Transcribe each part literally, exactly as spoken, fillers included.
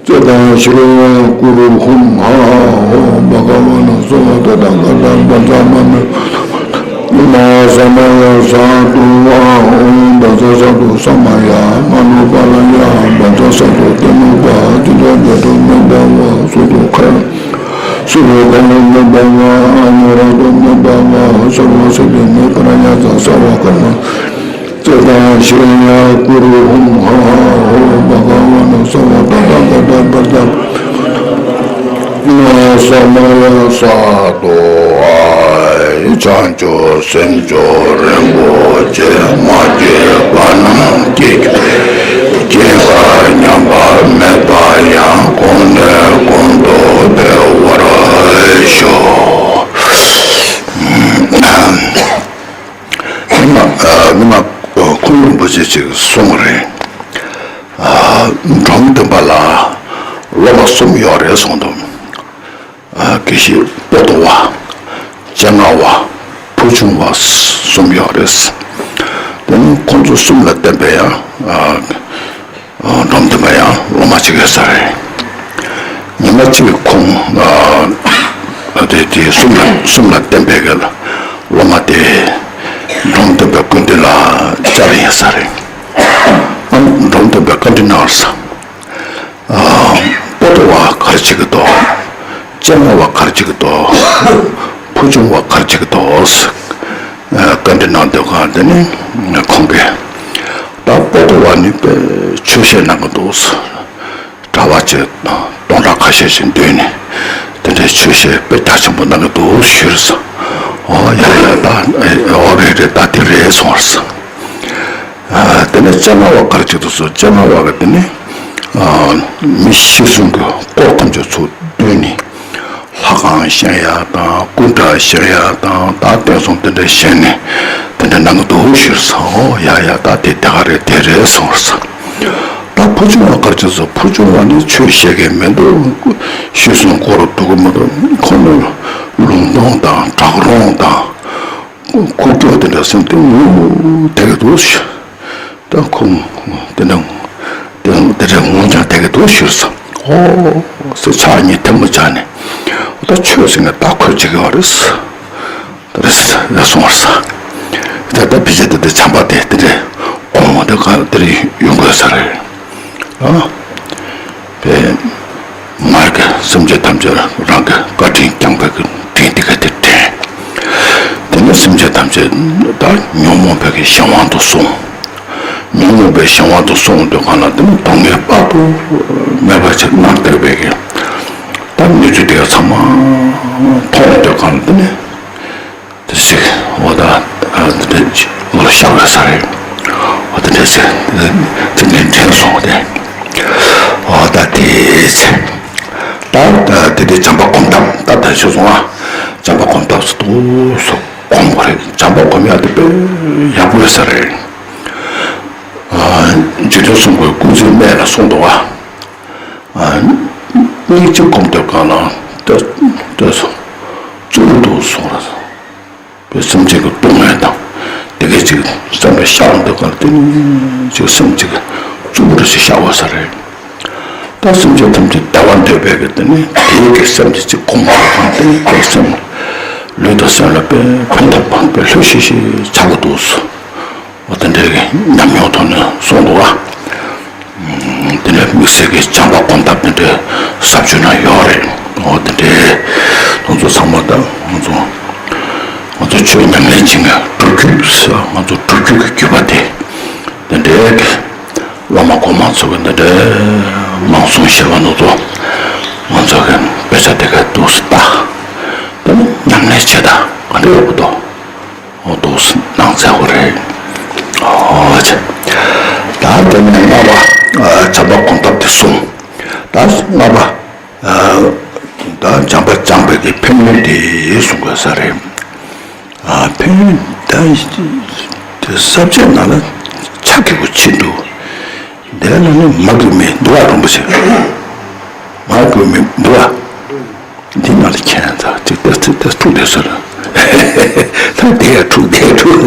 ཙེ་ཏ་ཤྲི་ཡ་གུ་རུ་ཧཱུྃ་ཧ་ཧོ་བྷ་ག་ཝ་ན་སྭ་ཝ་ཏ་ཐཱ་ག་ཏ་བཛྲ་མ་ན་ན་ས་མ་ཡ་སཱ་ཏུ་ཨ་ཧོ་བཛྲ་སྭ་ཏུ་ས་མ་ཡ་མ་ནུ་པཱ་ལ་ཡ་བཛྲ་སྭ་ཏུ་ཏེ་ནུ་པ་ཏི་ཏོ་བཛྲ་ཏོ་མེ་བྷ་ཝ་སུ་ཏུ་ཁ་སུ་ཏུ་ཁ་ནུ་མེ་བྷ་ཝ་ཨ་ཉོ་ར་ཏོ་མེ་བྷ་ཝ་སརྦ་སི་ཏི་མེ་ཀ་ར་ཉ་ཙ་སྭ་ཝ་ཀ་མ། ཙེ་ཏ་ཤྲི་ཡ་གུ་རུ་ཧཱུྃ་ཧ་ཧོ་བྷ་ག་ཝ་ན་སྭ་ཝ་ཏ་ཐཱ་ག་ཏ་བཛྲ་ན་ས་མ་ཡ་སྭ་ཏུ་ཨ་ཧོ། བྱང་ཆུབ་སེམས་མཆོག་རིན་པོ་ཆེ། མ་སྐྱེས་པ་རྣམས་སྐྱེ་གྱུར་ཅིག་སྐྱེས་པ་ཉམས་པ་མེད་པ་ཡང་། གོང་ནས་གོང་དུ་འཕེལ་བར་ཤོག། མི་མ་མི་མ་ཁུངས་ལུང་པ་ཅིག་ཅིག་གསུངས་པ་རེད། འབྲོམ་སྟོན་པ་ལ་སློབ་མ་གསུམ་ཡོད་རེད་གསུངས་འདུག། དགེ་བཤེས་པོ་ཏོ་བ། སྤྱན་སྔ་བ། ཕུར་ཆུང་བ་གསུམ་ཡོད་རེད། དེ་ནི་ཁོང་ཚོ་གསུམ་ལ་བརྟེན་པའི་ཡང་། འབྲོམ་སྟོན་པ་ཡང་སློབ་མ་གཅིག་ཡོད་ས་རེད། ཉི་མ་གཅིག་ཁོང་། དེ་དེ་གསུམ་ལ་གསུམ་ལ་བརྟེན་པའི་སློབ་མ་དེ་འབྲོམ་སྟོན་པའི་སྐུ་མདུན་ལ་བཅར་ཡིན་ས་རེད། ཨ་འབྲོམ་སྟོན་པས་བཀའ་འདྲི་གནང་ས། པོ་ཏོ་བ་ག་རེ་བྱེད་ཀྱི་འདུག། སྤྱན་སྔ་བ་ག་རེ་བྱེད་ཀྱི་འདུག། ཕུར་ཆུང་བ་ག་རེ་བྱེད་ཀྱི་འདུག། བཀའ་འདྲི་གནང་དུས་གང་དེ་ནི་ཁོང་གིས། ད་པོ་ཏོ་བ་ནི་དཔེ་ཆོས་བཤད་གནང་གི་འདུག། གྲྭ་པ་ཆེ་སྟོང་ཕྲག་ཁ་ཤས་ཤིག་འདུས་ནས་དེ་འདྲའི་ཆོས་བཤད་དཔེ་རྒྱ་ཆེན་པོ་གནང་གི་འདུག་ཞུས་སོང་། ཨོ་ཡ་ཡ་ད་ཨོ་རེད་རེད་ད་དེ་རེད་སོང་བར་སོང་། དེ་ནས་སྤྱན་སྔ་བ་ག་རེ་བྱེད་དུ་སོང་། སྤྱན་སྔ་བ་གི་དེ་ནི་མི་ཤི་གསོན་གྱི་སྐོར་ཐམས་ཅད་ཚུར་བསྡུས་ནས་ལྷ་ཁང་བཞེངས་ཡ་དང་སྐུ་འདྲ་བཞེངས་ཡ་དང་ད་བསྟན་སྲུང་དེ་འདྲ་བཞེངས་ནས་དེ་འདྲ་གནང་གི་འདུག་ཞུས་སོང་། ཨོ་ཡ་ཡ་ད་དེ་དེ་ག་རེད་དེ་རེད་སོང་བར་སོང་། ད་ཕུར་ཆུང་བ་ག་རེ་བྱེད་དུ་སོང་། ཕུར་ཆུང་བ་ནི་ཆོས་བཤད་མཁན་མི་འདུག། ཤི་གསོན་སྐོར་འདུག་གི་མི་འདུག། ཁོ་ནི་ལུང་སྟོན་དང་གྲག་རོང་དང་། ཁོ་སྐྱོ་དེ་འདྲ་སེམས་གཏིང་ངུ་བསྡད་ཀྱི་འདུག་ཞུ། ད་ཁོང་དེ་འདྲ་དེ་དེ་འདྲ་ངུ་ཀྱང་བསྡད་ཀྱི་འདུག་ཞུས་སོང་། ཨོ་ཟེར་ཕྱག་གཉིས་ཐལ་མོ་སྦྱར་ནས་ད་ཆོས་ཟེར་མཁན་ད་ཁོས་བྱེད་ཀྱི་ཡོད་རེད། ད་རེད་ཟེར་སོང་བར་སོང་། ད་ལྟ་ཕལ་ཆེར་ད་ལྟ་བྱམས་པ་དེ་དེ་འདྲའི་དགོང་མོ་དེ་ག་དེ་རིང་ཡོང་དགོས་ས་རེད། ཨ། པས། མར་གྱི་སེམས་ཅན་ཐམས་ཅད་རང་གི་བཀའ་དྲིན་བསྐྱངས་པའི་གི་དྲིན་དེ་ག་དེ་དྲན། དེ་ནས་སེམས་ཅན་ཐམས་ཅད་ད་ཉོན་མོངས་པའི་གི་གཞན་དབང་དུ་སོང་། ཉོན་མོངས་པའི་གཞན་དབང་དུ་སོང་དུས་གང་ལ་དེ་ནི་སྡུག་བསྔལ་དཔག་ཏུ་མེད་པ་ཅིག་མནར་བསྡད་པའི་གི་ད་གནས་ཚུལ་དེ་ག་ཚང་མ་མཐོང་དུས་གང་ལ་དེ་ནི། དེ་ཚིག་འོ་ད་དེ་འདྲ་ཅིག་ལོ་ཤར་བའི་ས་རེད། འོ་དེ་འདྲ་ཚིག་དེ་འདྲ་དྲན་སོང་སྟེ། འོ་ད་དེ་ཚེ་ད་དེ་དེ་བྱམས་པ་སྒོམ་ཐབས་ད་ད་ཤོད་སོང་ཨ། བྱམས་པ་སྒོམ་ཐབས་སུ་ཏོག་སོ་སྒོམ་དགོས་རེད། བྱམས་པ་སྒོམ་ཡག་དེ་དཔེ་ཡག་པོ་ཡོད་ས་རེད། འཇིག་རྟེན་གསུམ་མགོན་ཀུན་གཟིགས་སྨན་ལ་གསུངས་འདུག་ཨ། སྙིང་རྗེ་སྒོམ་དུས་གང་ལ་ལྟོས་སོ། གཙོ་བོ་དུ་སོང་ལ། པའི་སེམས་ཅན་གྱི་སྡུག་བསྔལ་དང་། དེ་གའི་ཅིག་བསམ་པའི་ཤར་འདུག་ག་ལ་དེ་ནི་ཅིག་སེམས་ཅིག་གཙོ་བོ་རེ་ཞིག་ཤར་བ་ས་རེད། ད་སེམས་ཅན་ཐམས་ཅད་བདེ་བ་འདོད་པའི་གི་དེ་ནི་དེའི་གི་སེམས་ཅིག་ཅིག་གོམས་པ་དང་དེ་ནི་ཁོའི་སེམས་ལུས་དང་སེམས་ལ་དཔེ་ཕན་ཐོགས་པ་དཔེ་ལྷོད་ཤིག་ཤིག་ཆགས་ཀྱི་འདུག་སོ། འོ་དེ་འདྲའི་གི་ཉམས་མྱོང་ཐོག་ནས་གསུངས་འདུག་བ། དེ་ནས་དམིགས་བསལ་གྱི་བྱམས་པ་སྒོམ་ཐབས་དེ་འདྲའི་ཟབ་ཆོས་ན་ཡོད་རེད། འོ་དེ་འདྲའི་ང་ཚོ་ཚང་མ་ད་ང་ཚོ་ང་ཚོ་ཆོས་ཉམས་ལེན་བྱེད་མཁན་སྒྲུབ་བརྒྱུད་ཟེར་ང་ཚོ་སྒྲུབ་བརྒྱུད་ཀྱི་བརྒྱུད་པ་དེ་དེ་འདྲའི་གི་བླ་མ་གོང་མ་ཚོ་གི་འདི་འདྲའི་མང་གསུང་བཤད་པ་ནང་དུ་ང་ཚོ་གི་དཔེ་ཆ་དེ་ག་འདུག་སེ་ལྟ། དེ་ནི་ཉམས་ལེན་བྱེད་སྟངས་ག་འདྲ་ཡོད་པ་འདུག་འོ་འདུག་སེ་གནང་ཚར་བ་རེད། ཨོ་ཙི། ད་དེ་ནས་ལྔ་པ་བྱམས་པ་སྒོམ་ཐབས་དེ་གསུངས། ད་ལྔ་པ། ད་བྱམས་པ་སྦྱངས་པའི་གི་ཕན་ཡོན་དེ་གསུང་དགོས་ས་རེད། ཕན་ཡོན་ད་དེ་ས་བཅད་ནང་ལ་ཆ་གི་གུ་ཆེ་འདུག་དེ་ལ་ནི་མ་གི་མི་འདུག་བ་རིན་པོ་ཆེ། མ་གི་མི་འདུག་བ། འདི་ནང་ལ་མཁྱེན་ཚ་ཅིག་ཏེ་ཏེ་ཏེ་ཐུག་དེ་སོ་ན། ད་དེ་ཡ་ཐུག་དེ་ཐུག་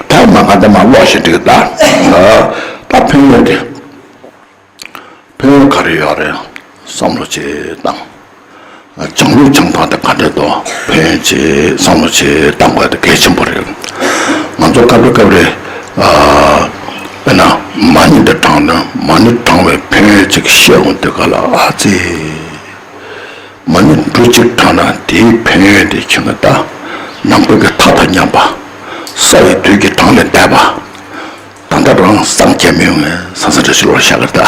ད་མ་ག་ད་མ་ལོག་ཞིག་འགྲིག་ད། ད་ཕན་ཡོན་དེ། རེ་ཡོད་རེད། བསམ་བློ་ཅིག་བཏང་། སྦྱང་ལུགས་སྦྱང་སྟངས་དེ་ག་འདྲ་འདུག་ཕན་ཡོན་ཅིག་བསམ་བློ་ཅིག་བཏང་དགོས་དེ་གལ་ཆེན་པོ་རེད། ང་ཚོ་སྐབས་རེ་སྐབས་རེ་ཨ། དཔེར་ན་མ་ཎི་འདི་བགྲངས་ན་མ་ཎི་བགྲངས་པའི་ཕན་ཡོན་ཅིག་བཤད་འོང་དུས་ག་ལ་ཨ་ཙི། མ་ཎི་འབྲུ་གཅིག་བགྲངས་ན་དེའི་ཕན་ཡོན་དེ་ཁྱོད་ཀྱི་ད་ནང་པའི་གི་མཐའ་དང་མཉམ་པ། ས་ཡི་དུས་ཀྱི་གྲངས་ལས་འདས་པ། ད་ལྟ་རང་སངས་རྒྱས་མི་ཡོང་ངས་ས་ས་རེ་ཞུ་བར་བྱ་གི་ད།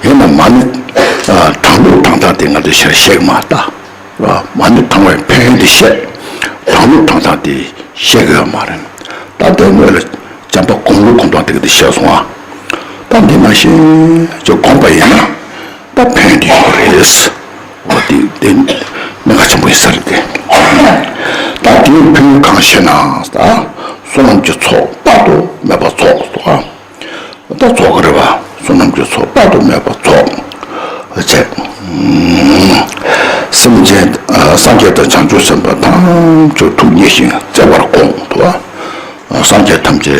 ཡིན་ན་མ་ཎི་བགྲང་ལུགས་བགྲང་སྟངས་དེ་ང་ཚོས་ཤེས་ཤེས་གི་མ་ད། མ་ཎི་བགྲང་བའི་ཕན་ཡོན་དེ་བཤད། བགྲང་ལུགས་བགྲང་སྟངས་དེ་ཤེས་གི་ཡོད་མ་རེད། ད་ལྟའི་ངོས་ལ་བྱམས་པ་སྒོམ་ལུགས་སྒོམ་སྟངས་དེ་ག་དེ་བཤད་སོང་ཨ། ད་འདི་ནང་བཞིན་ཅིག་སྒོམ་པ་ཡིན་ན་ད་ཕན་ཡོན་དེ་ཡོད་རེད། འོ་དེ་དེ་གནད་འགག་ཆེན་པོ་ཡིན་ས་རེད་དེ། ད་དེའི་ཕན་ཡོན་གང་ཞེ་ན། ད་བསོད་ནམས་ཀྱི་ཚོགས་དཔག་ཏུ་མེད་པ་རྫོགས་སོ། ད་རྫོགས་ཀྱི་རེད་པ། བསོད་ནམས་ཀྱི་ཚོགས་དཔག་ཏུ་མེད་པ་རྫོགས་བྱས། སེམས་ཅན་སངས་རྒྱས་དང་བྱང་ཆུབ་སེམས་དཔའ་ཐམས་ཅད་ཐུགས་མཉེས་ཤིང་བརྩེ་བར་དགོངས་ཏོ། སངས་རྒྱས་ཐམས་ཅད་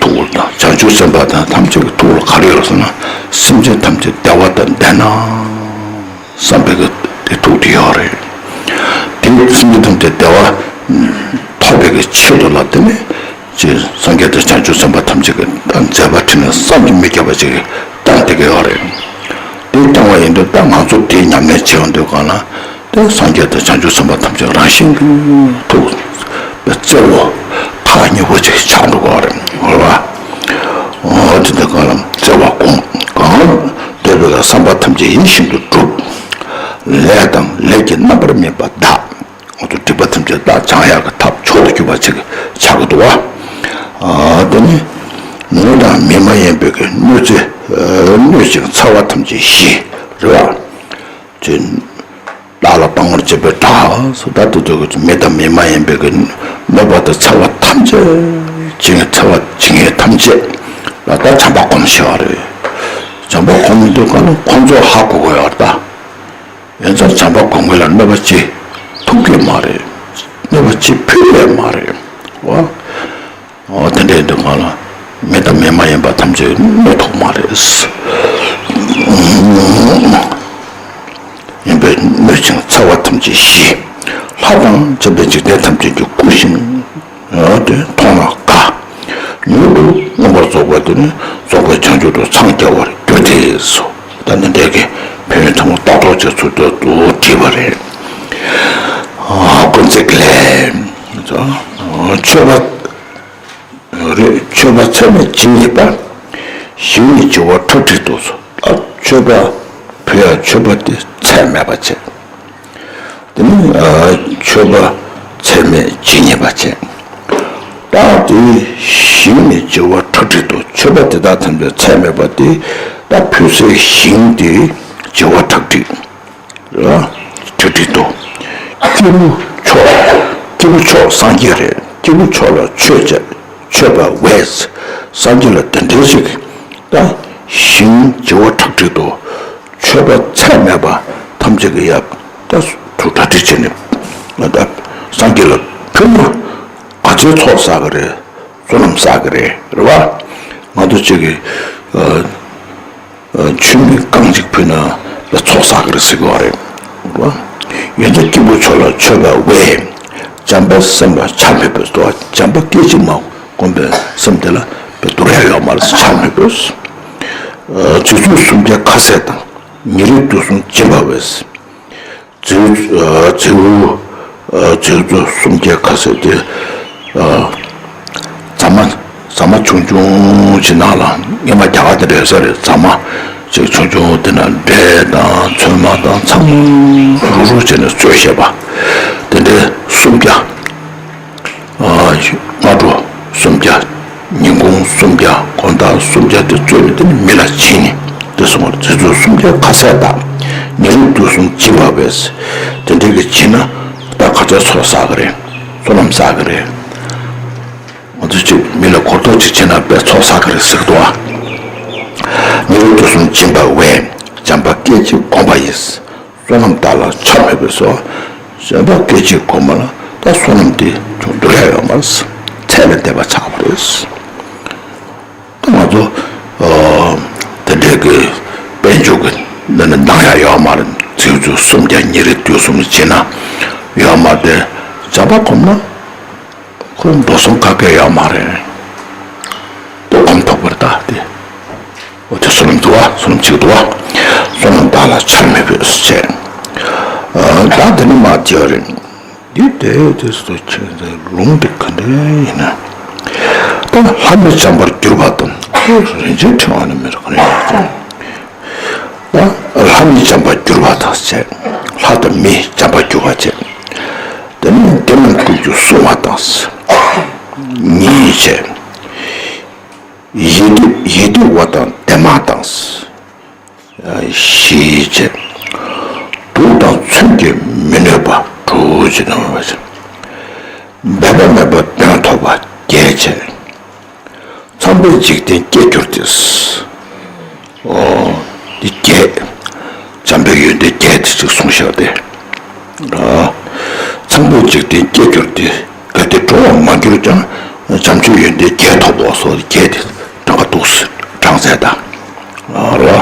ཐུགས་ལ་དང་བྱང་ཆུབ་སེམས་དཔའ་དང་ཐམས་ཅད་ཀྱི་ཐུགས་ལ་ག་རེ་ཡོད་ཟེར་ན། སེམས་ཅན་ཐམས་ཅད་བདེ་བ་དང་ལྡན་ན་བསམ་པའི་གི་དེ་ཐུགས་དེ་ཡོད་རེད། དེ་སེམས་ཅན་ཐམས་ཅད་བདེ་བ་ཐོབ་པའི་གི་ཆེད་དུ་ལ་དེ་ནི་ཅེས་སངས་རྒྱས་དང་བྱང་ཆུབ་སེམས་དཔའ་ཐམས་ཅད་ཀྱི་མཛད་པ་ཕྲིན་ལས་བསམ་གྱིས་མི་ཁྱབ་པ་ཅིག་བསྐྱངས་བསྡད་ཀྱི་ཡོད་རེད། དེ་བསྐྱངས་པ་ཡིན་དུས་ད་ང་ཚོ་དེ་ཉམས་ལེན་བྱེད་ཡོང་དུས་གང་ལ། དེ་སངས་རྒྱས་དང་བྱང་ཆུབ་སེམས་དཔའ་ཐམས་ཅད་རང་བཞིན་གྱིས་ཐུགས་བརྩེ་བ་ཐག་ཉེ་པོ་ཅིག་ཆགས་འགྲོ་གི་རེད། འོ་བ། འོ་དེ་འདྲ་གང་ལ་བརྩེ་བ་སྒོམ། གང་འདོད་པའི་བསམ་པ་ཐམས་ཅད་ཡིད་བཞིན་དུ་འགྲུབ། ལས་དང་ལས་ཀྱི་རྣམ་པར་སྨིན་པ་དག་འོ་དེ་སྒྲིབ་པ་ཐམས་ཅད་དག་སྦྱང་ཡག་གི་ཐབས་མཆོག་ཏུ་གྱུར་པ་ཅིག་ཆགས་ཀྱི་འདུག་བ། དེ་ནི་ནོར་དང་མི་མ་ཡིན་པའི་གི་གནོད་འཚེ་གནོད་ཅིང་འཚེ་བ་ཐམས་ཅད་ཞི། རེད་བ། ཅེས། བདག་ལ་སྡང་བར་བྱེད་པའི་དགྲ་སོགས་ད་དུ་དུ་མི་དང་མི་མ་ཡིན་པའི་གི་གནོད་པ་དང་འཚེ་བ་ཐམས་ཅད་ཅིང་འཚེ་བ་ཇི་སྙེད་ཐམས་ཅད་ལ་ད་བྱམས་པ་སྒོམ་ཤེས་པ་རེད། བྱམས་པ་སྒོམ་དུས་གང་ལ་ཁོང་ཚོ་ཧ་གོ་དགོས་ཡོད་ད། ཡིན་ཙང་བྱམས་པ་སྒོམ་མཁན་ལ་གནོད་པ་ཅི་ཐུབ་ཀྱི་མ་རེད། གནོད་པ་ཅི་ཕོད་ཀྱི་མ་རེད། འོ། འོ་དེ་འདྲའི་འདུག་གང་ལ། མི་དང་མི་མ་ཡིན་པ་ཐམས་ཅད་གནོད་ཐུབ་མ་རེད། ཡིན་པས་གནོད་ཅིང་འཚེ་བ་ཐམས་ཅད་ཞི། ལྷ་དང་བཅས་པའི་འཇིག་རྟེན་ཐམས་ཅད་ཀྱི་སྐུ་བཞིན་དུ་མཐོང་ན་དགའ། མྱུར་དུ་མངོན་པར་རྫོགས་པ་དེ་ནི་རྫོགས་པའི་བྱང་ཆུབ་ཏུ་འཚང་རྒྱ་བར་འགྱུར་ཏེ་སོ། ད་ནི་འདས་ཀྱི་ཕན་ཡོན་ཚང་མ་རྟགས་ཐོག་ཅིག་ཚུལ་དུ་བྲིས་པ་རེད། ཨ་ཀུན་བརྩེགས་ལས། མཆོད་པ་རེད། མཆོད་པ་ཚད་མེད་ཇི་སྙེད་པ། ཞིང་ནི་བྱེ་བ་ཁྲག་ཁྲིག་ཏུ་སོ། ད་མཆོད་པ་ཕུལ་ཡ་མཆོད་པ་དེ་ཚད་མེད་པ་བྱས། དེ་ནི་མཆོད་པ་ཚད་མེད་ཇི་སྙེད་པ་བྱས། ད་དེ་ཞིང་ནི་བྱེ་བ་ཁྲག་ཁྲིག་ཏུ་མཆོད་པ་དེ་དག་ཐམས་ཅད་ཚད་མེད་པ་དེ་ད་ཕུལ་སའི་ཞིང་དེ་བྱེ་བ་ཁྲག་ཁྲིག་ལ་ཁྲག་ཁྲིག་ཏུ། སྐྱེས་བུ་མཆོག་སྐྱེས་བུ་མཆོག་སངས་རྒྱས་རེད། སྐྱེས་བུ་མཆོག་ལ་མཆོད་བྱ་མཆོད་པ་བས། སངས་རྒྱས་ལ་དེ་འདྲའི་ཞིག་ད་ཞིང་བྱེ་བ་ཁྲག་ཁྲིག་ཏུ། མཆོད་པ་ཚད་མེད་པ་ཐམས་ཅད་ཀྱི་ཡབ་ད་ཐུགས་གྲ་སྒྲིག་བྱས་ནས་ད་སངས་རྒྱས་ལ་ཕུལ་ན་ག་ཚོད་ཚོགས་བསགས་ཀྱི་རེད། བསོད་ནམས་བསགས་ཀྱི་རེད། རེད་བ། ང་ཚོ་གཅིག་གིས་ཆུ་མིག་རྐང་གཅིག་ཕུལ་ན་ཚོགས་བསགས་ཀྱི་རེད་ཟེར་གྱི་ཡོད་རེད། རེད་བ། ཡོན་ཏན་སྐྱེས་བུ་མཆོག་ལ་མཆོད་པ་བས། བྱམས་པ་སེམས་ལ་ཆ་མེད་པས་སོ། བྱམས་པ་སྐད་ཅིག་མ་སྒོམ་པའི་སེམས་དེ་ལ་བདེ་བ་ཡོད་མ་རེད། ཆ་མེད་པས། རྫུ་འཕྲུལ་སུམ་བརྒྱ་ཁ་ཟས་དང་། ཉེ་རིང་དུག་གསུམ་སྦྱིན་པ་བས། རྫུ་རྫུ་རྫུ་འཕྲུལ་སུམ་བརྒྱ་ཁ་ཟས་དེ། རྫ་མ་རྫ་མ་ཆུང་ཆུང་ཅིག་ནང་ལ་སྔོན་མ་རྒྱ་གར་དེ་འདྲ་ཡོད་ས་རེད། རྫ་མ་ཅིག་ཆུང་ཆུང་དེ་ན་འབྲས་དང་ཚོད་མ་དང་ཚང་མ་རུག་རུག་བྱས་ནས་བཙོས་བཞག་པ་དེ་འདྲའི་སུམ་བརྒྱ། སྔ་དྲོ་སུམ་བརྒྱ། ཉིན་གུང་སུམ་བརྒྱ། དགོང་དག་སུམ་བརྒྱ་དེ་བཙོས་ནས་དེ་ནི་མི་ལ་བྱིན་ནས་དེ་སོང་བར་རྫུ་འཕྲུལ་སུམ་བརྒྱ་ཁ་ཟས་དང་། ཉེ་རིང་དུག་གསུམ་སྦྱིན་པ་བས། དེ་འདྲའི་གི་བྱིན་ན་ད་ག་ཚོད་ཚོགས་བསགས་ཀྱི་རེད། བསོད་ནམས་བསགས་ཀྱི་རེད། ང་ཚོ་གཅིག་མི་ལ་གོ་རྟོགས་ཅིག་བྱེད་ན་དཔེ་ཚོགས་བསགས་ཀྱི་རེད་ཟེར་གི་འདུག་ཨ། ཉེ་རིང་དུག་གསུམ་སྦྱིན་པ་བས། བྱམས་པ་སྐད་ཅིག་བསྒོམ་པ་ཡིས། བསོད་ནམས་དག་ལ་ཆ་མེད་པས་སོ། བྱམས་པ་སྐད་ཅིག་བསྒོམ་པ་ལ་ད་བསོད་ནམས་དེ་ཅུང་བསྡུར་ཡ་ཡོད་མ་རེད། ཚད་ལས་འདས་པ་ཆགས་པ་རེད། ད་ང་ཚོ་ཨ་ དེ་འདྲའི་གི་དཔལ་འབྱོར་གི་འདི་ནི་འདང་ཡ་ཡོད་མ་རེད། ཚིག་རྩུབ་སུམ་བརྒྱ་ཉིས་རེ་དུས་གསུམ་བྱས་ན་ཡོད་མ་རེད། དེ་བྱམས་པ་སྒོམ་ན་ཁོ་འགྲོ་སོང་ག་གེ་ཡོད་མ་རེད། དེ་སྒོམ་ཐུབ་པར་ད་དེ། འོ་དེ་བསོད་ནམས་འདུག་བ། བསོད་ནམས་གཅིག་འདུག་བ། བསོད་ནམས་བདག་ལ་ཆར་མེད་པའི་ཚེ། ཨ་ད་དེ་ནི་མ་བྱས་རེད། འདི་དེ་དེ་སུ་ཁྱེད་ཚོའི་ལུང་དེ་ག་འདྲ་ཡིན་ན། ད་ལྷ་མི་བྱམས་པར་གྱུར་པ་དང་། ཨོ་རིན་ཆེན་ཕྲེང་བ་ནི་མི་རག་ནི་ཡོད་ཀྱང་། ད་ལྷ་མི་བྱམས་པར་གྱུར་པ་དང་བཅས། ལྷ་དང་མི་བྱམས་པར་གྱུར་པ་བཅས། དེ་ནི་དེ་རྣམས་ཀུན་གྱིས་བསྲུང་བ་དང་། ཉེས་བྱས། ཡིད་དུ་ཡིད་དུ་བ་དང་བདེ་མ་དང་། ཞེས་བྱས། དུག་དང་མཚོན་གྱིས་མི་གནོད་པ་དྲུག་ཅེས་གནང་བ་བཞིན། འབད་པ་མེད་པ་དོན་ཐོབ་པ་བརྒྱད་བྱས། ཚངས་པའི་འཇིག་རྟེན་སྐྱེ་གྱུར་ཏེ། ཨོ། འདི་བརྒྱད། བྱམས་པའི་ཡོན་ཏན་བརྒྱད་དེ་ཅིག་གསུངས་བཞག་སྟེ། ཨ། ཚངས་པའི་འཇིག་རྟེན་སྐྱེ་གྱུར་ཏེ། གལ་ཏེ་འགྲོ་བར་མ་གྱུར་ཀྱང་། བྱམས་ཆོས་ཡོན་ཏན་བརྒྱད་ཐོབ་པ་སོགས་བརྒྱད་དེ་གྲངས་ཀ་འདུག་སེ་གྲངས་ཚད་དང་། ཨ་རོ།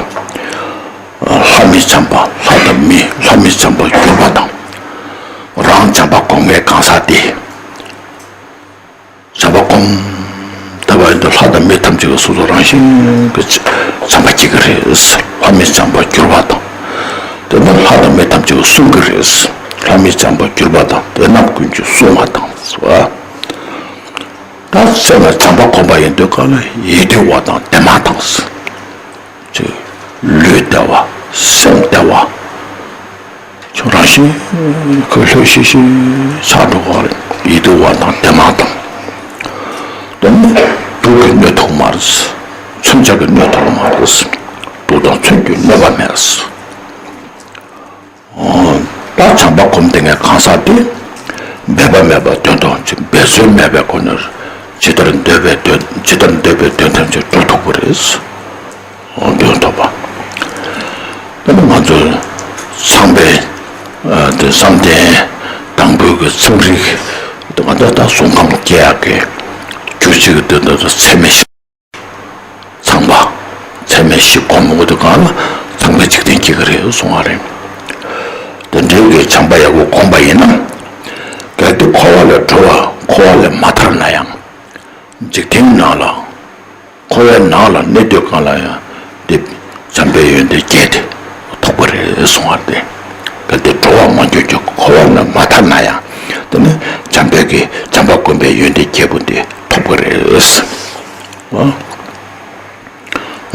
ལྷ་མི་བྱམས་པ་ལྷ་དང་མི་ལྷ་མི་བྱམས་པར་གྱུར་པ་དང་། རང་བྱམས་པ་སྒོམ་མཁན་གང་ཟག་དེ། བྱམས་པ་སྒོམ། ད་བར་དུ་ལྷ་དང་མི་ཐམས་ཅད་ཀྱིས་སོ་སོ་རང་བཞིན་གྱིས་བྱམས་པ་སྐྱེ་གི་རེད། ལྷ་མི་བྱམས་པར་གྱུར་པ་དང་། དེ་ནི་ལྷ་དང་མི་ཐམས་ཅད་ཀྱིས་བསྲུང་གི་རེད། ལྷ་མི་བྱམས་པར་གྱུར་པ་དང་དེ་རྣམས་ཀུན་གྱིས་བསྲུང་བ་དང་། ད་སེམས་ལ་བྱམས་པ་སྒོམ་པ་ཡིན་དུས་གང་ལ་ཡིད་དུ་བ་དང་བདེ་མ་དང་། ཅིག་ལུས་བདེ་བ། སེམས་བདེ་བ། ཁྱོད་རང་བཞིན་ཁོ་ལྷོད་ཤིག་ཤིག་ཆགས་འགྲོ་གི་རེད། ཡིད་དུ་བ་དང་བདེ་མ་དང་། དེ་ནི་དུག་གིས་གནོད་ཐུབ་མ་རེད། མཚོན་ཆ་གིས་གནོད་ཐུབ་མ་རེད། དུག་དང་མཚོན་གྱིས་གནོད་པ་མེད། ད་བྱམས་པ་སྒོམ་བསྡད་མཁན་གང་ཟག་དེ། འབད་པ་མེད་པ་དོན་དང་ཅིག་འབད་རྩོལ་མེད་པའི་སྒོ་ནས་ཇི་ལྟར་འདོད་པའི་དོན་ཇི་ལྟར་འདོད་པའི་དོན་ཐམས་ཅད་འགྲུབ་ཐུབ་པ་རེད། དོན་ཐོབ་པ། ད་ནི་ང་ཚོ་ཚངས་པའི་ཨ་དེ་བསམ་གཏན་དང་པོའི་གི་ཚངས་རིས་ང་ཚོ་ད་གཟུགས་ཁམས་སྐྱེ་ཡག་གི་རྒྱུ་གཅིག་གི་དོན་དུ་ཚད་མེད་བཞི། ཚངས་པ་ཚད་མེད་བཞི་སྒོམ་འོང་དུས་གང་ལ་ཚངས་པའི་འཇིག་རྟེན་སྐྱེ་གི་རེད་གསུང་བ་རེད། དེ་འདྲའི་གི་བྱམས་པ་ཡག་པོ་སྒོམ་པ་ཡིན་ན། གལ་ཏེ་འཁོར་བ་ལས་གྲོལ་བ་འཁོར་བ་ལས་མ་ཐར་ན་ཡང་། འཇིག་རྟེན་ནང་ལ། འཁོར་བའི་ནང་ལ་གནས་དུས་གང་ལ་ཡང་། འདི་བྱམས་པའི་ཡོན་ཏན་བརྒྱད་དེ་ཐོབ་པ་རེད་གསུང་བ་སྟེ། གལ་ཏེ་འགྲོ་བ་མ་གྱུར་ཀྱང་འཁོར་བ་ལས་མ་ཐར་ན་ཡང་། དེ་ནི་བྱམས་པའི་གི་བྱམས་པ་སྒོམ་པའི་ཡོན་ཏན་བརྒྱད་པོ་འདི་ཐོབ་པ་རེད། ཨ།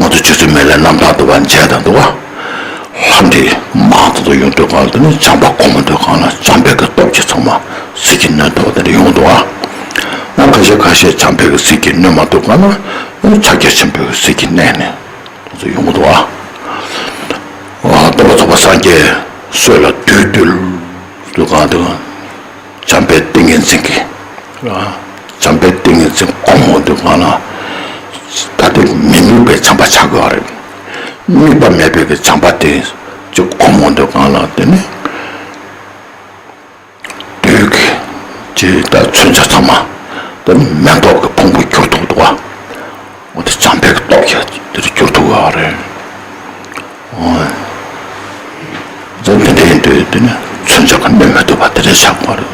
ང་ཚོ་ཆུ་ཚོད་མེད་ལ་རྣམ་ཐར་འདུག་པ་མཇལ་དང་འདུག་པ། ལྷ་འདྲེ་དམག་དང་དུ་ཡོང་དུས་གང་ལ་དེ་ནི་བྱམས་པ་སྒོམ་དུས་གང་ལ་བྱམས་པའི་གི་སྟོབས་ཀྱིས་ཚང་མ་ཟིལ་གྱིས་གནོན་ཐུབ་པ་དེ་འདྲ་ཡོང་འདུག་པ། ཡང་ཁ་ཤས་ཁ་ཤས་བྱམས་པའི་གི་ཟིལ་གྱིས་གནོན་མ་ཐུབ་གང་ལ་ཕྱག་རྒྱ་ཆེན་པོའི་གི་ཟིལ་གྱིས་མནན་ནས་དེ་ཚོ་ཡོང་འདུག་པ། སྟོན་པ་ཚོགས་པ་སངས་རྒྱས་སྲོད་ལ་བདུད་འདུལ་དུས་གང་དུ། བྱམས་པའི་ཏིང་ངེ་འཛིན་གྱི། བྱམས་པའི་ཏིང་ངེ་འཛིན་སྒོམ་འོང་དུས་གང་ལ། ད་དེ་མི་དམིགས་པའི་བྱམས་པ་ཆགས་ཀྱི་ཡོད་རེད། དམིགས་པ་མེད་པའི་གི་བྱམས་པ་དེ་ཅིག་སྒོམ་འོང་དུས་གང་ལ་དེ་ནི། བདུད་ཀྱི་ཅིག་ད་མཚོན་ཆ་ཚང་མ་དེ་ནི་མེ་ཏོག་གི་ཕུང་པོ་འགྱུར་ཐུབ་འདུག་པ། འོ་དེ་བྱམས་པའི་གི་སྟོབས་ཀྱིས་དེར་འགྱུར་ཐུབ་ཀྱི་ཡོད་རེད། འོ། ཙང་དེ་འདྲ་ཡིན་དུས་དེ་ནི་མཚོན་ཆ་གིས་གནོན་མི་ཐུབ་པ་དེ་འདྲ་ཆགས་པ་རེད།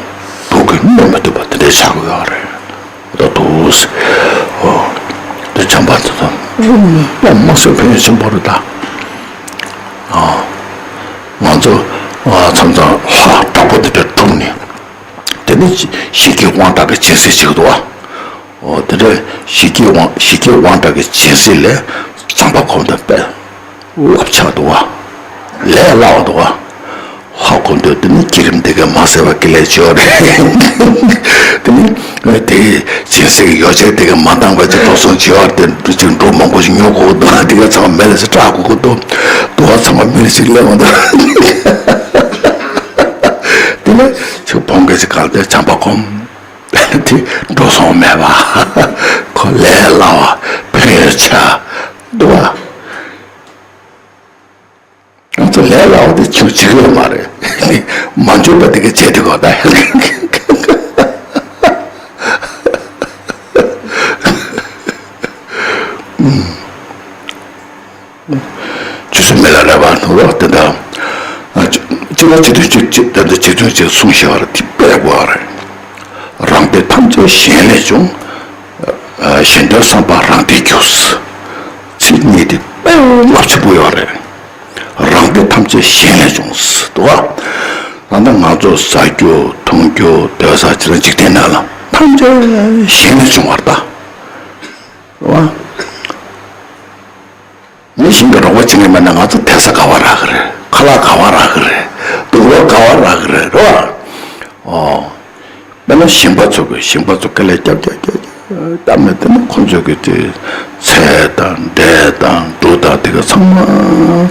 དུག་གིས་གནོན་མི་ཐུབ་པ་དེ་འདྲ་ཆགས་ཀྱི་ཡོད་རེད། ད་དུ། འོ། དེ་བྱམས་པ་དེ་དང་། དཔེ་མི་སྲིད་ཕན་ཡོན་ཆེན་པོ་རེད་ད། ཨ། ང་ཚོ་ཨ་མཚམས་མཚམས་ལྷ་དྲག་པོ་དེ་འདྲ་སྒྲུབ་ནས། དེ་ནི་ཞི་རྒྱས་དབང་དྲག་གི་སྦྱིན་སྲེག་བྱེད་ཀྱི་འདུག་པ། འོ་དེ་འདྲ་ཞི་རྒྱས་དབང་ཞི་རྒྱས་དབང་དྲག་གི་སྦྱིན་སྲེག་ལས་བྱམས་པ་སྒོམ་དང་དཔེ་རླབས་ཆེ་བ་འདུག་པ། ལས་སླ་བ་འདུག་པ། ལྷ་སྒོམ་དུས་དེ་ནི་བསྐྱེད་རིམ་དེ་གས་མ་ཟད་པ་གི་ལས་ཆེ་བ་རེད། དེ་ནི་དེ་སྦྱིན་སྲེག་ཡོ་བྱད་དེ་གས་མ་འདང་བ་ཅིག་འགྲོ་སོང་བྱེད་པ་དེ་ཅིག་འགྲོ་མང་པོ་ཞིག་ཉོ་དགོས་འདུག་དེ་གས་ཚང་མ་མེ་ལ་ཞིག་སྐྲག་དགོས་ཀྱི་འདུག་དུ་བ་ཚང་མ་མེ་ལ་ཞིག་སླེབས་འོང་འདུག་དེ་ནི་ཆུ་བོང་གི་ཞིག་གང་དེ་བྱམས་པ་སྒོམ། དེ་འགྲོ་སོང་མེད་པ། ཁོ་ལས་སླ་བ་ཕན་ཡོན་ཆེ་འདུག་པ། ང་ཚོ་ལས་སླ་བ་དེ་ཆུ་བྱེད་ཀྱི་ཡོད་མ་རེད། མ་འཇོན་པ་དེ་གས་བྱེད་དེ་གོ་ད། ཆུ་ཚོད་མི་ལ་རས་པ་ནོར་བ་དེ་དང་། ཅི་ལ་ཅི་དོན་ཅི་ཅི་དེ་འདྲ་ཅི་དོན་ཅི་གསུངས་ཤེས་པ་རེད། དེ་དཔེ་དགོས་པ་རེད། རང་སྡེ་ཐམས་ཅད་གཞན་ལས་བྱུང་། གཞན་དོན་བསམ་པ་རང་སྡེས་འགྱུར། ཚིག་གཉིས་དེ་དཔེ་རླབས་ཆེན་པོ་ཡོད་རེད། རང་སྡེ་ཐམས་ཅད་གཞན་ལས་བྱུང་། འདུག་བ། ད་ལྟ་ང་ཚོ་ཟ་རྒྱུ་འཐུང་རྒྱུ་སྡོད་ས་ཅི་ལ་འཇིག་རྟེན་ནང་ལ་ཐམས་ཅད་གཞན་ལས་བྱུང་བ་རེད་ད། འདུག་བ། མི་གཞན་གྱིས་རོགས་པ་བྱེད་མཁན་མེད་ན་ང་ཚོ་དེ་ས་ག་བ་རག་གི་རེད། ཁ་ལག་ག་བ་རག་གི་རེད། དུག་ལོག་ག་བ་རག་གི་རེད། རེད་བ། ཨོ། དཔེར་ན་ཞིང་པ་ཚོ་གིས་ཞིང་པ་ཚོ་དཀའ་ལས་རྒྱབ་རྒྱབ་རྒྱབ་རྒྱབ་བཏབ་ནས། དེ་ནི་ཁོ་ཚོ་གིས་དེ་ཚལ་དང་འབྲས་དང་འབྲུ་དང་དེ་ག་ཚང་མ་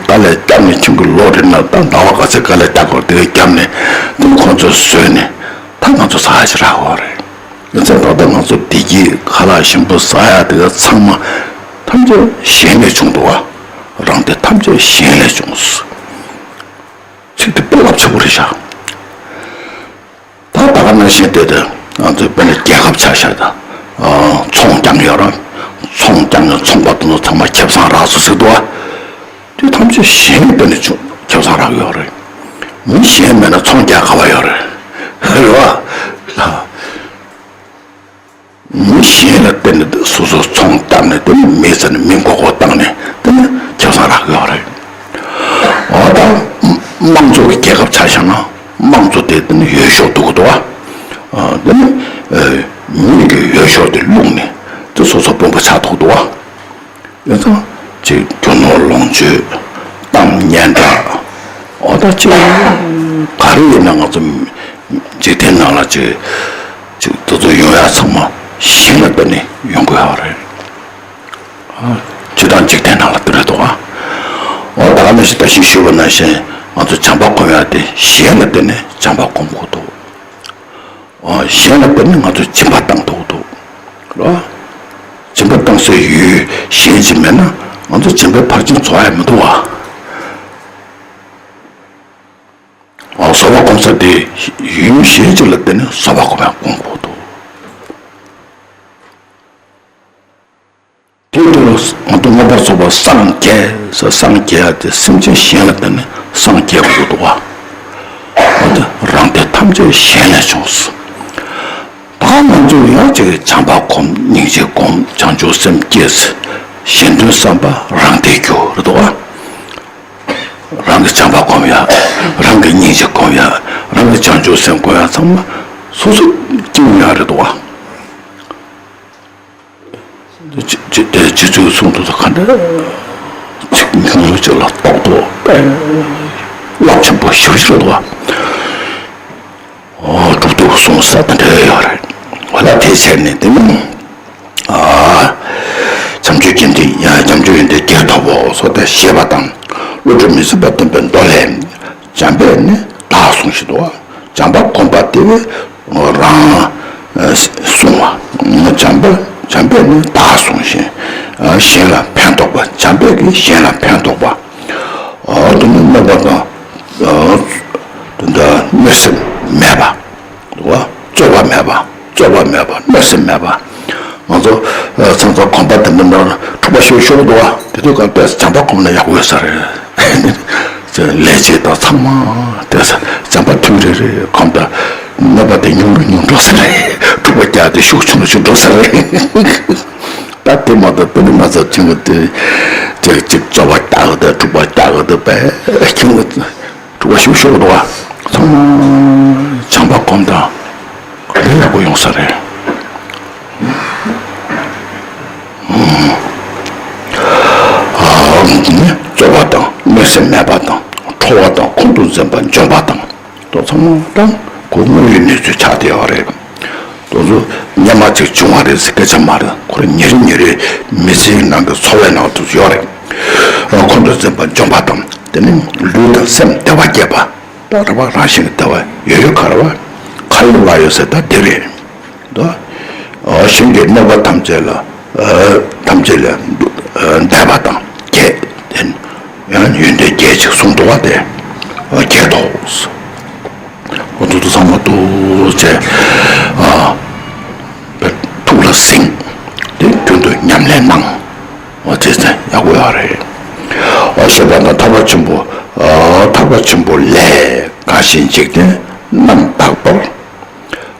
དཀའ་ལས་བརྒྱབ་ནས། ཁྱིམ་གྱི་ལོ་རེ་ན་ད་ཟླ་བ་ག་ཚོད་དཀའ་ལས་རྒྱག་དགོས་དེ་ག་བརྒྱབ་ནས། དེ་ཁོ་ཚོས་བཟོས་ནས་ད་ང་ཚོ་ཟ་ཡ་ཞིག་རག་གི་རེད། ཡིན་ཙང་ད་ལྟ་ང་ཚོ་བདེ་སྐྱིད་ཁ་ལག་ཞིམ་པོ་ཟ་ཡ་དེ་ག་ཚང་མ་ཐམས་ཅད་གཞན་ལས་བྱུང་འདུག་བ། རང་སྡེ་ཐམས་ཅད་གཞན་ལས་བྱུང་། ཚིག་དེ་དཔེ་རླབས་ཆེན་པོ་རེད་ཤག་ད་ད་ག་ནང་བཞིན་དེ་དེ་ང་ཚོའི་དཔེར་ན་རྒྱལ་ཁབ་ཆ་བཞག་དང་། ཚོང་རྐྱང་ཡོད་ར། ཚོང་རྐྱང་ཡང་ཚོང་པ་དེ་ཚོ་ཚང་མ་ཁེ་བཟང་རག་སོང་ཟེར་འདུག་བ། དེ་ཐམས་ཅད་གཞན་ལ་བརྟེན་ནས་བྱུང་། ཁེ་བཟང་རག་ཡོད་རེད། མི་གཞན་མེད་ན་ཚོང་རྒྱག་ག་བ་ཡོད་རེད། རེད་བ། མི་གཞན་ལ་བརྟེན་ནས་དེ་སོ་སོ་ཚོང་བཏབ་ནས། དེ་ནི་མི་ཚེ་ནི་མི་མགོ་སྐོར་བཏང་ནས། དེ་ནི་ཁེ་བཟང་རག་ཡོད་རེད། འོ་ད་དམངས་གཙོ་གི་རྒྱལ་ཁབ་ཆ་བཞག་ན། དམངས་གཙོ་དེ་དེ་ནི་འོས་ཤོག་འདུག་གི་འདུག་བ། དེ་ནི་མི་གི་འོས་ཤོག་དེ་བླུགས་ནས་དེ་སོ་སོ་དཔོན་པོ་ཆགས་འདུག་གི་འདུག་བ། ཡིན་ཙང་ཅིག་རྒྱུ་ནོར་ལོངས་སྤྱོད་གཏམ་སྙན་གྲགས། འོ་ད་ཅིག་ག་རེ་ཡིན་ན་ང་ཚོ་འཇིག་རྟེན་ནང་ལ་ཅིག་ཅིག་དེ་ཚོ་ཡོང་ཡ་ཚང་མ་གཞན་ལ་བརྟེན་ནས་ཡོང་དགོས་ཡོད་རེད། སྤྱིར་བཏང་འཇིག་རྟེན་ནང་ལ་དེ་རེད་འདུག་ཨ། འོ་ད་ག་ནང་བཞིན་ད་གིན་ཞུས་པ་ནང་བཞིན་ང་ཚོ་བྱམས་པ་སྒོམ་ཡ་དེ་གཞན་ལ་བརྟེན་ནས་བྱམས་པ་སྒོམ་དགོས་འདུག་གཞན་ལ་བརྟེན་ནས་ང་ཚོས་སྦྱིན་པ་བཏང་ཐུབ་ཐུབ། རེད་བ། སྦྱིན་པ་བཏང་སའི་ཡུལ་གཞན་ཅིག་མེད་ན་ང་ཚོ་སྦྱིན་པའི་ཕར་ཕྱིན་རྫོགས་ཡ་མི་འདུག་བ། ཨ། བཟོད་པ་སྒོམ་ས་དེ་ཡུལ་གཞན་ཅིག་ལ་བརྟེན་ནས་བཟོད་པ་སྒོམ་ཡ་སྒོམ་དགོས་འདུག་དེ་དུས་ང་ཚོ་མངོན་པར་རྫོགས་པར་སངས་རྒྱས་ཟེར། སངས་རྒྱས་ཏེ་སེམས་ཅན་གཞན་ལ་བརྟེན་ནས་སངས་རྒྱས་དགོས་འདུག་བ། འོ་དེ་རང་སྡེ་ཐམས་ཅད་གཞན་ལས་བྱུང་། ད་ང་ཚོ་ཡང་ཅིག་བྱམས་པ་སྒོམ། སྙིང་རྗེ་སྒོམ། བྱང་ཆུབ་སེམས་བསྐྱེད། གཞན་དོན་བསམ་པ་རང་སྡེ་རྒྱུ་རེད་འདུག་བ། རང་གི་བྱམས་པ་སྒོམ་ཡ། རང་གི་སྙིང་རྗེ་སྒོམ་ཡ། རང་གི་བྱང་ཆུབ་སེམས་སྒོམ་ཡ་ཚང་མ་སོ་སོ་སྐྱིད་ཡ་རེད་འདུག་བ། ཅི་ཅི་ཅི་ཅི་ཚོས་གསུངས་འདུག་ད་ག་འདྲ། ཚིག་ཉུང་ཉུང་ཅིག་ལ་རྟོགས་རྟོགས་པས་རླབས་ཆེན་པོ་ཞེ་པོ་ཞིག་རེད་འདུག་བ། ཨོ། གྲུབ་ཐོབ་གསུངས་ས་དེ་འདྲ་ཡོད་རེད། འོ་ལ་དེ་བྱས་ནས་དེ་ནི། ཨ། བྱམས་ཆོས་ཀྱི་འདི་ཡང་བྱམས་ཆོས་ཡོན་ཏན་བརྒྱད་ཐོབ་བོ་སོགས་དེ་ཞེས་པ་དང་། བློ་གྲོས་མི་ཟད་པ་སྟོན་པའི་མདོ་ལས། བྱམས་པས་ནི་བདག་གསུངས་ཤིང་འདུག་བ། བྱམས་པ་སྒོམ་པ་དེ་བས་རང་གསུང་བ། བྱམས་པ་བྱམས་པས་ནི་བདག་གསུངས་ཤིང་། གཞན་ལ་ཕན་འདོགས་པ། བྱམས་པས་ཀྱིས་གཞན་ལ་ཕན་འདོགས་པ། དེ་ནི་གནོད་པ་དང་། དེ་འདྲ་གནོད་སེམས་མེད་པ། རྩོད་པ་མེད་པ། རྩོད་པ་མེད་པ། གནོད་སེམས་མེད་པ། ང་ཚོ་ཚང་ཚང་གོམ་པ་དེ་འདྲ་འདྲ་འཁྲུག་པ་ཤོར་ཤོར་འདུག་བ། དེ་དུས་སྐབས་དཔེ་བྱམས་པ་སྒོམ་ན་ཡག་པོ་ཡོད་ས་རེད། ལས་བྱེད་དང་ཚང་མ་དེ་བྱམས་པ་ཐུན་རེ་རེ་སྒོམ་དང་། གནོད་པ་དེ་ཉུང་རུ་ཉུང་འགྲོ་ས་རེད། འཁྲུག་པ་རྒྱག་དེ་ཤུགས་ཆུང་རུ་ཆུང་འགྲོ་ས་རེད། ད་དེ་མ་གཏོགས་དེ་ནི་ང་ཚོ་ཆུང་ངུ་དེ་ཅིག་ཅིག་རྩོད་པ་རྒྱག་གི་དང་འཁྲུག་པ་རྒྱག་གི་དང་དཔེ་ཆུང་ངུ། དྲི་བ་ཞིབ་ཞུ་དགོས་འདུག་བ། ཚང་མ་བྱམས་པ་སྒོམ་དང་ག་དུས་ཡག་པོ་ཡོང་ས་རེད། ཨ། རྩོད་པ་དང་གནོད་སེམས་མེད་པ་དང་། ཁྲོ་བ་དང་ཁོང་དུ་འཛིན་པ་འཇོམས་པ་དང་། དེ་ཚང་མ་དང་ཁོ་དངོས་ཡོད་གནས་ཚུལ་ཆགས་བསྡད་ཡོད་རེད། དེ་ཚོ་སྔོན་མ་ཅིག་བྱུང་བ་རེད་ཟེར་སྐད་ཆ་མ་རེད། ཁོ་རང་ཉིན་རེ་ཉིན་རེ་མི་ཚེའི་ནང་གི་འཚོ་བའི་ནང་དུ་ཡོད་རེད། ཁོང་དུ་འཛིན་པ་འཇོམས་པ་དང་། དེ་ནི་ལུས་དང་སེམས་བདེ་བ་སྐྱེད་པ། ད་རེད་བ། རང་བཞིན་གྱི་བདེ་བ་ཡོད་ཡོད་ག་རེད་བ། ཁ་ཡོད་ལག་ཡོད་ཟེར་ད་འདི་རེད། ད་གཞན་གྱི་གནོད་པ་ཐམས་ཅད་ལ། ཐམས་ཅད་ལས་འདས་པ་དང་བརྒྱད་དེ། ཡང་ཡོན་ཏན་བརྒྱད་ཅིག་གསུངས་འདུག་བ། དེ་བརྒྱད་དོ། འོ་དེ་ཚོ་ཚང་མ་འདུག་བྱས། ཐུགས་ལ་ཟིན། དེ་རྒྱུན་དུ་ཉམས་ལེན་གནང་། འོ་དེ་ཚོ་ཡག་པོ་ཡོད་རེད། ཞེས་པ་དང་། ཐར་པ་ཆེན་པོ། ཨ། ཐར་པ་ཆེན་པོ་ལས། གང་ཞིག་འཇིག་རྟེན་རྣམ་དག་པར།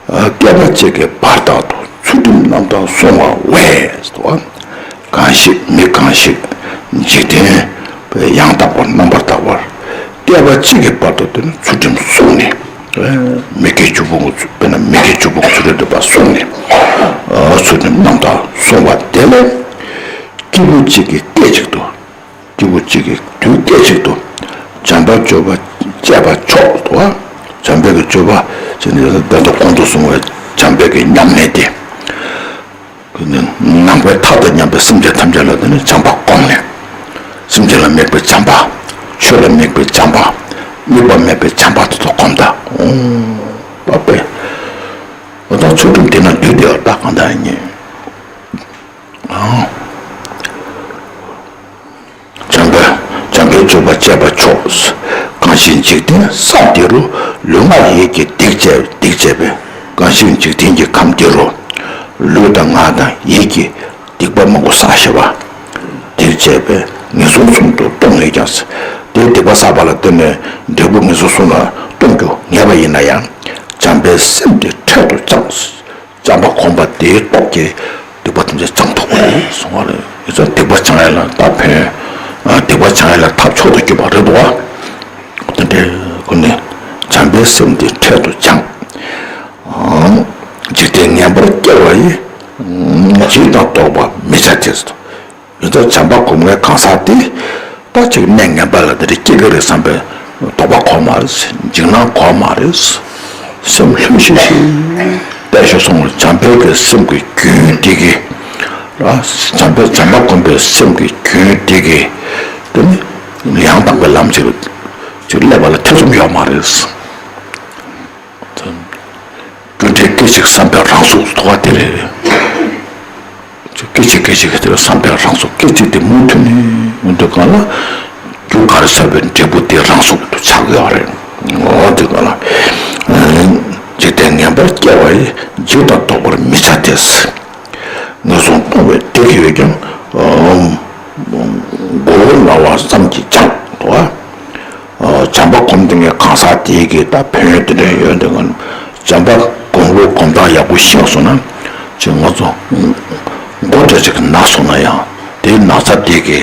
ཨ། བསྐལ་པ་གཅིག་གི་བར་དག་ཏུ། ཚུལ་ཁྲིམས་རྣམ་དག་བསྲུང་བ་བས། གང་ཞིག་མི་གང་ཞིག་འཇིག་རྟེན་ཡང་དག་པར་རྣམ་པར་དག་པར་བསྐལ་པ་གཅིག་གི་བར་དུ་དེ་ནི་ཚུལ་ཁྲིམས་བསྲུངས་ནས། ཨ། མི་དགེ་བཅུ་སྤོང་གི་ཚུལ། དཔེར་ན་མི་དགེ་བཅུ་སྤོང་གི་ཚུལ་ཁྲིམས་སྒྲུབ་པ་བསྲུངས་ནས། ཨ། ཚུལ་ཁྲིམས་རྣམ་དག་བསྲུངས་པ་དེ་ལས། སྐྱེས་བུ་གཅིག་གི་སྐད་ཅིག་ཏུ། སྐྱེས་བུ་གཅིག་གི་དུས་སྐད་ཅིག་ཏུ། བྱམས་པ་སྤྱོད་པ་སྤྱད་པ་མཆོག་ཏུ་བ། བྱམས་པའི་གི་སྤྱོད་པ་ཅི་ནས་ད་ལྟ་གོང་དུ་གསུངས་པའི་བྱམས་པའི་གི་ཉམས་ལེན་དེ། ནང་པའི་ཐབས་དང་མཉམ་པའི་སེམས་ཅན་ཐམས་ཅད་ལ་དེ་ནི་བྱམས་པ་སྒོམ་ནས། སེམས་ཅན་ལ་དམིགས་པའི་བྱམས་པ། ཆོས་ལ་དམིགས་པའི་བྱམས་པ། དམིགས་པ་མེད་པའི་བྱམས་པ་དེ་ཚོ་སྒོམ་ད། འོང་པ་པས། འོ་ད་ཚུལ་ཁྲིམས་དེ་ན་འདུས་ཏེ་བ་ད་གང་ལྟར་ཉེ། བྱམས་པ། བྱམས་པའི་སྤྱོད་པ་སྤྱད་པ་མཆོག། གང་ཞིག་འཇིག་རྟེན་ས་འདི་རུ། ལུས་ངག་ཡིད་ཀྱིས་སྡིག་བྱས། སྡིག་བྱས་པས། གང་ཞིག་འཇིག་རྟེན་གྱི་ཁམས་འདི་རུ། ལུས་དང་ངག་དང་ཡིད་ཀྱིས་སྡིག་པ་མང་པོ་བསགས་ཤེས་པ། སྡིག་བྱས་པས་ངན་སོང་གསུམ་དུ་ལྟུང་ངེས་ཀྱང་། དེ་སྡིག་པ་བསགས་པ་ལ་བརྟེན་ནས་འབྲས་བུ་ངན་སོང་གསུམ་ལ་ལྟུང་རྒྱུ་ངེས་པ་ཡིན་ན་ཡང་། བྱམས་པའི་སེམས་དེ་འཕྲལ་དུ་སྦྱངས། བྱམས་པ་སྒོམ་པ་དེའི་སྟོབས་ཀྱིས་སྡིག་པ་ཐམས་ཅད་སྦྱང་ཐུབ་པ་རེད་གསུང་བ་རེད། ཡིན་ཙང་སྡིག་པ་སྦྱང་ཡ་ལ་ད་ཕན། ཨ། སྡིག་པ་སྦྱང་ཡ་ལ་ཐབས་མཆོག་ཏུ་གྱུར་པ་རེད་འདུག་བ། དེ་འདྲའི་སྒོ་ནས་བྱམས་པའི་སེམས་དེ་འཕྲལ་དུ་སྦྱངས། ཨང་། འཇིག་རྟེན་ངན་པར་སྐྱེ་བ་ཡི། འཇིགས་དང་དོགས་པ་མི་བྱ་སྟེ། ཡོད་ཚད་བྱམས་པ་སྒོམ་མཁན་གང་ཟག་དེ། ད་ཅིག་གནས་ངན་པ་ལ་དེ་འདྲ་སྐྱེ་གི་རེད་བསམ་པའི་དོགས་པ་འཁོར་མ་རེད། འཇིགས་སྣང་འཁོར་མ་རེད། སེམས་ལྷོད་ཤིག་ཤིག་བལྟས་ཤིག་སོང་བ། བྱམས་པའི་གི་སེམས་ཀྱི་རྒྱུན་དེ་གི། ར། བྱམས་པའི་བྱམས་པ་སྒོམ་པའི་སེམས་ཀྱི་རྒྱུན་དེ་གི། དེ་ནི་ཡང་དག་པའི་ལམ་ཅིག་ཅིག་སླེབས་པ་ལ་ཐེ་ཚོམ་ཡོད་མ་རེད། རྒྱུ་འབྲས་སྐད་ཅིག་བསམ་པའི་རང་གཟུགས་ཐོག་དེ་རེད། སྐད་ཅིག་སྐད་ཅིག་གི་དེ་བསམ་པའི་རང་གཟུགས། སྐད་ཅིག་དེ་མུ་མཐུད་ནས་འོང་དུས་གང་ལ། རྒྱུ་ག་རེ་བསགས་པའི་འབྲས་བུ་དེ་རང་གཟུགས་དུ་ཆགས་ཡོད་རེད། འོ་དེ་གང་ལ། འཇིག་རྟེན་ངན་པར་སྐྱེ་བ་ཡི། འཇིགས་དང་དོགས་པར་མི་བྱ་སྟེ། ངན་སོང་ལྟུང་བའི་སྡིག་ཡོད་ཀྱང་། མགོ་བོ་ན་བ་ཙམ་གྱིས་སྦྱངས་འདུག་བ། བྱམས་པ་སྒོམ་དེ་ངས་གང་ཟག་དེའི་གི་ད་ཕན་ཡོན་དེ་འདྲ་ཡོད་འདུག་ག་བྱམས་པ་སྒོམ་ལུགས་སྒོམ་སྟངས་ཡག་པོ་ཤེས་སོང་ན། ཅིག་ང་ཚོ་མགོ་འདྲ་ཅིག་ན་སོང་ན་ཡང་དེའི་ན་ཚ་དེ་གི་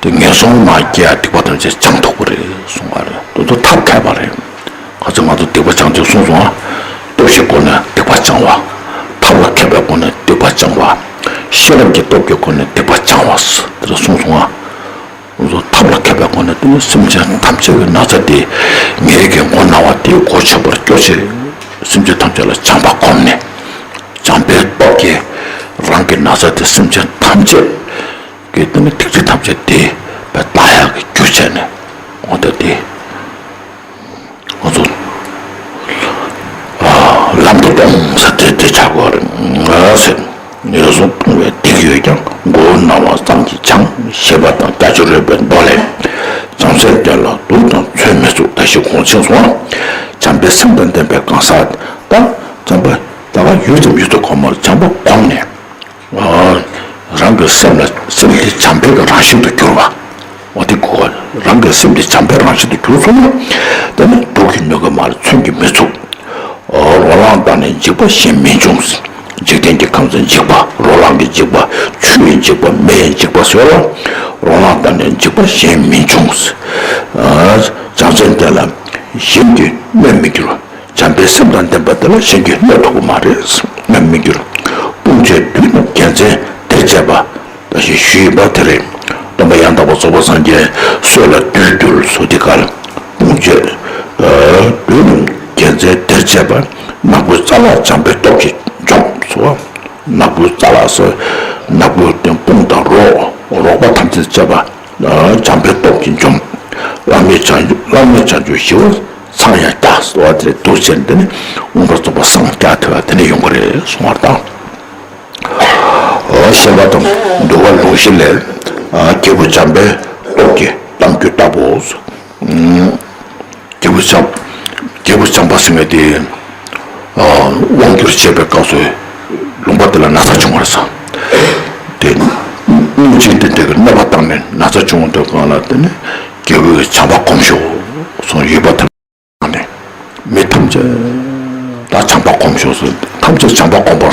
དེ་ངན་སོང་མ་སྐྱེ་ཡ་སྡིག་པ་ཐམས་ཅད་སྦྱང་ཐུབ་པ་རེད་གསུང་བ་རེད། དེ་ཚོ་ཐབས་མཁས་པ་རེད། ག་ཚོད་ང་ཚོ་སྡིག་པ་སྦྱང་ཚུལ་གསུངས་སོང་ང་། སྟོབས་བཞིའི་སྒོ་ནས་སྡིག་པ་སྦྱང་བ། ཐབས་ལ་མཁས་པའི་སྒོ་ནས་སྡིག་པ་སྦྱང་བ། ཤེས་རབ་ཀྱི་སྟོབས་ཀྱི་སྒོ་ནས་སྡིག་པ་སྦྱང་བ། དེ་ཚོ་གསུངས་སོང་ང་། ང་ཚོ་ཐབས་ལ་མཁས་པའི་སྒོ་ནས་དེ་ནི་སེམས་ཅན་ཐམས་ཅད་ཀྱི་ན་ཚ་དེ། ངའི་གི་མགོ་ན་བ་དེའི་མགོ་ཆོད་པར་སྐྱོ་ཆེ། སེམས་ཅན་ཐམས་ཅད་ལ་བྱམས་པ་སྒོམ་ནས། བྱམས་པའི་སྟོབས་ཀྱིས་རང་གི་ན་ཚ་དེ་སེམས་ཅན་ཐམས་ཅད་ཀྱི་དེ་ནི་སྡིག་སྒྲིབ་ཐམས་ཅད་དེ་བས་དག་ཡག་གི་རྒྱུ་བྱས་ནས། འོ་ད་དེ། ང་ཚོ་ལམ་དུ་གཏོང་ས་དེ་དེ་ཆགས་དགོས་རེད་ཟེར། ངན་སོང་ལྟུང་བའི་སྡིག་ཡོད་ཀྱང་། མགོ་བོ་ན་བ་ཙམ་གྱིས་སྦྱངས། ཞེས་པ་དང་། རྒྱ་ཆེར་རོལ་པའི་མདོ་ལས། བྱམས་སེམས་དེ་ལ་སྡུག་དང་མཚོན་མི་ཚུགས། ད་ཞིག་གོང་ཆེན་སོང་བ། བྱམས་པའི་སེམས་དང་ལྡན་པའི་གང་ཟག་ད་བྱམས་པ་ད་ག་ཡུད་ཙམ་ཡུད་ཙམ་གོང་མར་བྱམས་པ་སྒོམ་ནས། རང་གི་སེམས་ལ་སེམས་དེ་བྱམས་པའི་གི་རང་བཞིན་དུ་གྱུར་པ། འོ་དེ་གོ་བ། རང་གི་སེམས་དེ་བྱམས་པའི་རང་བཞིན་དུ་གྱུར་སོང་ན། དེ་ནི་སྡུག་གིས་གནོད་ཀྱི་མ་རེད། མཚོན་གྱིས་མི་ཚུགས། རོ་ལངས་བཏང་ནས་འཇིགས་པ་གཞན་མི་འབྱུང་། འཇིག་རྟེན་གྱི་ཁམས་སུ་འཇིགས་པ། རོ་ལངས་ཀྱི་འཇིགས་པ། ཆུ་ཡི་འཇིགས་པ། མེ་ཡི་འཇིགས་པ་ཟེར་བ། རོ་ལངས་བཏང་ནས་འཇིགས་པ་གཞན་མི་འབྱུང་། བྱམས་སེམས་དེ་ལ་གཞན་གྱིས་གནོད་མི་འགྱུར། བྱམས་པའི་སེམས་དང་ལྡན་པ་དེ་ལ་གཞན་གྱིས་གནོད་ཐུབ་ཀྱི་མ་རེད། གནོད་མི་འགྱུར། དཔུང་བཅས་བདུད་རྣམས་རྒྱལ་མཚན་དེར་བཅས་པ། ད་ཞེས་ཞུས་པ་དེ་རེད། སྟོན་པ་ཡང་དག་པར་རྫོགས་པའི་སངས་རྒྱས་སྲས་ལ་བདུད་བཏུལ་ཟེར་དེ་གར། དཔུང་བཅས་བདུད་རྣམས་རྒྱལ་མཚན་དེར་བཅས་པ། ནག་པོའི་རྩ་ལག་བྱམས་པའི་སྟོབས་ཀྱིས་འཇོམས་སོ། ནག་པོའི་རྩ་ལག་ཟེར། ནག་པོའི་དཔུང་དང་རོ། རོགས་པ་ཐམས་ཅད་བཅས་པ། བྱམས་པའི་སྟོབས་ཀྱིས་འཇོམས། བླ་མེད་བྱང་ཆུབ། བླ་མེད་བྱང་ཆུབ་ཞི་བ། འཚང་ཡང་རྒྱ་ཟེར་བ་དེ་འདུག་ཟེར་ནས་དེ་ནི་མངོན་པར་རྫོགས་པར་སངས་རྒྱས་ཐུབ་པ་དེ་ནས་ཡོང་གི་རེད་གསུང་བར་དང་། ཞེས་པ་དང་། འདུལ་བ་ལུང་གཞི་ལས། རྒྱལ་པོ་བྱམས་པའི་སྟོབས་ཀྱིས་གཏམ་རྒྱུད་ལྟ་བུ། རྒྱལ་པོ་བྱམས། རྒྱལ་པོ་བྱམས་པ་ཟེར་མཁན་དེ། དབང་བསྒྱུར་བྱེད་པའི་སྐབས་སུ་ལུང་པ་དེ་ལ་ན་ཚ་བྱུང་བར་བསམ། དེ་ན་ སེམས་ཅན་དེ་འདྲ་གི་གནོད་པ་བཏང་ནས་ན་ཚ་བྱུང་དུས་སྒང་ལ་དེ་ནི་རྒྱལ་པོས་བྱམས་པ་སྒོམ་ཤོག་གསུངས། ཡུལ་པ་ཐམས་ནས་མི་ཐམས་ཅད་ད་བྱམས་པ་སྒོམ་ཤོག་གསུངས། ཐམས་ཅད་བྱམས་པ་སྒོམ་པར་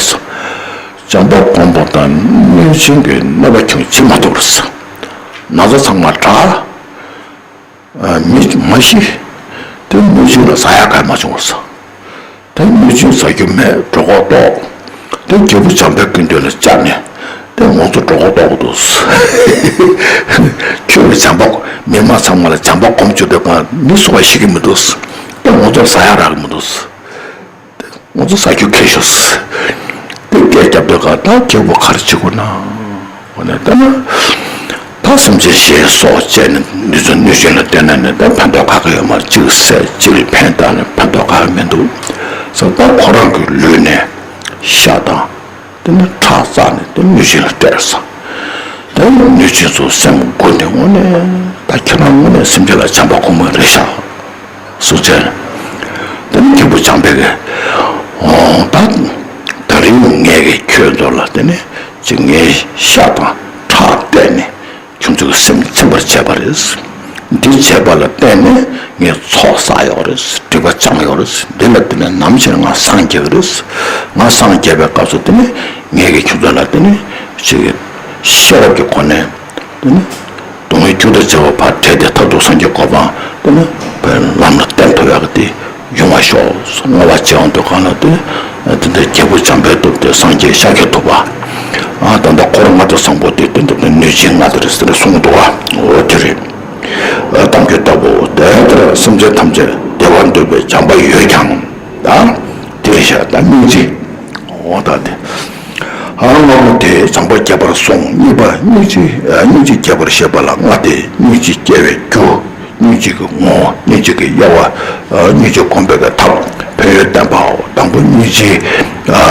བྱ། བྱམས་པ་སྒོམ་པ་དང་གནོད་སྦྱིན་གྱི་གནོད་པ་ཁྱོད་བྱེད་མ་ཐུབ་པར་བྱ། ན་ཚ་ཚང་མ་དྲག་མི་མ་ཤི། དེ་གནོད་སྦྱིན་ལ་ཟ་ཡག་ག་མ་བྱུང་བར་བྱ། དེ་གནོད་སྦྱིན་ཟ་རྒྱུ་མེད། གྲོད་ཁོག་ལྟོགས། དེ་རྒྱལ་པོ་བྱམས་པའི་སྐུ་མདུན་ལ་བཅར་ནས་དེ་ང་ཚོ་གྲོད་ཁོག་ལྟོགས་འདུག་ཁྱོད་ཀྱི་བྱམས་པ་མི་མང་ཚང་མ་ལ་བྱམས་པ་སྒོམ་བཅུག་པའི་སྒང་མི་སུ་བ་ཤི་གི་མི་འདུག་དེ་ང་ཚོ་ཟ་ཡག་རག་གི་མི་འདུག་ང་ཚོ་ཟ་རྒྱུ་ཁེལ་ཤོག་དེ་སྐད་རྒྱབ་དུས་སྒང་ད་རྒྱལ་པོ་ག་རེ་བྱེད་དགོས་ན། འོ་ན་ད་ན། ད་སེམས་ཅན་གཞན་སྲོག་བཅད་ནས་ནུས་ཚོད་གནོད་སྦྱིན་ལ་བསྟན་ན་ནི་ད་ཕན་ཐོགས་ག་གེ་ཡོད་མ་རེད། གཅིག་བསད་གཅིག་ལ་ཕན་བཏགས་ནས་ཕན་ཐོགས་ག་གེ་མི་འདུག་ཟེར། ད་ཁོ་རང་གི་ལུས་ནས་ཤ་དང་དེ་ནི་ཁྲག་བཙགས་ནས་དེ་གནོད་སྦྱིན་ལ་སྤྲད་ཟེར། དེ་གནོད་སྦྱིན་ཚོ་སེམས་མགུ་ནས་དངོས་གནས་ད་ཁྱེད་རང་དངོས་གནས་སེམས་ཅན་ལ་བྱམས་པ་སྒོམ་མཁན་རེད་ཤག་གསུངས་བྱས། དེ་ནི་རྒྱལ་པོ་བྱམས་པས་ཀྱི་འོ་ད་ད་རིང་ངས་ཀྱི་ཁྱོད་ཚོ་ལ་དེ་ནི་ཅིག་ངའི་ཤ་དང་ཁྲག་གཏད་ནས་ཁྱོད་ཚོ་གི་སེམས་ཚིམ་པར་བྱས་པ་རེད། འདི་བྱས་པ་ལ་བརྟེན་ནས་ངས་ཚོགས་བསགས་ཡོད་རེད། སྒྲིབ་པ་སྦྱངས་ཡོད་རེད། འདི་ལ་བརྟེན་ནས་ནམ་ཞིག་ང་སངས་རྒྱས་ཀྱི་རེད། ང་སངས་རྒྱས་པའི་སྐབས་སུ་དེ་ནི་ངས་ཀྱི་ཁྱོད་ཚོ་ལ་དེ་ནི་ཅིག་ཤེས་རབ་ཀྱི་སྒོ་ནས་དེ་ནི་སྡུག་བསྔལ་རྒྱུ་དང་བྲལ་བ་ཕར་བྲལ་ཏེ་མཐར་ཐུག་སངས་རྒྱས་གོ་འཕང་དེ་ནི་བའི་ལམ་ལ་བརྟན་ཐུབ་ཡག་གི་དེ་ཡོང་བ་ཤོག་བསྔོ་བ་བྱེད་འོང་དུས་སྒང་ལ་དེ་དེ་འདྲ་རྒྱལ་པོ་བྱམས་པས་བཏུབ་སྟེ་སངས་རྒྱས་ཤཱཀྱ་ཐུབ་པ། ཨ་ད་ལྟ་འཁོར་ལྔ་སྡེ་བཟང་པོ་དེ་དེ་འདྲ་གནོད་སྦྱིན་ལྔ་དེ་རེད་ཟེར་ནས་གསུངས་འདུག་བ། འོ་དེ་རེད། ཨ་གཏམ་རྒྱུད་ལྟ་བུ་དེ་ལྟར་སེམས་ཅན་ཐམས་ཅད་བདེ་བ་འདོད་པའི་བྱམས་པ་ཡོད་ཀྱང་། ད་དེ་རེད་ཤག་ད་སྙིང་རྗེ། འོ་ད་དེ། ཨ་སྔ་མོ་དེ་བྱམས་པ་བསྐྱེད་པར་སོང་། གཉིས་པ་སྙིང་རྗེ། ཨ་སྙིང་རྗེ་བསྐྱེད་པར་བཤད་པ་ལ་ལྔ་སྟེ། སྙིང་རྗེ་སྐྱེ་བའི་རྒྱུ། སྙིང་རྗེ་གི་ངོ་བོ། སྙིང་རྗེ་གི་དབྱེ་བ། ཨ་སྙིང་རྗེ་སྒོམ་པའི་གི་ཐབས། ཕན་ཡོན་བསྟན་པའོ། དང་པོ་སྙིང་རྗེ་ཨ་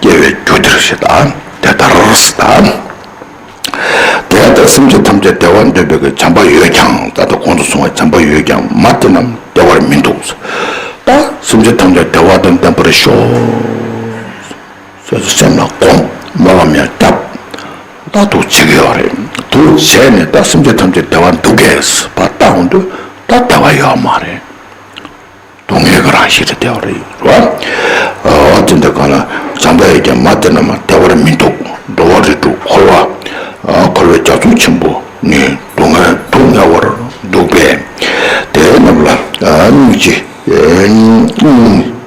སྐྱེ་བའི་རྒྱུ་དེར་ཞེས་དང་། དེ་ལྟར་ཟེར་དང་། དེ་ལྟར་སེམས་ཅན་ཐམས་ཅད་བདེ་བ་འདོད་པའི་གི་བྱམས་པ་ཡོད་ཀྱང་། ད་ལྟ་གོང་དུ་སོང་བའི་བྱམས་པ་ཡོད་ཀྱང་། མ་བདེ་རྣམས་བདེ་བར་མི་འདུག་ད་སེམས་ཅན་ཐམས་ཅད་བདེ་བ་དང་ལྡན་པར་ཤོག་སོ་སོའི་སེམས་ལ་སྒོམ། སྨོན་ལམ་ཡང་བརྒྱབ། ད་འདུག་བྱེད་ཀྱི་ཡོད་རེད། འདུག་བྱས་ནས་ད་སེམས་ཅན་ཐམས་ཅད་བདེ་བ་འདུག་གས་པ་ལྟ་འོང་དུས་ད་བདེ་བ་ཡོད་མ་རེད། སྡུག་བསྔལ་གྱི་རང་བཞིན་དུ་བདེ་བ་རེད་རོ། འོ་དེ་འདྲ་གང་ལ་བྱམས་པ་ཡོད་ཀྱང་མ་བདེ་རྣམས་བདེ་བར་མི་འདུག་འགྲོ་བ་རིགས་དྲུག་འཁོར་བ། འཁོར་བའི་རྒྱ་མཚོ་ཆེན་པོ་ནི་སྡུག་བསྔལ་སྡུག་བསྔལ་བར་འདུག་པས། དེ་རྣམས་ལ་སྙིང་རྗེ།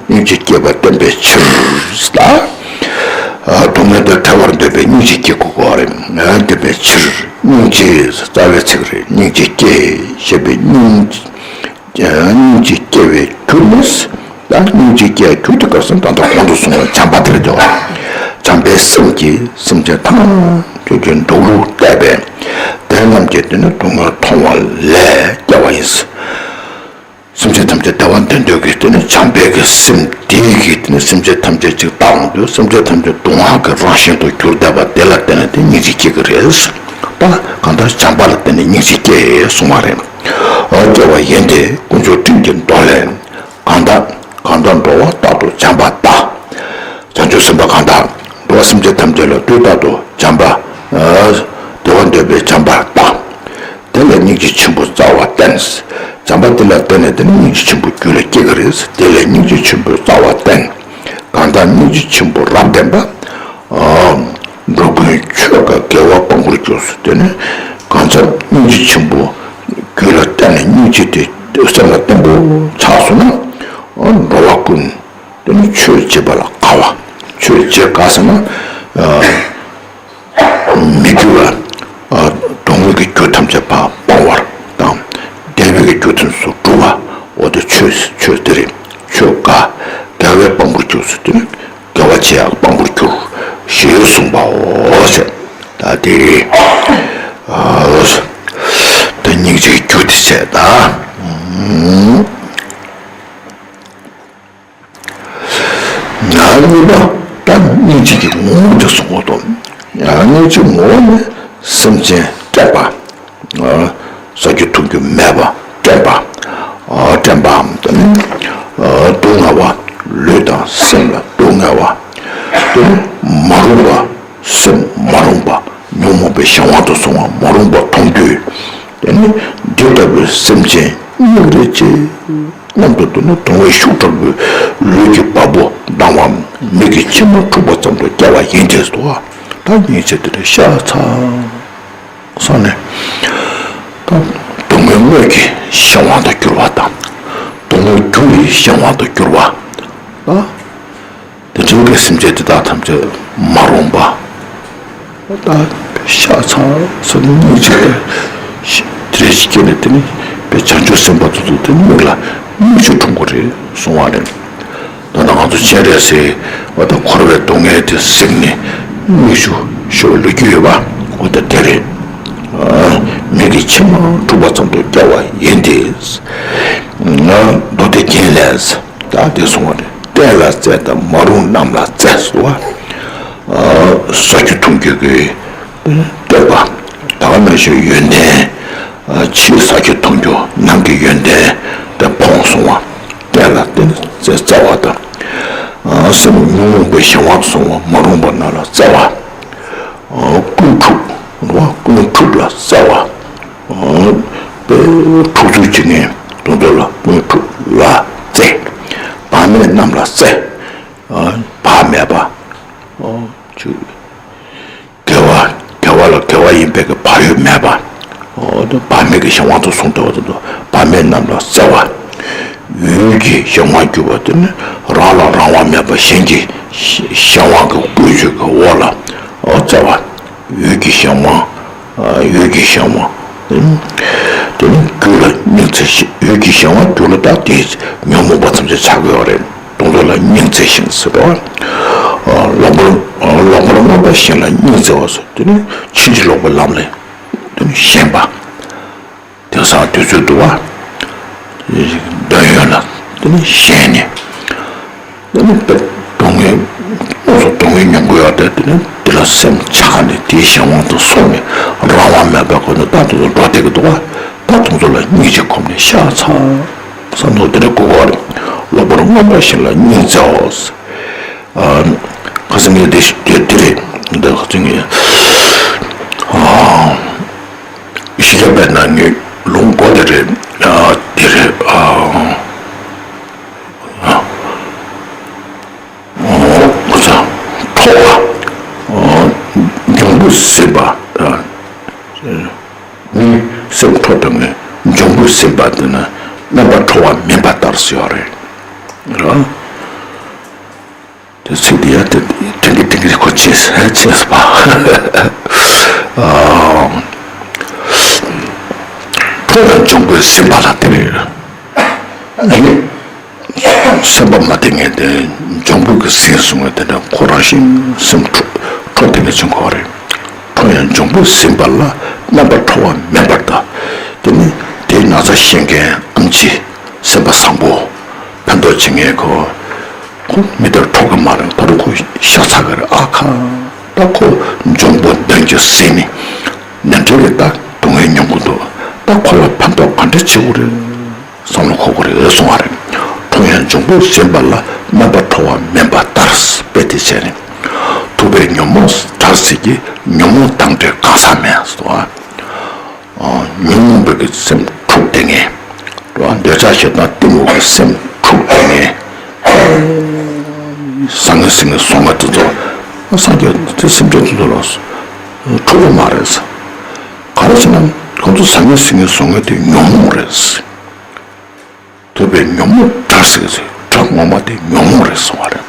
སྙིང་རྗེ་སྐྱེས་པ་བསྟེན་པའི་ཕྱིར་ལ། སྡུག་བསྔལ་དང་བྲལ་བར་འདོད་པའི་སྙིང་རྗེ་སྐྱེ་དགོས་པ་རེད། བསྟེན་པའི་ཕྱིར་སྙིང་རྗེ་རྩ་བའི་ཚིག་རེད། སྙིང་རྗེ་སྐྱེ་ཞེས་པའི་སྙིང་། སྙིང་རྗེ་སྐྱེ་བའི་རྒྱུ་ནི། ད་སྙིང་རྗེ་སྐྱེ་རྒྱུ་དེ་ག་ཟེར་ན་ད་ལྟ་གོང་དུ་སོང་བའི་བྱམས་པ་དེ་རེད་དོ། བྱམས་པའི་སེམས་ཀྱིས་སེམས་ཅན་ཐམས་ཅད་ཀྱི་འགྲོ་ལུགས་བལྟས་པས། དེ་རྣམས་ཀྱི་དེ་ནི་སྡུག་བསྔལ་མཐོང་བ་ལས་སྐྱེ་བ་ཡིན། སེམས་ཅན་ཐམས་ཅད་བདེ་བ་འདོད་འདོད་ཀྱི་དེ་ནི་བྱམས་པའི་གི་སེམས་དེ་གིས་དེ་ནི་སེམས་ཅན་ཐམས་ཅད་ཅིག་ལྟ་འོང་དུས་སེམས་ཅན་ཐམས་ཅད་སྡུག་བསྔལ་གྱི་རང་བཞིན་དུ་གྱུར་བསྡད་པ་དེ་ལ་བརྟེན་ནས་དེ་སྙིང་རྗེ་སྐྱེ་གི་རེད། ད་གང་ལྟར་བྱམས་པ་ལ་བརྟེན་ནས་སྙིང་རྗེ་སྐྱེ་གསུངས་པ་རེད། འོ་སྐྱེ་བ་ཡིན་ཏེ་དཀོན་མཆོག་སྤྲིན་གྱི་མདོ་ལས། གང་དག་གང་དག་འགྲོ་བ་རྟག་ཏུ་བྱམས་པ་དག་བྱང་ཆུབ་སེམས་དཔའ་གང་དག་འགྲོ་བ་སེམས་ཅན་ཐམས་ཅད་ལ་དུས་རྟག་ཏུ་བྱམས་པ། བདེ་བ་འདོད་པའི་བྱམས་པ་དག་དེ་ལས་སྙིང་རྗེ་ཆེན་པོ་རྩ་བར་བསྟེན། བྱམས་པ་དེ་ལ་བརྟེན་ནས་དེ་ནི་སྙིང་རྗེ་ཆེན་པོ་རྒྱུད་ལ་སྐྱེ་གི་རེད། དེ་ལས་སྙིང་རྗེ་ཆེན་པོ་རྩ་བར་བསྟེན། གང་དག་སྙིང་རྗེ་ཆེན་པོ་རབ་ལྡན་པ། འགྲོ་ཀུན་ཆོས་དགའ་དགེ་བ་སྤང་བར་གྱུར་ཟེར། དེ་ནི་གང་ཚབ་སྙིང་རྗེ་ཆེན་པོ་རྒྱུད་ལ་བརྟེན་ནས་སྙིང་རྗེ་དེ་སེམས་ལ་བརྟན་པོ་ཆགས་སོང་ན། འགྲོ་བ་ཀུན་དེ་ནི་ཆོས་བྱེད་པ་ལ་དགའ་བ། ཆོས་བྱེད་དགའ་ཟེར་ན། མི་དགེ་བ། སྡུག་བསྔལ་གྱི་རྒྱུ་ཐམས་ཅད་པ་སྤང་བར་དང་། བདེ་བའི་གི་རྒྱུ་ཐམས་སུ་སྒྲུབ་པ། འོ་དེ་ཆོས་ཆོས་དེ་རེད། ཆོས་དགའ། དགེ་བའི་སྤང་བར་གྱུར་ཟེར་དུས། དགེ་བ་བྱེད་ཡག་སྤང་བར་གྱུར། ཞེས་གསུངས་པའོ་ཞེས། ད་དེ་རེད། ད་སྙིང་རྗེའི་རྒྱུ་དེ་བྱས་ད། ང་གཉིས་པ་ད་སྙིང་རྗེ་གི་ངོ་བོ་དེ་གསུང་གོ་དོ། སྙིང་རྗེ་ངོ་བོ་ནི་སེམས་ཅན་སྤྲད་པ། ཟ་རྒྱུ་འཐུང་རྒྱུ་མེད་པ་སྤྲད་པ། སྤྲད་པའམ་དེ་ནི་སྡུག་བསྔལ་བ། ལུས་དང་སེམས་ལ་སྡུག་བསྔལ་བ། དེ་ནི་མ་རུངས་པ། སེམས་མ་རུངས་པ། ཉོན་མོངས་ གཞན་དབང་དུ་སོང་བ་མ་རུངས་པ་མཐོང་དུས། དེ་ནི་འདི་ལྟ་བུའི་སེམས་ཅན་སྙིང་རེ་རྗེ། མཉམ་དུ་འདུག་ན་གདུང་བའི་ཤུགས་དྲག་པོས་ལུས་ཀྱི་བ་སྤུ་ལྡང་བའམ་མིག་གི་མཆི་མ་འཁྲུགས་པ་ཙམ་དུ་སྐྱེ་བ་ཡིན་ཏེ་སོ། ད་སྙིང་རྗེ་དེ་འདྲ་ཤ་ཚ་སོང་ནས། ད་སྡུག་བསྔལ་དངོས་ཀྱི་གཞན་དབང་དུ་གྱུར་པ་དང་། སྡུག་བསྔལ་རྒྱུ་ཡི་གཞན་དབང་དུ་གྱུར་པ། ད་དེ་འཕྲལ་གྱི་སེམས་ཅན་དེ་དག་ཐམས་ཅད་མ་རུངས་པ། ད་ཤ་ཚ་ས་ནི་སྙིང་རྗེ་དེ་རེ་ཞིག་སྐྱེས་ནས། དེ་ནི་དཔེ་བྱང་ཆུབ་སེམས་དཔའ་ཚོ་ཚོ་དེ་མིག་ལ་མིག་ཆུ་འཁྲུངས་པ་རེད་གསུང་བ་རེད། ད་ལྟ་ང་ཚོ་སྤྱན་རས་གཟིགས་འོ་ད་འཁོར་བའི་སྡུག་བསྔལ་དེ་གཟིགས་ནས་མིག་ཆུ་ཤོར་ལོ་རྒྱུས་ཡོད་པ། འོ་ད་དེ་རེད། མིག་གི་མཆི་མ་འཁྲུགས་པ་ཙམ་དུ་སྐྱེ་བ་ཡིན་ཏེ། མདོ་སྡེ་རྒྱན་ལས། ད་དེ་གསུང་བ་རེད། བསྟན་ལ་བརྩེ་དང་མ་རུངས་རྣམས་ལ་བརྩེ་ཟེར་བ། ས་ཆུ་འཐུང་རྒྱུ་གི་བསྟོད་པ། ད་ག་ནང་བཞིན་ཡོན་ཏན། ཕྱིའི་ས་ཆུ་འཐུང་རྒྱུ་ནང་གི་ཡོན་ཏན་དེ་ཕོངས་སོང་བ། བསྟན་ལ་བརྟེན་བརྩེ་བ་དང་། སེམས་ཉོན་མོངས་པའི་གཞན་དབང་དུ་སོང་བ་མ་རུངས་པ་རྣམས་ལ་བརྩེ་བ། ཀུན་འཁྲུགས། ཀུན་འཁྲུགས་ལ་བརྩེ་བ། དཔེ་འཁྲུག་རྩོད་བྱེད་མཁན་དེ་ཚོ་ལ་ཀུན་འཁྲུགས་ལ་བརྩེ། བག་མེད་རྣམས་ལ་བརྩེ། བག་མེད་པ། དགེ་བ། དགེ་བ་ལ་དགེ་བ་ཡིན་པའི་གི་བག་ཡོད་མེད་པ། འོ་དེ་བག་མེད་ཀྱི་གཞན་དབང་དུ་སོང་སྟེ་བ་དེ་ཚོ་བག་མེད་རྣམས་ལ་བརྩེ་བ། འོས་ཀྱི་གཞན་དབང་གྱུར་པ་དེ་ནི་རང་ལ་རང་དབང་མེད་པ་གཞན་གྱི་གཞན་དབང་གི་བཀོལ་སྤྱོད་ཀྱི་འོག་ལ་འོ་བརྩེ་བ། འོས་ཀྱི་གཞན་དབང་། འོས་ཀྱི་གཞན་དབང་། དེ་ནི་རྒྱུ་ལ་སྙིང་བརྩེ་ཞིང་། འོས་ཀྱི་གཞན་དབང་རྒྱུ་ལ་ད་དེ་ཉོན་མོངས་པ་ཐམས་ཅད་ཆགས་ཀྱི་ཡོད་རེད། དེ་ཚོ་ལ་སྙིང་བརྩེ་ཞིང་ཟེར་བ། ལོག་པར་ལོག་པར་རྔོན་པ་བཞིན་ལ་སྙིང་བརྩེ་བ་ཟེར། དེ་ནི་ཕྱིན་ཅི་ལོག་པའི་ལམ་ལས་དེ་ནི་ཞེན་པ། དེང་སང་དུས་ཚོད་འདུག་བ། འདོད་ཡོན་ལ་དེ་ནི་ཞེན་ནས། དེ་ནི་དཔེ་སྡུག་བསྔལ། དངོས་སུ་སྡུག་བསྔལ་མྱོང་གི་ཡོད་དེ། དེ་ནི་དེ་ལ་སེམས་ཆགས་ནས་དེའི་གཞན་དབང་དུ་སོང་ནས་རང་དབང་མེད་པའི་སྒོ་ནས་ད་དེ་ཚོ་འགྲོ་བསྡད་ཀྱི་འདུག་བ། ད་དེ་ཚོ་ལ་སྙིང་རྗེ་སྒོམ་ནས་ཤ་ཚ་བསམ་བློ་དེ་འདྲ་དགོས་ཀྱི་རེད། ལོག་པར་རྔོན་པ་བཞིན་ལ་སྙིང་བརྩེའོ། ཁ་སང་ངས་དེ་དེ་དེ་རེད། འདི་ཁ་སང་ངས་ཨ། གཞི་རྒྱ་དཔེར་ན་ངས་ལུང་གོ་དེ་རེད། ཨ་དེ་རེད། ཨ་ཨ་ཁྲོ་བ། ཨ་འབྱུང་པོ་ཟིན་པ། ཨ་ནི་སེམས་ཁྲོ་དང་ངས་འབྱུང་པོ་ཟིན་པ་དེ་ན་རྣམ་པར་ཁྲོ་བ་མིན་པ་ལྟར་ཟེར་བ་རེད། ར། དེ་ཚིག་དེ་ཡང་དེ་དེང་གི་དེང་གི་ཁོ་ཆེས་ཆེས་པ། ཁོ་ཡང་འབྱུང་པོའི་སེམས་པ་ལ་དེ་རེད། སེམས་པ་མ་བདེ་ངེས་དེ་འབྱུང་པོ་གི་སེམས་སོང་བས་དེ་འདྲ་ཁོ་རང་བཞིན་སེམས་ཁྲོ་ཁྲོ་དེ་ནས་བྱུང་གོ་རེད། ཁོ་ཡང་འབྱུང་པོའི་སེམས་པ་ལ་རྣམ་པར་ཁྲོ་བ་མེད་པར་གདའ། དེ་ནི་དེའི་ན་ཚ་ཤེས་མཁན་ཨམ་ཆི་སེམས་པ་བཟང་པོ་ཕན་ཐོགས་བྱེད་མཁན་ཁོ། ཁོ་མི་དེར་ཁྲོ་གི་མ་རེད། ད་རུང་ཁོ་ཤ་ཚ་གི་རེད། ཨ་ཁ། ད་ཁོ་འབྱུང་པོ་འདོན་རྒྱུ་ཟད་ནས་ནན་ཏན་གྱིས་ད་སྡུག་བསྔལ་མྱོང་གི་འདུག་ད་ཁོ་ལ་ཕན་ཐོགས་ག་འདྲ་བྱེད་དགོས་རེད་བསམ་བློ་འཁོར་དགོས་རེད་གསུང་བ་རེད། ཁྲོ་ཡང་འབྱུང་པོ་ཟིན་པ་ལ་རྣམ་པར་ཁྲོ་བ་མིན་པ་ལྟར་དཔེ་དེ་བྱས་ནས། ཐུབ་པས་ཉོན་མོངས་བྲལ་ཟེར་གྱི་ཉོན་མོངས་དང་བྲལ་གང་ཟག་མེད་སོ། ཉོན་མོངས་པའི་གི་སེམས་འཁྲུགས་དེ་ངས། འདོད་ཆགས་ཞེ་སྡང་གཏི་མུག་གི་སེམས་འཁྲུགས་དེ་ངས། བཟང་ངན་སེམས་ཀྱི་བཟང་ངན་དེ་ཚོ་སངས་རྒྱས་དེ་སེམས་ཅན་དེ་ཚོ་ལ་འཁྲུག་པ་མ་རེད། ག་རེ་ཟེར་ན་ཁོང་ཚོ་བཟང་ངན་སེམས་ཀྱི་བཟང་ངན་དེ་ཉོན་མོངས་རེད། ཐུབ་པས་ཉོན་མོངས་བྲལ་ཟེར་ཟེར། བྲལ་ངོ་མ་དེ་ཉོན་མོངས་རེད་གསུང་བ་རེད།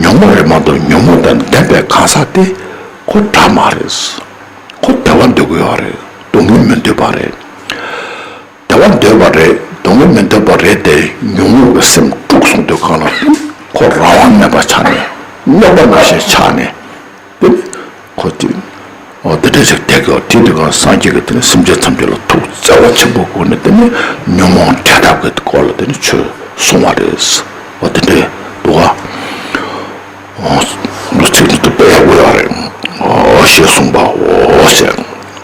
ཉོན་མོངས་རེད་མ་གཏོགས་ཉོན་མོངས་དང་ལྡན་པའི་གང་ཟག་དེ་ཁོ་དགྲ་མ་རེད། ཁོ་བདེ་བ་འདོད་ཀྱི་ཡོད་རེད། སྡུག་བསྔལ་མི་འདོད་པ་རེད། བདེ་བ་འདོད་པ་རེད། སྡུག་བསྔལ་མི་འདོད་པ་རེད་དེ། ཉོན་མོངས་ཀྱི་སེམས་དཀྲུགས་སོང་དུས་གང་ལ་ཁོ་རང་དབང་མེད་པ་ཆགས་ནས་རྙོག་པ་ནང་བཞིན་ཆགས་ནས། དེ་ཁོ་དེ་འོ་དེ་འདྲ་ཞིག་བསྡད་དགོས། དེ་དུས་གང་སངས་རྒྱས་ཀྱིས་དེ་ནི་སེམས་ཅན་ཐམས་ཅད་ལ་ཐུགས་བརྩེ་བ་ཆེན་པོའི་སྒོ་ནས་དེ་ནི་ཉོན་མོངས་བྲལ་ཐབས་ཀྱི་སྐོར་ལ་དེ་ནི་ཆོས་གསུང་བ་རེད། འོ་དེ་འདྲ་འདུག་ག་འོ་འདུག་ཚིག་འདི་དཔེ་ཡག་པོ་ཡོད་རེད། འོ་ཞེས་གསུངས་པའོ་ཟེར།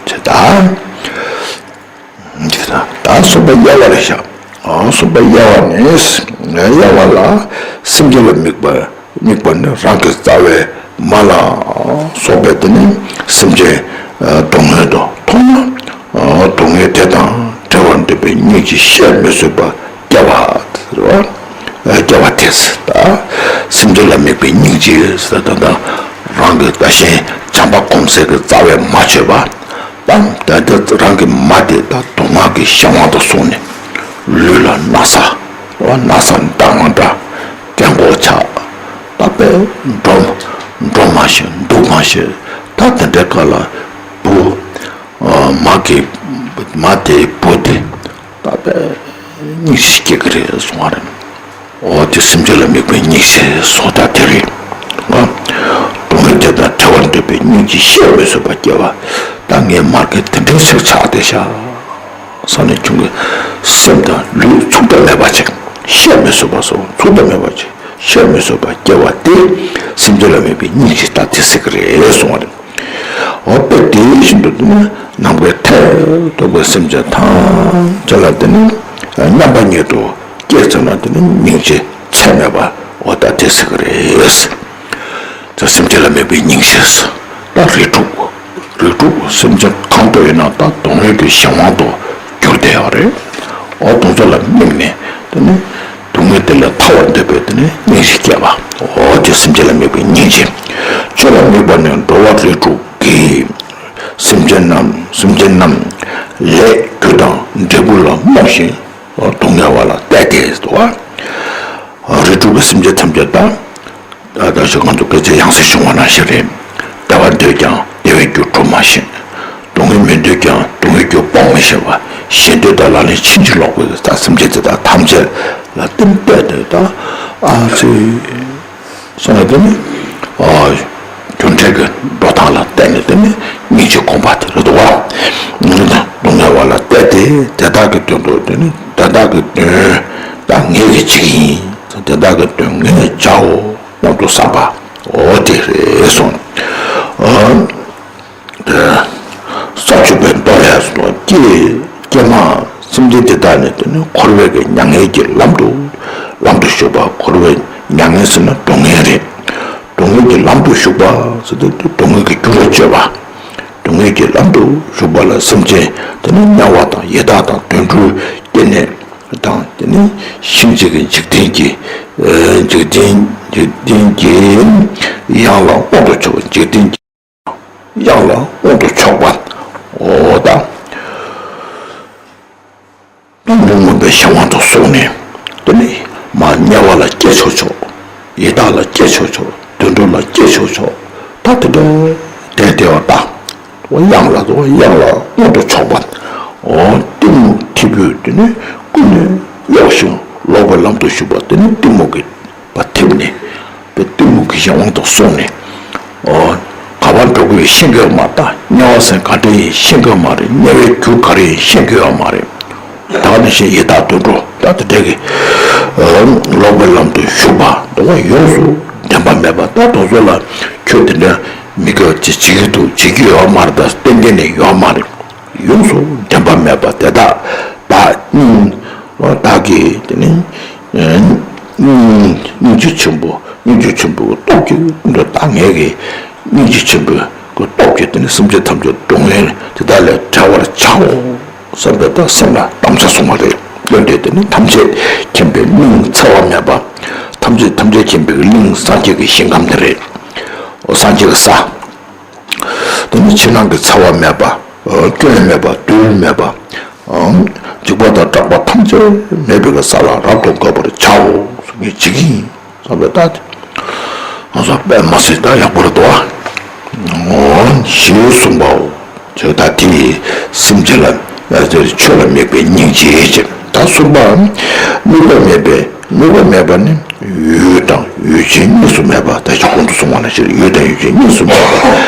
དེ་ད། ད་གསུམ་པ་དབྱེ་བ་རེད་ཤག་གསུམ་པ་དབྱེ་བ་ནི། དབྱེ་བ་ལ་སེམས་ཅན་ལ་དམིགས་པ། དམིགས་པ་ནི་རང་གི་རྩ་བའི་མ་ལ་སོགས་པའི་དེ་ནི་སེམས་ཅན་ སྡུག་བསྔལ་དུ་མཐོང་ན། སྡུག་བསྔལ་དེ་དང་བྲལ་བར་འདོད་པའི་སྙིང་རྗེ་གཤེགས་མི་བཟོད་པ་སྐྱེ་བ་རེད་བ། སྐྱེ་བ་དེ། ད་སེམས་ཅན་ལ་དམིགས་པའི་སྙིང་རྗེ་ཟེར་ད་ལྟ་རང་གི་ད་གཞན་བྱམས་པ་གོམས་གསལ་གྱི་རྩ་བས་མ་བརྗོད་པ། ད་ད་ལྟ་རང་གི་མ་དེ་ད་སྡུག་བསྔལ་གྱི་གཞན་དབང་དུ་སོང་ནས་ལུས་ལ་ན་ཚ། ན་ཚ་འདྲ་མ་འདྲ་སྐྱེ་འགོ་ཆགས། ད་དཔེ་འགྲོ་འགྲོ་མ་ཤེས། འདུག་མ་ཤེས། ད་དེ་འདྲའི་སྐབས་ལ་བུ། མ་གི་མ་དེའི་བུ་དེ་ད་དཔེ་སྙིང་རྗེ་སྐྱེ་གི་རེད་གསུང་བ་རེད། འོ་དེ་སེམས་ཅན་ལ་དམིགས་པའི་སྙིང་རྗེ་སོ་ད་དེ་རེད། སྡུག་བསྔལ་དེ་དང་བྲལ་བར་འདོད་པའི་སྙིང་རྗེ་གཤེགས་མི་བཟོད་པ་སྐྱེ་བ། ད་ངའི་མ་གི་དེ་འདྲའི་ཚིག་ཆགས་བསྡད་ཤག་བསམ་ནས་ཁྱོད་ཀྱི་སེམས་དང་ལུས་ཚུགས་ཐབས་མེད་པ་ཅིག་གཤེགས་མི་བཟོད་པ་སོགས་ཚུགས་ཐབས་མེད་པ་ཅིག་གཤེགས་མི་བཟོད་པ་སྐྱེ་བ་སྟེ། སེམས་ཅན་ལ་དམིགས་པའི་སྙིང་རྗེ་ད་དེ་ཟེར་གི་རེད་གསུང་བ་རེད། འོ་དཔེ་དེ་བཞིན་དུ་དེ་ནི་ནམ་མཁའི་མཐས་གཏུགས་པའི་སེམས་ཅན་ཐམས་ཅད་ལ་དེ་ནི་མཉམ་པ་ཉིད་དུ་སྐྱེས་ཚར་ན་དེ་ནི་སྙིང་རྗེ་ཚད་མེད་པ་འོ་ད་དེ་ཟེར་གི་རེད། ད་སེམས་ཅན་ལ་དམིགས་པའི་སྙིང་རྗེ། ད་རིགས་དྲུག་རིགས་དྲུག་སེམས་ཅན་གང་དུ་ཡིན་ན་ད་སྡུག་བསྔལ་གྱི་གཞན་དབང་དུ་གྱུར་བསྡད་ཡོད་རེད། འོ་དེ་ཚོ་ལ་དམིགས་ནས་དེ་ནི་སྡུག་བསྔལ་དེ་ལས་ཐར་བར་འདོད་པའི་དེ་ནི་སྙིང་རྗེ་སྐྱེ་བ། འོ་དེ་སེམས་ཅན་ལ་དམིགས་པའི་སྙིང་རྗེ། ཆོས་ལ་དམིགས་པ་ནི་འགྲོ་བ་རིགས་དྲུག་གི་སེམས་ཅན་རྣམས། སེམས་ཅན་རྣམས་ལས་རྒྱུ་དང་འབྲས་བུ་ལ་རྨོངས་ཤིང་སྡུག་བསྔལ་བ་ལ་གཏད་དེ་འདུག་པ། རིགས་དྲུག་གི་སེམས་ཅན་ཐམས་ཅད་དང་། ད་ལྟ་ཞོགས་གང་དུ་སྐད་ཆ་ཡང་སེ་བྱུང་བ་ནང་བཞིན་རེད། བདེ་བ་འདོད་ཀྱང་བདེ་བའི་རྒྱུ་སྒྲུབ་མ་ཤེས། སྡུག་བསྔལ་མི་འདོད་ཀྱང་སྡུག་བསྔལ་རྒྱུ་སྤོང་མི་ཤེས་པ། ཞེ་འདོད་དང་ལག་ལེན་ཕྱིན་ཅི་ལོག་པའི་ད་སེམས་ཅན་དེ་དག་ཐམས་ཅད་ལ་བརྟེན་པས་དེ་དག་ཨ་ཙི། སོང་བ་དེ་ནི། ཨ། རྒྱུ་འབྲས་ཀྱི་འགྲོ་སྟངས་ལ་བརྟེན་ནས་དེ་ནི་སྙིང་རྗེ་སྒོམ་པ་དེ་རེད་འདུག་པ། སྡུག་བསྔལ་བ་ལ་གཏད་དེ་དེ་དག་གི་དོན་དུ་དེ་ནི་དེ་དག་གི་དོན་དག་ངེད་ཀྱིས་བྱེད་ཀྱི་ཡིན། དེ་དག་གི་དོན་ངེད་ཀྱིས་བྱའོ་སྙམ་དུ་བསམ་པ། འོ་དེ་རེད་གསུངས། ཨ། དེ། ས་བཅུ་པའི་མདོ་ལས་སུ་ཀྱེ། ཀྱེ་མ། སེམས་ཅན་དེ་དག་ནི་དེ་ནི་འཁོར་བའི་གི་མྱ་ངན་གྱི་ལམ་དུ། ལམ་དུ་ཞུགས་པ། འཁོར་བའི་མྱ་ངན་ཟེར་ན་སྡུག་བསྔལ་རེད། སྡུག་བསྔལ་གྱི་ལམ་དུ་ཞུགས་པ་ཟེར་དུས་སྡུག་བསྔལ་གྱི་རྒྱུ་ལ་སྤྱོད་པ། སྡུག་བསྔལ་གྱི་ལམ་དུ་ཞུགས་པ་ལ་སེམས་ཅན་དེ་ནི་དམྱལ་བ་དང་ཡི་དྭགས་དང་དུད་འགྲོའི་སྐྱེ་གནས་དང་དེ་ནི་གཤིན་རྗེ་གི་འཇིག་རྟེན་གྱི། ཨ། འཇིག་རྟེན། འཇིག་རྟེན་གྱི་ཡང་ལ་དབང་དུ་ཆོག་པ། འཇིག་རྟེན་གྱི་ཡང་ལ་དབང་དུ་ཆོག་པ། འོ་ད། སྡུག་བསྔལ་མངོན་པའི་གཞན་དབང་དུ་སོང་ནས་དེ་ནི་མར་དམྱལ་བ་ལ་སྐྱེ་ཆོག་ཆོག་ཡི་དྭགས་ལ་སྐྱེ་ཆོག་ཆོག་དུད་འགྲོ་ལ་སྐྱེ་ཆོག་ཆོག་ད་དེ་འདྲ་བསྡད་བསྡད་པ་ད། འོ་གཡང་ལ་འོ་གཡང་ལ་དབང་དུ་ཆོག་པ། འོ་གཏི་མུག་ཐིབས་པོས་དེ་ནི་ཀུན་ནས་གཡོགས་ཤིང་ལོག་པའི་ལམ་དུ་ཞུགས་པ་དེ་ནི་གཏི་མུག་གི་པ་ཐིབས་ནས་པའི་གཏི་མུག་གི་གཞན་དབང་དུ་སོང་ནས། འོ། ག་པར་འགྲོ་དགོས་ཤེས་ཀྱི་ཡོད་མ་རེད། ད་དམྱལ་བ་ཟེར་ག་འདྲ་ཡིན་ཤེས་ཀྱི་ཡོད་མ་རེད། དམྱལ་བའི་རྒྱུ་ག་རེ་ཡིན་ཤེས་ཀྱི་ཡོད་མ་རེད། ད་ག་ནང་བཞིན་ཡི་དྭགས་དུད་འགྲོ་ད་དེ་འདྲ་གི། འོ། ལོག་པའི་ལམ་དུ་ཞུགས་པ་འདུག་པ་ཡོངས་སུ་འདྲེན་པ་མེད་པ། ད་དེ་ཚོ་ལ་ཁྱོད་དེ་འདྲ་མི་དགེ་བ་ཅི་བྱེད་ཀྱི་འདུག་བྱེད་ཀྱི་ཡོད་མ་རེད། ད་ཏན་ཏན་ནས་ཡོད་མ་རེད། ཡོངས་སུ་འདྲེན་པ་མེད་པ་དེ་དག་བདག་སྙིང་། བདག་གིས་དེ་ནི་སྙིང་རྗེ་ཆེན་པོ། སྙིང་རྗེ་ཆེན་པོའི་སྟོབས་ཀྱིས་བདག་ངེད་ཀྱི་སྙིང་རྗེ་ཆེན་པོའི་སྟོབས་ཀྱིས་དེ་ནི་སེམས་ཅན་ཐམས་ཅད་སྡུག་བསྔལ་དེ་དག་ལས་བསྒྲལ་བར་བྱའོ་བསམ་པའི་ད་སེམས་ལ་དམ་བཅའ་བཟུང་བ་རེད། འོན་ཏེ་དེ་ནི་ཐམས་ཅད་མཁྱེན་པའི་གླིང་འཚེ་བ་མེད་པ། ཐམས་ཅད་ཐམས་ཅད་མཁྱེན་པའི་གླིང་སངས་རྒྱས་ཀྱི་ཞིང་ཁམས་དེ་རེད། འོ་སངས་རྒྱས་ཀྱི་ས། དེ་ནི་ཕྱི་ནང་གི་འཚེ་བ་མེད་པ། སྐྱོན་མེད་པ། རྡུལ་མེད་པ། འཇིགས་པ་དང་སྐྲག་པ་ཐམས་ཅད་མེད་པའི་ས་ལ་རབ་ཏུ་འགོད་པར་བྱའོ། ངས་བྱེད་ཀྱི་ཡིན་བསམ་པའི་ད། ང་ཚོ་དཔེ་མ་སྲིད་ད་ཡག་པོ་རེད་དོ། འོ་ཞེས་གསུངས་པའོ། ཅེས་ད་དེ་སེམས་ཅན་ལ་ཆོས་ལ་དམིགས་པའི་སྙིང་རྗེ་ཅེས། ད་གསུམ་པ། དམིགས་པ་མེད་པའི། དམིགས་པ་མེད་པ་ནི་ཡུལ་དང་ཡུལ་ཅན་གཉིས་སུ་མེད་པ། ད་ཅི་གོང་དུ་གསུངས་པ་ནང་བཞིན་ཡུལ་དང་ཡུལ་ཅན་གཉིས་སུ་མེད་པ།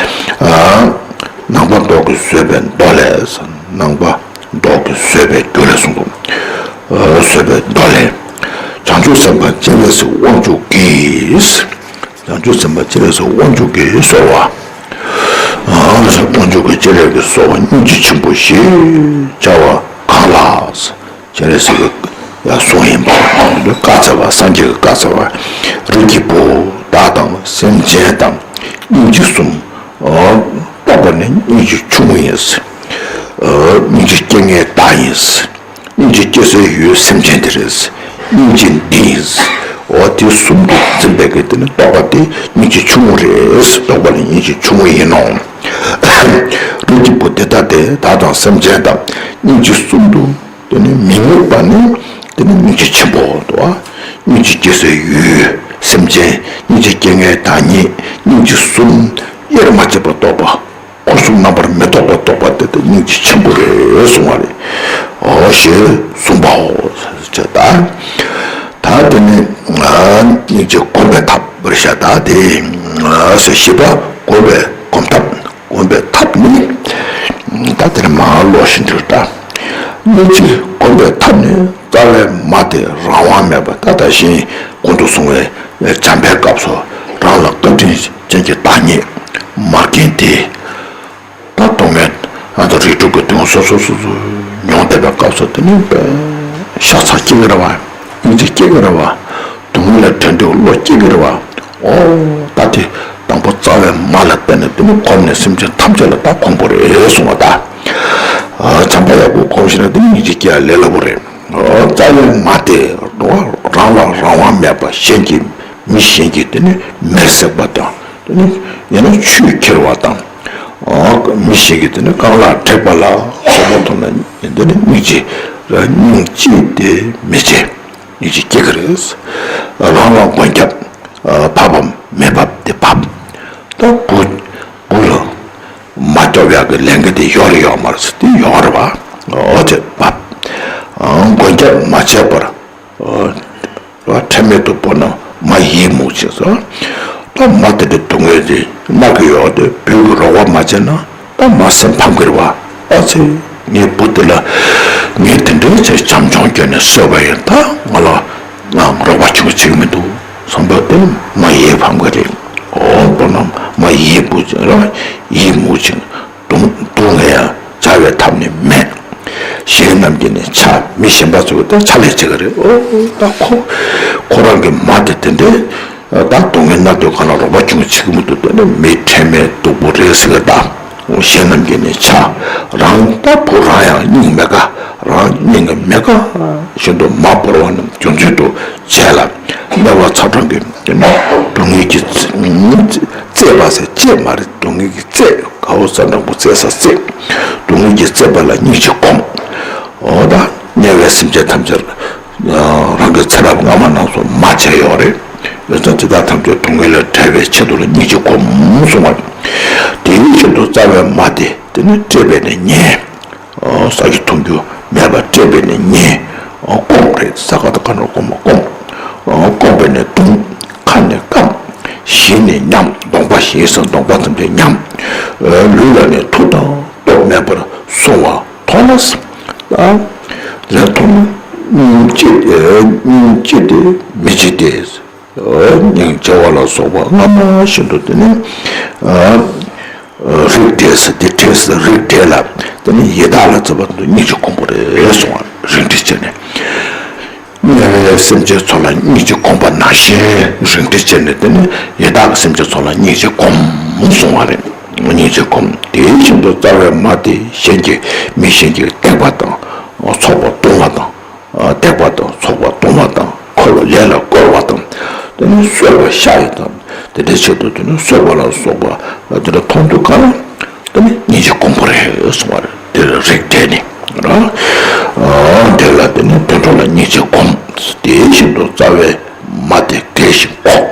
ཨ། ནང་པ་མདོ་གིས་བཟོད་པའི་མདོ་ལས། ནང་པ་མདོ་གིས་བཟོད་པའི་རྒྱུ་ལས་གསུངས་པ། ཨ། བཟོད་པའི་མདོ་ལས། བྱང་ཆུབ་སེམས་དཔའ་སྤྱན་རས་གཟིགས་དབང་ཕྱུག་གིས། བྱང་ཆུབ་སེམས་དཔའ་སྤྱན་རས་གཟིགས་དབང་ཕྱུག་གིས་གསོལ་བ། ཨ། དབང་ཕྱུག་གི་སྤྱན་རས་ཀྱིས་གསོལ་བ་སྙིང་རྗེ་ཆེན་པོ་ཞེས་བྱ་བ་གང་ལགས། སྤྱན་རས་གཟིགས་ཀྱིས་གསུངས་ཡིན་པ། བཀའ་སྩལ་པ། སངས་རྒྱས་ཀྱིས་བཀའ་སྩལ་པ། རིགས་ཀྱི་བུ། བདག་དང་སེམས་ཅན་དང་སྙིང་རྗེ་གསུམ། འོ། རྟོགས་པ་ནི་སྙིང་རྗེ་ཆུང་ངུ་ཡིན། སྙིང་རྗེ་རྐྱེན་ངན་བདག་ཡིན། སྙིང་རྗེ་སྐྱེ་སའི་ཡུལ་སེམས་ཅན་དེ་རེད། སྙིང་རྗེ་འདི་ཡིན། འོ་དེ་གསུམ་དུ་འཛིན་པའི་གི་དེ་ནི་རྟོགས་པ་དེ་སྙིང་རྗེ་ཆུང་ངུ་རེད། རྟོགས་པ་ནི་སྙིང་རྗེ་ཆུང་ངུ་ཡིན་ནོ། རིགས་ཀྱི་བུ་དེ་ལྟ་སྟེ་བདག་དང་སེམས་ཅན་དང་སྙིང་རྗེ་གསུམ་དུ་དེ་ནི་མི་དམིགས་པ་ནི་དེ་ནི་སྙིང་རྗེ་ཆེན་པོ་འདུག་སྙིང་རྗེ་སྐྱེ་སའི་ཡུལ་སེམས་ཅན། སྙིང་རྗེ་རྐྱེན་ངན་བདག་ཉིད། སྙིང་རྗེ་གསུམ་དབྱེར་མ་མཆིས་པར་རྟོགས་པ། འཁོར་གསུམ་རྣམ་པར་མི་རྟོག་པར་རྟོགས་པ་དེ་ལྟར་སྙིང་རྗེ་ཆེན་པོ་རེད་གསུང་བ་རེད། འོ་ཞེས་གསུངས་པའོ། ཅེས་དང་། ད་དེ་ནི་སྙིང་རྗེ་སྒོམ་པའི་ཐབས་རེད་ཤག་ད་དེ་ཟེར་བཞི་པ་སྒོམ་པའི་སྒོམ་ཐབས། སྒོམ་པའི་ཐབས་ནི། ད་དེ་ནི་མ་ལོག་བཞིན་དུ་ད། སྙིང་རྗེ་སྒོམ་པའི་ཐབས་ནི་རྩ་བའི་མ་དེ་རང་དབང་མེད་པ། ད་ད་གཞན་གོང་དུ་སོང་བའི་བྱམས་པའི་སྐབས་སུ་རང་ལ་བཀའ་དྲིན་ཅན་གྱི་བདག་ཉིད་མ་རྒན་དེ། ད་སྡུག་བསྔལ་ང་ཚོ་རིགས་དྲུག་གི་སྡུག་བསྔལ་སོ་སོ་སོ་སོ་མྱོང་བསྡད་པའི་སྐབས་སུ་དེ་ནི་ཤ་ཚ་སྐྱེ་གི་རེད་བ། སྙིང་རྗེ་སྐྱེ་གི་རེད་བ། སྡུག་བསྔལ་ལ་དྲན་འདོད་བློ་སྐྱེ་གི་རེད་བ། ཨོ་ད་དེ་དང་པོ་རྩ་བའི་མ་ལ་བརྟེན་ནས་དེ་ནི་གོམས་ནས་སེམས་ཅན་ཐམས་ཅད་ལ་ད་གོམས་པོ་རེད་གསུང་བ་ད། བྱམས་པ་ཡག་པོ་གོམས་ཤིང་ན་དེ་ནི་སྙིང་རྗེ་སྐྱེ་ཡ་ལས་སླ་པོ་རེད། རྩ་བའི་མ་དེ་རང་ལ་རང་དབང་མེད་པ་གཞན་གྱི་མི་གཞན་གྱི་དེ་ནི་མེར་སྲེག་པ་དང་། དེ་ནི་ཡང་ན་ཆུས་ཁྱེར་བ་དང་། མི་ཞིག་གིས་དེ་ནི་རྐང་ལག་བྲེགས་པ་ལ་སོགས་པ་མཐོང་ན་དེ་ནི་སྙིང་རྗེ་ར་སྙིང་རྗེ་དེ་མི་བྱེད། སྙིང་རྗེ་སྐྱེ་གི་རེད། རང་ལ་མགོན་སྐྱབས་བབ་བམ་མི་བབ་དེ་བབ། ད་བུ་བུ་ལ་མ་སྐྱོབ་ཡག་གི་ལས་འགན་དེ་ཡོད་རེད་ཡོད་མ་རེད་ཟེར་དེ་ཡོད་རེད་བ། འོ་དེ་བབ། མགོན་སྐྱབས་མ་བྱས་པར། ཁྲེལ་མེད་དུ་སྤོར་ན་མ་ཡི་མུག་ཅིང་ཟེར། ད་མ་དེ་འདྲའི་སྡུག་བསྔལ་དེ་མནར་གྱི་ཡོད་དེ་བུ་གིས་རོགས་པ་མ་བྱས་ན་ད་མ་སེམས་ཕམ་གྱི་རེད་བ། ཨ་ཙི། ངའི་བུ་དེ་ལ་ངས་དེ་འདྲའི་ཆེ་བྱམས་སྐྱོང་བསྐྱོན་ནས་གསོས་པ་ཡིན། ད་ང་ལ་ང་རོགས་པ་བྱུང་བྱེད་ཀྱི་མི་འདུག་བསམ་པ་དེ་མ་ཡི་ཕམ་གྱི་རེད། འོ་སྤོར་ན་མ་ཡི་མུག་ཅིང་ར་ཡི་མུག་ཅིང་། སྡུག་སྡུག་བསྔལ་ཡང་བྱ་བའི་ཐབས་ནི་མེད། གཞན་རྣམས་ཀྱིས་ནི་ཆ། མི་གཞན་པ་ཚོས་ད་ཆ་ལས་བྱེད་ཀྱི་རེད། ཨོ་ད་ཁོ་ཁོ་རང་གི་མ་དེ་དེ་འདྲའི་ད་སྡུག་བསྔལ་མནར་དུས་གང་ལ་རོགས་པ་བྱུང་བྱེད་ཀྱི་མི་འདུག་དེ་ནི་མི་ཁྲེལ་མེད་སྡུག་པོ་རེད་ཟེར་གི་ད། གཞན་རྣམས་ཀྱིས་ནི་ཆ། རང་ད་བུ་རང་ཡང་སྙིང་མེད་ཀ་རང་སྙིང་གི་མེད་ཀ་བཞིན་དུ་མ་བོར་བ་རྣམས་རྒྱུ་མཚན་དུ་བྱས་ལ། དམྱལ་བ་ཚ་གྲང་གི་དེ་ནི་སྡུག་བསྔལ་གྱིས་གཙེས་པ་ཟེར་གཙེས་མ་རེད། སྡུག་བསྔལ་གྱིས་གཙེས། གའོ་ས་འདྲ་པོ་གཙེས་ས་གཙེས། སྡུག་བསྔལ་གྱིས་གཙེས་པ་ལ་སྙིང་རྗེ་སྒོམ། འོ་ད་དམྱལ་བའི་སེམས་ཅན་ཐམས་ཅད་རང་གི་ཚེ་རབས་སྔ་མ་རྣམས་སུ་མ་བྱས་ཡོད་རེད། ཡོད་ཙང་དེ་དག་ཐམས་ཅད་སྡུག་བསྔལ་ལས་བྲལ་བའི་ཆེད་དུ་ལ་སྙིང་རྗེ་སྒོམ་གསུངས་པ། དེའི་ཕྱིར་དུ་རྩ་བའི་མ་དེ་དེ་ནི་བཀྲེས་པས་ནི་ཉེན། ས་ཆུ་འཐུང་རྒྱུ་མེད་པར་བཀྲེས་པས་ནི་ཉེན། སྐོམ་རེད། ས་ཁ་དང་ཁ་འགྲོ་སྐོམ་སྐོམ། སྐོམ་པས་ནི་གདུང་། ཁ་ནི་སྐམ། ཞེས་ནི་སྙམ། གདོང་པ་ཞེས་སུ་གདོང་པ་ཙམ་གྱིས་སྙམ། ལུས་ལ་ནི་མཐུ་དང་སྟོབས་མེད་པར་སོང་བ་མཐོང་ན། ལས་མཐོང་ན་སྙིང་རྗེ་སྙིང་རྗེ་དེ་མི་བྱེད་དེ། སྙིང་རྗེ་བ་ལ་སོགས་པ་སྔ་མ་བཞིན་དུ་དེ་ནི། རིགས་འགྲེ་ཟེར་དེ་འགྲེ་ཟེར་རིགས་འགྲེ་ལ་དེ་ནི་ཡི་དྭགས་ལ་བརྩེ་བ་དང་སྙིང་རྗེ་སྒོམ་པོ་རེད་གསུང་བ་རིགས་འགྲེ་བྱས་ནས། དམྱལ་བའི་སེམས་ཅན་ཚོ་ལ་སྙིང་རྗེ་སྒོམ་པ་ནང་བཞིན་རིགས་འགྲེ་བྱས་ནས་དེ་ནི་ཡི་དྭགས་ཀྱི་སེམས་ཅན་ཚོ་ལ་སྙིང་རྗེ་སྒོམ་གསུང་བ་རེད། སྙིང་རྗེ་སྒོམ། དེའི་ཞིང་དུ་རྩ་བའི་མ་དེ་གཞན་གྱིས་མི་གཞན་གྱིས་བརྡེག་པ་དང་ཚོགས་པ་རྡུང་བ་དང་། བརྡེག་པ་དང་ཚོགས་པ་རྡུང་བ་དང་འཁོར་བའི་ལས་ལ་བཀོལ་བ་དང་། དེ་ནི་གསོད་པ་ཤ་ཡི་དང་དེ་འདྲའི་ཆེད་དུ་དེ་ནི་གསོད་པ་ལ་སོགས་པ་དེ་འདྲ་མཐོང་དུས་གང་ལ་དེ་ནི་སྙིང་རྗེ་སྒོམ་པོ་རེད་གསུང་བ་རེད། དེ་ལ་རིགས་འགྲེ་ནི་ར། དེ་ལ་དེ་ནི་དུད་འགྲོ་ལ་སྙིང་རྗེ་སྒོམ། དེའི་ཞིང་དུ་རྩ་བའི་མ་དེ་དགྲས་ཤིང་འགོག།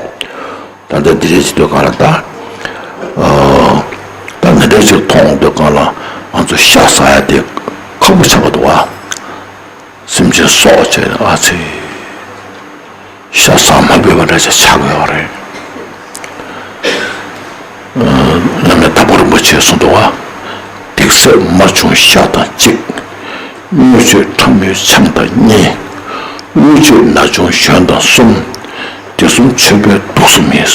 ད་ལྟ་འདི་འདྲའི་ཆེད་དུ་གང་ལ་ད། ད་འདི་འདྲའི་ཆེད་མཐོང་དུས་གང་ལ་ང་ཚོ་ཤ་ཟ་ཡ་དེ་ཁག་པོ་ཆགས་པ་འདུག་བ། སེམས་ཅན་སྲོག་བཅད་ཨ་ཙི། ཤ་ཟ་མ་འབད་པ་འདྲ་ཅིག་ཆགས་ཀྱི་ཡོད་རེད། ཨ། བླ་མེད་དྭགས་པོ་རིན་པོ་ཆེས་གསུངས་འདུག་བ། སྡིག་སེལ་མར་བྱུང་ཤ་དང་གཅིག། དངུལ་མཆོད་ཁྲབ་མོའི་ཆང་དང་གཉིས། དངུལ་མཆོད་ན་ཆུང་ཞོན་དང་གསུམ། དེ་གསུམ་མཆོད་པའི་དུག་གསུམ་ཡིན།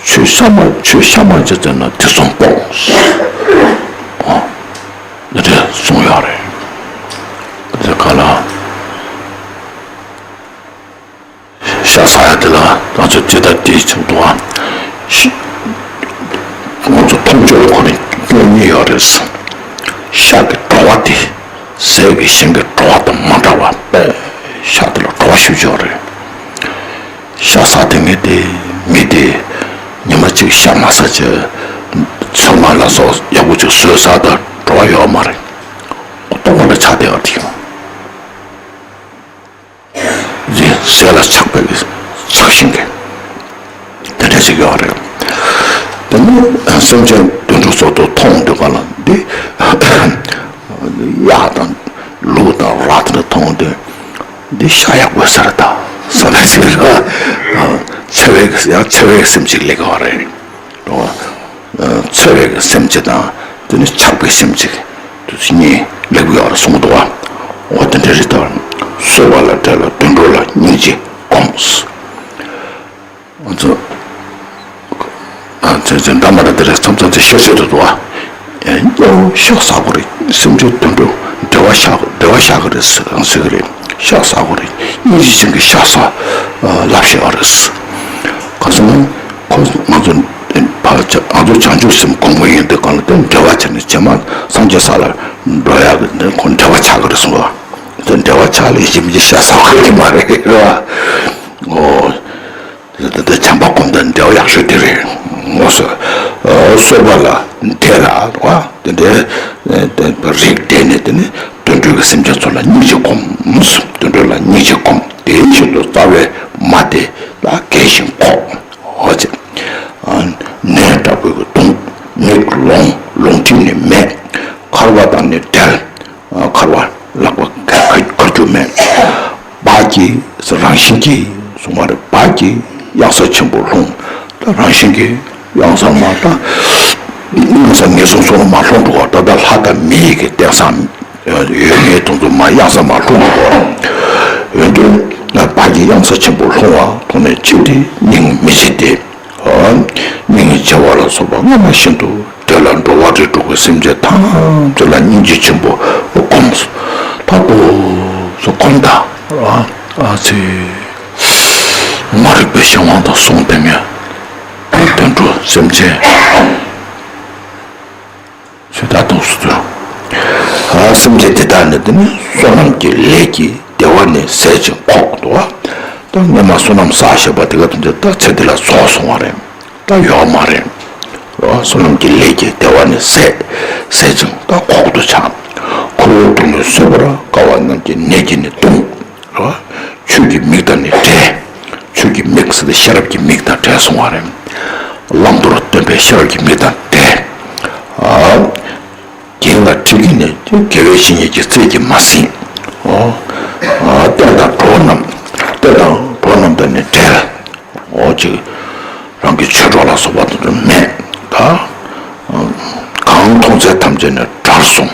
ཆོས་ཤ་མ་ཆོས་ཤ་མ་བྱེད་ཟེར་ན་དེ་གསུམ་སྤོང་། ཨ། འདི་འདྲ་གསུངས་ཡོད་རེད། འདི་ག་ལ། ཤ་ཟ་ཡ་དེ་ལ་ང་ཚོས་དེ་ལྟར་དེའི་ཚུལ་དུའང་ཤི། ང་ཚོ་མཐོང་ཆོས་ལ་ཁོ་ནས་ གཉིས་ཡོད་རེད། ཤ་གི་བྲོ་བ་དེ་ཟས་ཀྱི་ཞིམ་གྱི་བྲོ་བ་དང་མ་འདྲ་བ་དཔེ་ཤ་དེ་ལ་བྲོ་བ་ཞེ་པོ་ཅིག་ཡོད་རེད། ཤ་ཟ་དེ་ངས་དེ་མི་དེ་ཉི་མ་གཅིག་ཤ་མ་ཟ་བྱས་ཚོད་མ་ལ་སོགས་ཡག་པོ་ཅིག་བཟོས་ཟ་ད་བྲོ་བ་ཡོད་མ་རེད། ལྟོགས་པ་ལ་ཆགས་བསྡད་པ་དེ་ཡོང་། རེད། ཟས་ལ་ཆགས་པའི་ཆགས་ཤིང་གི་དེ་འདྲ་ཞིག་ཡོད་རེད། དེ་ནི་སེམས་ཅན་དུད་འགྲོ་ཚོ་དང་མཐོང་དུས་ག་ལ་འདི་གཡག་དང་ལུག་དང་ར་དེ་འདྲ་མཐོང་དུས་འདི་ཤ་ཡག་པོ་ཟེར་ད་ས་ལ་ཟེར་ར། འཚེ་བའི་ཡང་འཚེ་བའི་སེམས་ཅིག་སླེབས་ཀྱི་ཡོད་རེད། འཚེ་བའི་སེམས་ཅིག་དང་དེ་ནི་ཆགས་པའི་སེམས་ཅིག་དེ་ཚོ་གཉིས་སླེབས་ཀྱི་ཡོད་རེད་གསུངས་འདུག་བ། འོ་དེ་འདྲ་རེད་ད། གསོད་པ་ལ་བྲེལ་ལ་དུད་འགྲོ་ལ་སྙིང་རྗེ་སྒོམས། ང་ཚོ་ཨ་ཚེ་ཚེ་འདྲ་མ་འདྲ་དེ་རེད་མཚམས་མཚམས་ཚེ་ཤོར་ཤོར་དུ་འདུག་བ། ཨེ་ཡོ་ཤ་ཟ་དགོས་རེད། སེམས་ཅན་དུད་འགྲོ་བདེ་བ་ཤ་བདེ་བ་ཤ་གི་རེད་ཟེར་གི་རེད། ཤ་ཟ་དགོས་རེད། སྙིང་རྗེ་ཅན་གྱི་ཤ་ཟ་ལབ་ཤེས་པ་རེད། ག་ཟེར་ན་ཁོ་ང་ཚོ་ཕར་ང་ཚོ་བྱང་ཆུབ་སེམས་སྒོམ་གྱི་ཡོད་དུས་གང་ལ་དེ་འབྲེལ་བ་བྱས་ནས་རྗེས་མ་སངས་རྒྱས་ས་ལ་འགྲོ་ཡག་གི་དེ་ཁོ་འབྲེལ་བ་ཆགས་ཀྱི་རེད་གསུངས་པ། དེ་འབྲེལ་བ་ཆགས་ལས་གཞི་མི་ཤ་ཟ་དགོས་ཀྱི་མ་རེད་རེད་བ། ཨོ། དེ་དེ་བྱམས་པ་སྒོམ་དང་འབྲེལ་བ་ཡག་ཤོས་དེ་རེད། ངོ་སོ། གསོད་པ་ལ་དེ་ལ་བ་དེ་འདྲའི་རིགས་དེ་ནས་དེ་ནི་དུད་འགྲོ་གི་སེམས་ཅན་ཚོ་ལ་སྙིང་རྗེ་སྒོམ། དུད་འགྲོ་ལ་སྙིང་རྗེ་སྒོམ། དེའི་ཕྱིར་དུ་རྩ་བའི་མ་དེ་ལ་དགེ་ཞིང་གོ། འོ་ཅེ། ནས་དྲག་པོའི་གདུང་། མིག་ལོང་། ལོང་ཐིག་ནི་མེད། འཁར་བ་དང་ནི་བྲལ། འཁར་བ་ལག་པ་འཁར་འཁར་རྒྱུ་མེད། བག་གིས་རང་བཞིན་གྱིས་གསུངས་པ་རེད། བག་གིས་གཡང་ས་ཆེན་པོར་ལྷུང་། ད་རང་བཞིན་གྱིས་གཡང་ས་མ་ད་གཡང་ས་ངན་སོང་སོང་ལ་མ་ལྷུང་འགྲོ་བ། ད་ལྟ་ལྷ་དང་མི་ཡི་གི་རྟེན་བཟང་ཡོད་ངེས་དེ་ཚོ་མ་གཡང་ས་མ་ལྷུང་འགྲོ་བ། འོན་ཏེ་བག་གིས་གཡང་ས་ཆེན་པོར་ལྷུང་བ་མཐོང་ནས་ཅི་སྟེ་སྙིང་མི་རྗེ་སྟེ། སྙིང་རྗེ་བ་ལ་སོགས་པ་སྔ་མ་བཞིན་དུ་དེ་ལ་འགྲོ་བ་རིགས་དྲུག་གི་སེམས་ཅན་ཐམས་ཅད་ལ་སྙིང་རྗེ་ཆེན་པོ་སྒོམས། ད་ལྟོ་སོ་སྒོམ་ད། ཨ་ཙི། མ་རིག་པའི་གཞན་དབང་དུ་སོང་སྟེ་ངས་དུད་འགྲོ་སེམས་ཅན། ཞེས་ད་དུང་སུ་ཚོ། ཨ་སེམས་ཅན་དེ་དག་ནི་དེ་ནི་བསོད་ནམས་ཀྱི་ལས་ཀྱིས་བདེ་བ་ནི་ཟད་ཅིང་འགོག་ཏུ་བ། ད་སྔོན་མ་བསོད་ནམས་བསགས་བཞག་པ་དེ་ག་དེ་འདྲ་ད་ཚེ་འདི་ལ་རྫོགས་སོང་བ་རེད། ད་ཡོད་མ་རེད། བསོད་ནམས་ཀྱི་ལས་ཀྱིས་བདེ་བ་ནི་ཟད། ཟད་ཅིང་ད་འགོག་ཏུ་བྱ། ཁོ་བོའི་སྡུག་བསྔལ་གསོད་པར་དཀའ་བ་རྣམས་ཀྱི་ནད་ཀྱིས་ནི་གདུང་། ཆོས་ཀྱི་མིག་དང་ནི་བྲལ། ཆོས་ཀྱི་མིག་ཟེར་ཏེ་ཤེས་རབ་ཀྱི་མིག་དང་བྲལ་སོང་བ་རེད། བླང་དོར་སྟོན་པའི་ཤེས་རབ་ཀྱི་མིག་དང་བྲལ། ཨ། རྒྱན་ལ་ཁྲིད་ཀྱི་ནི་དགེ་བའི་བཤེས་གཉེན་གྱི་རྩལ་གྱིས་མ་ཟིན། ཨོ། ཨ། བསྟན་དང་གྲོགས་རྣམས། བསྟན་དང་གྲོགས་རྣམས་དང་ནི་བྲལ། ཨོ་ཅིག་རང་གི་ཆོས་གྲོགས་ལ་སོགས་པ་དེ་ཚོ་མེད་ད། གང་མཐོང་ཚད་ཐམས་ཅད་ནི་དགྲར་སོང་།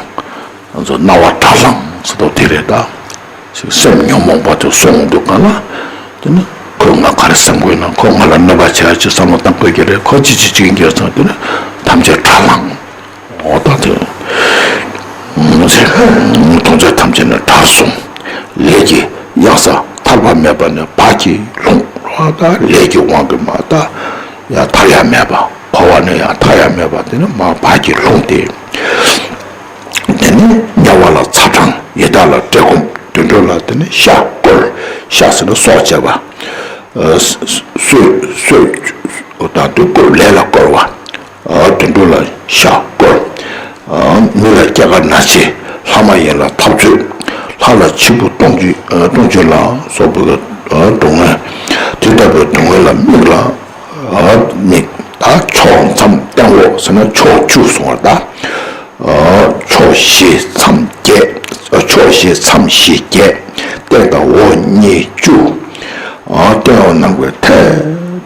ང་ཚོ་སྣང་བ་དགྲར་ལངས་ཟེར་དོ་དེ་རེད་ད། ཅིག་སེམས་ཉོན་མོངས་པ་དེ་སོང་འདུག་ག་ལ། དེ་ནི་ཁོས་ང་ག་རེ་བསམ་དགོས་ན། ཁོ་ང་ལ་གནོད་པ་བྱེད་ཡ་ཅིག་བསམ་བློ་བཏང་དགོས་ཀྱི་རེད། ཁོ་ཅི་ཅི་ཅི་ཡིན་གྱི་རེད་བསམ། དེ་ནི་ཐམས་ཅད་དགྲར་ལངས། འོ་ད་དེ་ངོ་ཚ་མཐོང་ཚད་ཐམས་ཅད་ནི་དགྲར་སོང་། ལས་ཀྱི་གཡང་ས་ཐར་པ་མེད་པ་ནི་བག་གིས་ལྷུང་། འོ་ད་ལས་ཀྱི་དབང་གིས་མ་ད་ཡ་ཐར་ཡ་མེད་པ། འཁོར་བ་ནས་ཡང་ཐར་ཡ་མེད་པ་དེ་ནི་མར་བག་གིས་ལྷུང་སྟེ། དེ་ནི་དམྱལ་བ་ལ་ཚ་གྲང་། ཡི་དྭགས་ལ་བཀྲེས་སྐོམ། དུད་འགྲོ་ལ་དེ་ནི་ཤ་བསྐོལ། ཤ་ཟེར་ན་སྲོག་བཅད་པ། ཨ་གསོད་གསོད་དང་དུ་བསྐོལ། ལས་ལ་བསྐོལ་བ། ཨ་དུད་འགྲོ་ལ་ཤ་བསྐོལ། ཨ་མི་ལ་སྐྱེ་རྒ་ན་འཆི། ལྷ་མ་ཡིན་ལ་འཐབ་རྩོད། ལྷ་ལ་འཆི་འཕོ་ལྟོགས་ལྟོགས་བཅས་ལ་སོགས་པའི་སྡུག་བསྔལ། དེ་ལྟ་བུའི་སྡུག་བསྔལ་ལ་དམིགས་ལ། དམིགས། ད་ཕྱོགས་མཚམས་སྟེང་འོག་ཟེར་ན་ཕྱོགས་བཅུ་གསུངས་པ་ད། ཕྱོགས་བཞི་མཚམས་བརྒྱད། ཕྱོགས་བཞི་མཚམས་བཞི་བརྒྱད། སྟེང་དང་འོག་གཉིས་བཅུ། སྟེང་འོག་ནང་པའི་མཐར་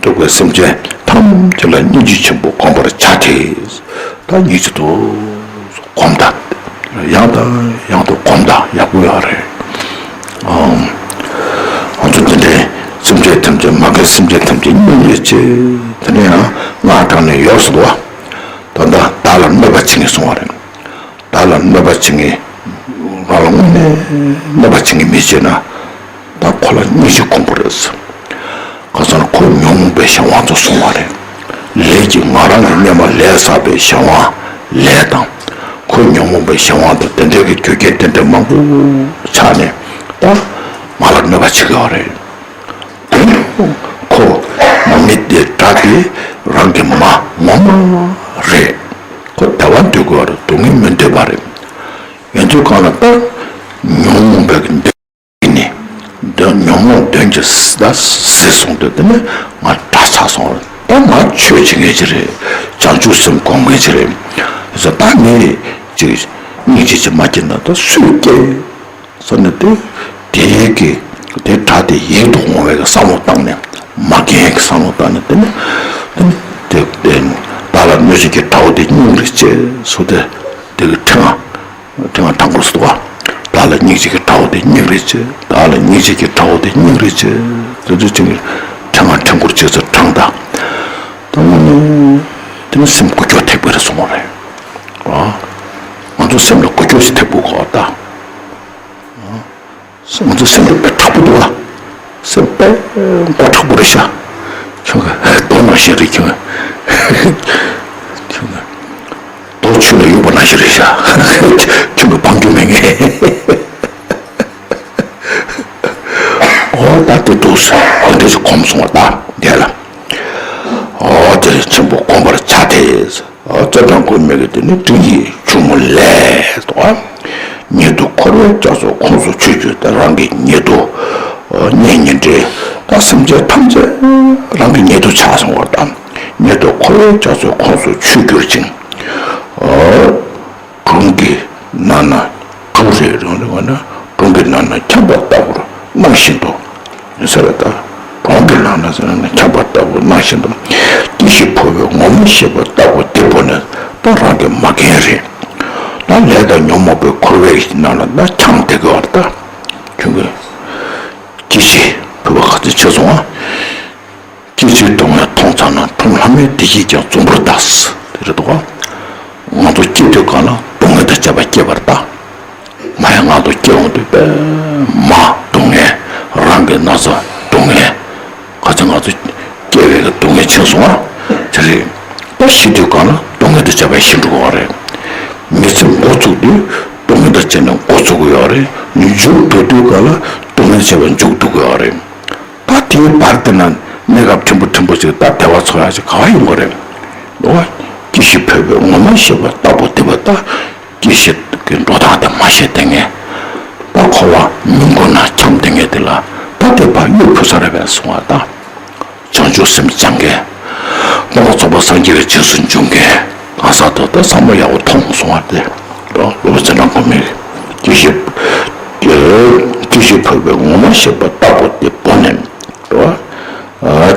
ཐུག་པའི་སེམས་ཅན་ཐམས་ཅད་ལ་སྙིང་རྗེ་ཆེན་པོ་སྒོམ་པར་བྱ་སྟེ། ད་སྙིང་རྗེ་དུ་སྒོམ་ད། ཡང་དང་ཡང་དུ་སྒོམ་ད་ཡག་པོ་ཡོད་རེད། ཨང་། ང་ཚོ་འདི་འདྲའི་སེམས་ཅན་ཐམས་ཅད་མ་རྒན་སེམས་ཅན་ཐམས་ཅད་སྙིང་རྗེ་ཆེ། དེ་ནས་ཡང་སྔགས་བགྲངས་ནས་ཡོད་སོ་བ། ད་ལྟ་བདག་ལ་གནོད་པ་བྱེད་ངེས་གསུང་བ་རེད། བདག་ལ་གནོད་པ་བྱེད་ངེས། རང་ལ་དངོས་གནས་གནོད་པ་བྱེད་ངེས་མི་བྱེད་ན། ད་ཁོ་ལ་སྙིང་རྗེ་སྒོམ་དགོས་རེད། ག་ས་ན་ཁོ་ཉོན་མོངས་པའི་གཞན་དབང་དུ་སོང་བ་རེད། ལས་ཀྱིས་ང་རང་གི་སྔོན་མ་ལས་བསགས་པའི་གཞན་དབང་ ལས་དང་། ཁོའི་ཉོན་མོངས་པའི་གཞན་དབང་དང་དེ་འདྲའི་གི་རྒྱུ་རྐྱེན་དེ་འདྲ་མང་པོ་ཆགས་ནས་ད་ང་ལ་གནོད་པ་བྱེད་ཀྱི་ཡོད་རེད། ཁོ་མ་མི་དེ་དགྲ་དེ་རང་གི་མ་ངོ་མ་རེད། ཁོ་བདེ་བ་འདོད་ཀྱི་ཡོད་རེད། སྡུག་བསྔལ་མི་འདོད་པ་རེད། ཡོད་དུས་གང་ལ་ད་ཉོན་མོངས་པའི་གི་འདོད་ནི་འདོད་ཉོན་མོངས་འདོད་ཀྱི་ད་ཟད་སོང་དུས་དེ་ནི་ང་དགྲ་ཆགས་སོང་རེད། ད་ང་ཆོས་བྱེད་མཁན་ཅིག་རེད། བྱང་ཆུབ་སེམས་སྒོམ་མཁན་ཅིག་རེད། ཟེར་ད་ངས་ཅིག་སྙིང་རྗེ་ཅིག་མ་སྐྱེས་ན་ད་སུས་སྐྱེ། ཟེར་ནས་དེ་དེའི་གི་དེ་དགྲ་དེ་ཡིད་དུ་འོང་བའི་བསམ་བློ་བཏང་ནས་མ་རྒན་གྱི་བསམ་བློ་བཏང་ནས་དེ་ནི་དེ་ནི་དེ་དེ་བདག་ལ་གནོད་བྱེད་ཀྱི་དགྲ་བོ་དེ་སྙིང་རེ་རྗེ་ཟེར་དེ་དེ་གི་ཕྲེང་བ་ཕྲེང་བ་ཕྲེང་སྐོར་ཟེར་བ། བདག་ལ་སྙིང་རྗེ་གི་དགྲ་བོ་དེ་སྙིང་རེ་རྗེ། བདག་ལ་སྙིང་རྗེ་གི་དགྲ་བོ་དེ་སྙིང་རེ་རྗེ། དེ་ཚོ་ཅིག་ཕྲེང་བ་ཕྲེང་སྐོར་བྱས་ཚེ་ཕྲེང་ད་དང་ནི་དེ་ནི་སེམས་ཀུན་སྐྱོད་ཐེག་པ་རེད་གསུངས་པ་རེད། ཨ། ང་ཚོ་སེམས་ལ་ཀུན་སྐྱོད་ཞིག་ཐེག་དགོས་གོ་ད། ང་ཚོ་སེམས་ལ་དཔེ་དྲག་པོ་འདུག་ཨ། སེམས་དཔེ་མགོ་དྲག་པོ་རེད་ཤག་ཁྱོད་ཀྱི་རྡོ་ནང་བཞིན་རེད་ཁྱོད། ཁྱོད་ཀྱི་རྡོ་ཆུ་ལ་གཡུགས་པ་ནང་བཞིན་རེད་ཤག་ཁྱོད་ཀྱི་སྤང་རྒྱུ་མེད་ངེས། ཨོ་ད་དེ་འདུག་ཟེར་ཨོ་དེ་ཚོ་གོམས་སོང་བ་ད་དེ་ལ། ཨོ་དེ་ཆེན་པོ་གོམས་པར་བྱ་སྟེ། ཨོ་རྩ་དང་ཁོ་མེད་ཀྱི་དེ་ནི་དྲི་ཡི་ཆུ་མོ་ལས་དོ། ཉེ་དུ་འཁོར་བའི་རྒྱ་མཚོ་ཁོངས་སུ་ཆུད་གྱུར་ཏེ་རང་གི་ཉེ་དུ། གཉེན་ཉེ་འབྲེལ་དང་སེམས་ཅན་ཐམས་ཅད་རང་གི་ཉེ་དུ་ཆགས་སོང་བ་དང་། ཉེ་དུ་འཁོར་བའི་རྒྱ་མཚོ་ཁོངས་སུ་ཆུད་གྱུར་ཅིང་། སྒྲུང་གི་ནང་ན་སྒྲུང་རེ་རང་རེ་བ་ན་སྒྲུང་གི་ནང་ན་འཁྱམས་པ་ལྟ་བུར་སྣང་བཞིན་དུ། ཟེར་བ་ལྟར་སྒྲུང་གི་ནང་ན་ཟེར་ན་འཁྱམས་པ་ལྟ་བུར་སྣང་བཞིན་དུ། སྐྱེ་ཤི་འཕོ་བའི་ངོ་མ་ཤེས་པ་ལྟ་བུ་དེ་བོ་ནི་ད་རང་གི་མ་རྒན་རེད། ད་ལས་དང་ཉོན་མོངས་པའི་འཁོར་བའི་ནང་ལ་ད་འཁྱམས་བསྡད་དགོས་བ་ད། ཁྱོད་ཀྱི་སྐྱེ་ཤི་འཕོ་བ་ག་ཚོད་ཆེ་སོང་ཨ། སྐྱེ་འཆིའི་སྡུག་བསྔལ་མཐོང་ཙམ་ན། འཁྲུངས་ལྷ་མིའི་བདེ་སྐྱིད་ཀྱང་རྫུན་པོར་གདའ། དེ་རེད་འདུག་ག་ང་ཚོ་སྐྱེ་དུས་གང་ལ་སྡུག་བསྔལ་དང་བཅས་པ་སྐྱེ་བར་གདའ། མ་ཡང་ང་ཚོ་སྐྱེ་འོང་དུས་པད་མ་སྡུག་བསྔལ། རང་གི་ན་ཚ་སྡུག་བསྔལ། ག་ཚོད་ང་ཚོ་སྐྱེ་བའི་སྡུག་བསྔལ་ཆེ་སོང་བ། དེ་རེད། ད་ཤི་དུས་གང་ལ་སྡུག་བསྔལ་དང་བཅས་པ་ཤི་འགྲོ་གི་ཡོད་རེད། མི་ཚེ་འགོ་བཙུགས་དུས་སྡུག་བསྔལ་དང་བཅས་ནས་འགོ་བཙུགས་ཀྱི་ཡོད་རེད། མཇུག་བསྡུ་དུས་གང་ལ་སྡུག་བསྔལ་བཅས་པ་མཇུག་བསྡུ་གི་ཡོད་རེད། ད་དེའི་བར་དེ་ན་གནས་སྐབས་ཕྲན་བུ་ཕྲན་བུ་ཅིག་ད་བདེ་བ་འཚོལ་ཡག་ཅིག་ག་བ་ཡོང་གི་རེད། འདུག་བ། སྐྱེ་ཤི་འཕོ་བའི་ངོ་མ་ཤེས་པ་ལྟ་བུ་དེ་བ་ད། སྐྱེ་ཤི་གི་འགྲོ་སྟངས་དེ་མ་ཤེས་དེ་ངས། ད་འཁོར་བ་མི་མགོ་ན་འཁྱམས་དེ་ངས་དེ་ལ་ད་དེ་བ་གཡུག་ཕུལ་ས་རེད་པས་གསུང་བ་ད། བྱང་ཆུབ་སེམས་སྦྱང་མཁན། སྟོན་པ་ཚོགས་པ་སངས་རྒྱས་ཀྱི་རྗེས་སུ་འཇུག་མཁན། གང་ཟག་དེ་ད་བསམ་བློ་ཡག་པོ་ཐོངས་གསུང་བ་དེ། སློབ་དཔོན་ཚེ་རིང་ཁོ་མོས་སྐྱེ་ཤི། སྐྱེ་ཤི་འཕོ་བའི་ངོ་མ་ཤེས་པ་ལྟ་བུ་དེ་བོ་ནས། རེད་བ།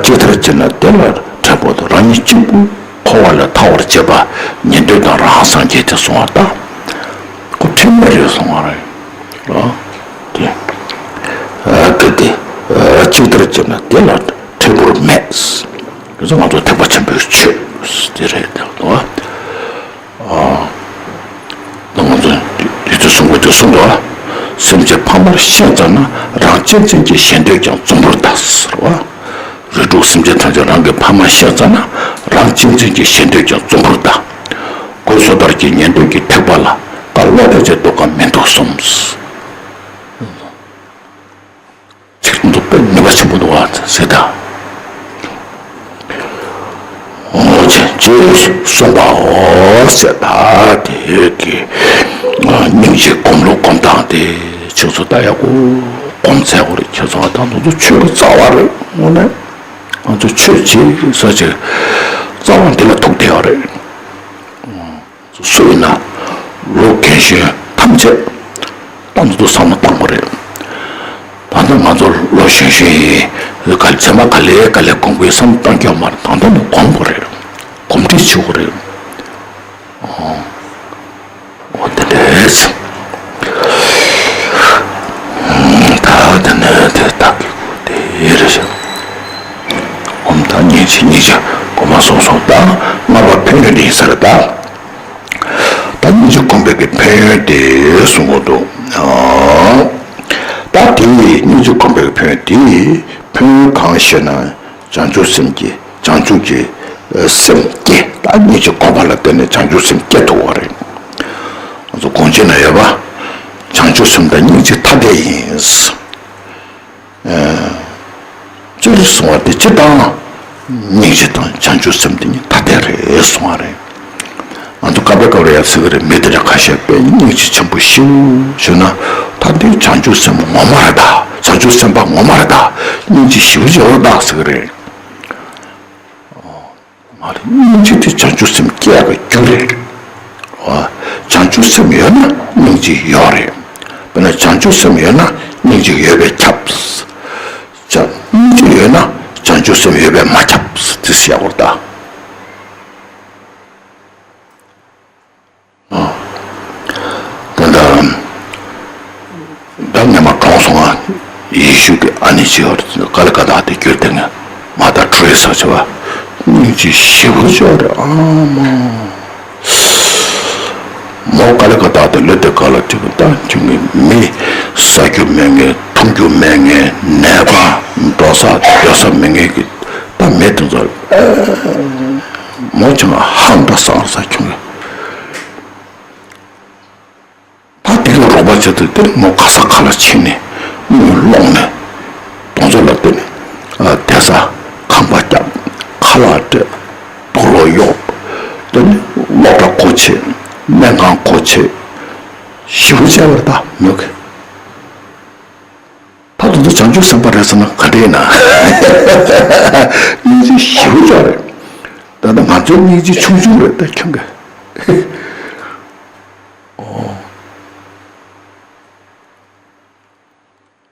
ཇི་ལྟར་བྱས་ན་དེ་ལ་འཕྲད་པ་དང་རང་ཉིད་གཅིག་པུ་འཁོར་བ་ལས་ཐར་བར་བྱེད་པ་ཉན་ཐོས་དང་རང་སངས་རྒྱས་ཏེ་གསུང་བ་དང་། ཁོ་ཁྲེལ་མེད་རེད་གསུང་བ་རེད། རེད་བ། དེ། ཨ་ག་དེ། ཨ་ཇི་ལྟར་བྱས་ན་དེ་ལ་འཕྲད་པར་མེད། དེ་ཚོ་ང་ཚོ་ཐེག་པ་ཆེན་པོའི་ཆོས་དེ་རེད་དེ་རེད་བ། ཨ། ད་ང་ཚོ་དེ་ཚོ་གསུང་དགོས་དེ་གསུང་དགོས། སེམས་ཅན་ཕ་མར་ཤེས་ཙམ་ན་རང་གཅེས་འཛིན་གྱི་ཞེ་འདོད་ཀྱང་རྫུན་པོར་གདའ་ཟེར་བ། རིགས་དྲུག་སེམས་ཅན་ཐམས་ཅད་རང་གི་ཕ་མར་ཤེས་ཙམ་ན་རང་གཅེས་འཛིན་གྱི་ཞེ་འདོད་ཀྱང་རྫུན་པོར་གདའ། གོས་སོ་ཐར་གྱི་ཉན་ཐོས་ཀྱི་ཐེག་པ་ལ་བཀའ་སློབ་པ་ཆེ་ལྡོག་ག་མི་འདུག་གསུངས། ཚིག་འདུག་པས་ནུས་པ་ཆེན་པོ་འདུག་བ་ཟེར་ད། འོ་ཅེ་ཅེས་གསུངས་པའོ་ཟེར་ད། དེ་གི་སྙིང་རྗེ་སྒོམ་ལུགས་སྒོམ་སྟངས་དེ་ཁྱོད་ཚོ་ད་ཡག་པོ་སྒོམ་ཚར་དགོས་རེད། ཁྱོད་ཚོ་ད་ང་ཚོ་ཆོས་ཀྱི་རྩ་བ་རེད། དངོས་གནས་ང་ཚོ་ཆོས་བྱེད་ས་ཆེ་རྩ་བ་འདི་ལ་ཐུག་བསྡད་ཡོད་རེད། སུ་ཡིན་ན་ལོ་རྒན་གཞོན་ཐམས་ཅད་ཏན་ཏན་དུ་བསམ་བློ་བཏང་དགོས་རེད། ད་ལྟ་ང་ཚོ་ལོ་གཞོན་གཞོན་ཡིན། ག་ཚད་མ་ག་ལེ་ག་ལེ་སྒོམ་དགོས་བསམ་བཏང་རྒྱུ་མ་རེད། ད་ལྟ་ནས་སྒོམ་དགོས་རེད། གོམས་འདྲིས་བྱེད་དགོས་རེད། ཨོ། ཨོ་དེ་འདྲས། ད་དེ་ནས་དེ་དག་གི་དེ་རེད་ཤག་སྒོམ་ད་སྙིང་རྗེ་སྙིང་རྗེ་སྒོམ་མ་སོང་སོང་ད་ལྔ་པ་ཕན་ཡོན་དེ་ཡིན་ས་རེད་ད། ད་སྙིང་རྗེ་སྒོམ་པའི་གི་ཕན་ཡོན་དེ་གསུང་གི་འདུག་ད་དེ་སྙིང་རྗེ་སྒོམ་པའི་གི་ཕན་ཡོན་དེ་ཕན་ཡོན་གང་ཞེ་ན། བྱང་ཆུབ་སེམས་ཀྱི་བྱང་ཆུབ་ཀྱི་སེམས་བསྐྱེད་ད་ ཨ། སྙིང་རྗེ་བསྒོམ་པ་ལ་བརྟེན་ནས་བྱང་ཆུབ་སེམས་སྐྱེ་ཐུབ་པ་རེད། ང་ཚོ་དགོངས་གཅིག་ན་ཡོད་པ། བྱང་ཆུབ་སེམས་དང་སྙིང་རྗེ་ཐ་དད་ཡིན། སྤྱིར་གསུངས་པ་དེ་སྤྱིར་བཏང་། སྙིང་རྗེ་དང་བྱང་ཆུབ་སེམས་དེ་གཉིས་ཐ་དད་རེད་གསུངས་པ་རེད། ང་ཚོ་སྐབས་རེ་སྐབས་རེ་ཡང་ཟེར་གི་རེད། མི་དེ་འདྲ་ཁ་ཤས་དཔེ་སྙིང་རྗེ་ཆེན་པོ་ཞེ་པོ་ཞིག་ན། ད་འདི་བྱང་ཆུབ་སེམས་ངོ་མ་རེད་ད། བྱང་ཆུབ་སེམས་དཔའ་ངོ་མ་རེད་ད། སྙིང་རྗེ་ཞེ་པོ་ཅིག་ཡོད་རེད་ད་ཟེར་གི་རེད། མ་རེད། སྙིང་རྗེ་དེ་བྱང་ཆུབ་སེམས་སྐྱེ་ཡག་གི་རྒྱུ་རེད། བ། བྱང་ཆུབ་སེམས་ཡོད་ན་སྙིང་རྗེ་ཡོད་རེད། དཔེར་ན་བྱང་ཆུབ་སེམས་ཡོད་ན་སྙིང་རྗེ་ཡོད་པས་ཁྱབ། བྱ། སྙིང་རྗེ་ཡོད་ན་བྱང་ཆུབ་སེམས་ཡོད་པས་མ་ཁྱབ། དེ་བཤད་དགོས་རེད་ད། ད་ལྟ་ད་ངས་མ་གྲོངས་སོང་ང་། ཡེ་ཤུ་གི་ཨ་ནེ་ཅིག་ཡོད་རེད། ཀ་ལི་ཀ་ཏག་དེ་བསྐྱུར་ཏེ་ངས་མ་ད་ཁྲོས་ས་ཆེ་བ། སྙིང་རྗེ་ཞེ་པོ་ཅིག་ཡོད་རེད། ཨ་མ། མོ་ཀ་ལི་ཀ་ཏག་དེ་ལོས་དེ་ག་ལ་ཁྲིད་གི་ད་ཁྱོད་ཀྱི་མི་ཟ་རྒྱུ་མེད་མཁན། འཐུང་རྒྱུ་མེད་མཁན། ནད་པ། འགྲོ་ས་སྡོད་ས་མེད་མཁན་གྱི་ད་མི་དེ་ཚོ། མོ་ཆུང་ཧང་ད་སང་ས་ཁྱོད་ཀྱི། ད་དེ་གི་རོགས་པ་བྱེད་དུས་དེར་མོ་ག་ས་ག་ལ་ཕྱིན་ནས་དངུལ་སློང་ནས་དེ་ཚོ་ལ་བརྟེན་ནས་བསྡད་ས་ཁང་པ་བརྒྱབ། ཁ་ལག་སྤྲད། དུག་ལོག་གཡོགས། དེ་ནས་སློབ་གྲྭ་སྒོ་ཕྱེ། སྨན་ཁང་སྒོ་ཕྱེ། ཞེ་པོ་བྱས་པ་རེད་ད་མོས་གི། ད་དུང་དུ་བྱང་ཆུབ་སེམས་དཔའ་རེད་ཟེར་ན་ག་འདྲ་ཡིན་ན། སྙིང་རྗེ་ཞེ་པོ་ཅིག་རེད། ད་ལྟ་ང་ཚོའི་སྙིང་རྗེ་ཆུང་ཆུང་རེད་ད་ཁྱོད་ཀྱི། ཨོ།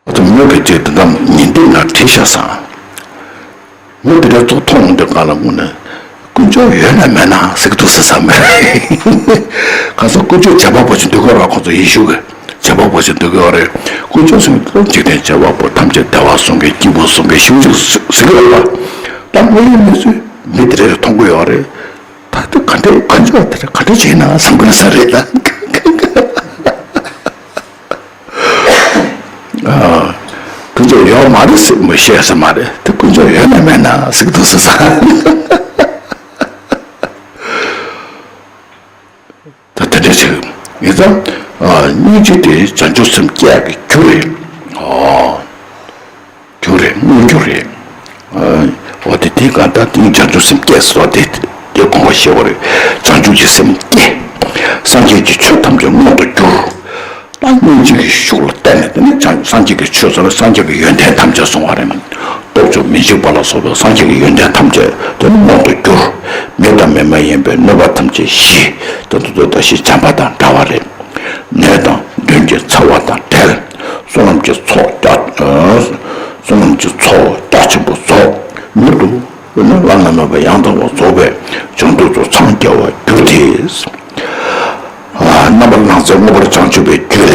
ཨ་ཙི། མོས་གི་ཅིག་དེ་འདྲ་ཉིན་དེ་ང་བྲིས་ཤག་སང་། མོ་དེ་འདྲ་ཚོ་མཐོང་འདི་ག་ལ་དངོས་ནས་དཀོན་མཆོག་ཡོད་ན་མེད་ན་ཟེར་གི་འདུག་ཟེར་བསམ་མེད། གང་ཟག་དཀོན་མཆོག་བྱེད་པ་པོ་ཞིག་འདུག་གི་ར། ཁོང་ཚོ་ཡེ་ཤུ་གི་བྱེད་པ་པོ་ཞིག་འདུག་གི་རེད། དཀོན་མཆོག་གསུམ་གྱི་འཇིག་རྟེན་བྱེད་པ་པོ་ཐམས་ཅད་བདེ་བ་སྲུང་མཁན། སྐྱིད་པོ་སྲུང་མཁན་ཞིག་ཟེར་གི་ཡོད་པ། ད་ངོ་ཡི་མི་ཚོས་མི་དེ་འདྲ་མཐོང་གི་ཡོད་རེད། ད་དེ་ག་འདྲའི་དཀོན་མཆོག་དེ་ག་འདྲ་བྱས་ན་བསམ་གི་ས་རེད་ལ། ཨ། དཀོན་མཆོག་ཡོད་མ་རེད་ཟེར་མི་བཤད་ས་མ་རེད། དེ་དཀོན་མཆོག་ཡོད་ན་མེད་ན་ཟེར་གི་འདུག་ཟེར་ས། ད་དེ་འདྲ་ཟེར་ཡིན་ཙང་། ཨ། སྙིང་རྗེ་དེ་བྱང་ཆུབ་སེམས་སྐྱེ་ཡག་གི་རྒྱུ་རེད། ཨ། རྒྱུ་རེད། དངོས་རྒྱུ་རེད། ཨ། འོ་དེ་དེའི་གང་ལྟར་དེ་བྱང་ཆུབ་སེམས་སྐྱེས་སོ། དེ་དེ་དགོངས་པ་བཞེས་པ་རེད། བྱང་ཆུབ་ཀྱི་སེམས་སྐྱེ། སངས་རྒྱས་ཀྱི་ཆོས་ཐམས་ཅད་མངོན་དུ་གྱུར། ད་སྙིང་རྗེ་གི་ཤུགས་ལ་བརྟེན་ནས་དེ་ནི་བྱང་སངས་རྒྱས་ཀྱི་ཆོས་ཟེར་བ་སངས་རྒྱས་ཀྱི་ཡོན་ཏན་ཐམས་ཅད་གསུངས་པ་རེད། སྟོབས་བཅུ་མི་འཇིགས་པ་ལ་སོགས་པའི་སངས་རྒྱས་ཀྱི་ཡོན་ཏན་ཐམས་ཅད་དེ་ནི་མངོན་དུ་གྱུར། མི་དང་མི་མ་ཡིན་པའི་གནོད་པ་ཐམས་ཅད་ཞི། དེ་ཚོ་ད་ཞི་བྱམས་པ་དང་འདྲ་བ་རེད། ནད་དང་གདོན་གྱི་ཚ་བ་དང་བྲལ། བསོད་ནམས་ཀྱི་ཚོགས་རྒྱ། བསོད་ནམས་ཀྱི་ཚོགས་རྒྱ་ཆེན་པོ་རྫོགས། མྱུར་དུ་བླ་ན་མེད་པ་ཡང་དག་པར་རྫོགས་པའི་བྱང་ཆུབ་ཏུ་འཚང་རྒྱ་བར་འགྱུར་ཏེ། རྣམ་པར་སྣང་མཛད་མངོན་པར་བྱང་ཆུབ་པའི་རྒྱུ་ལས་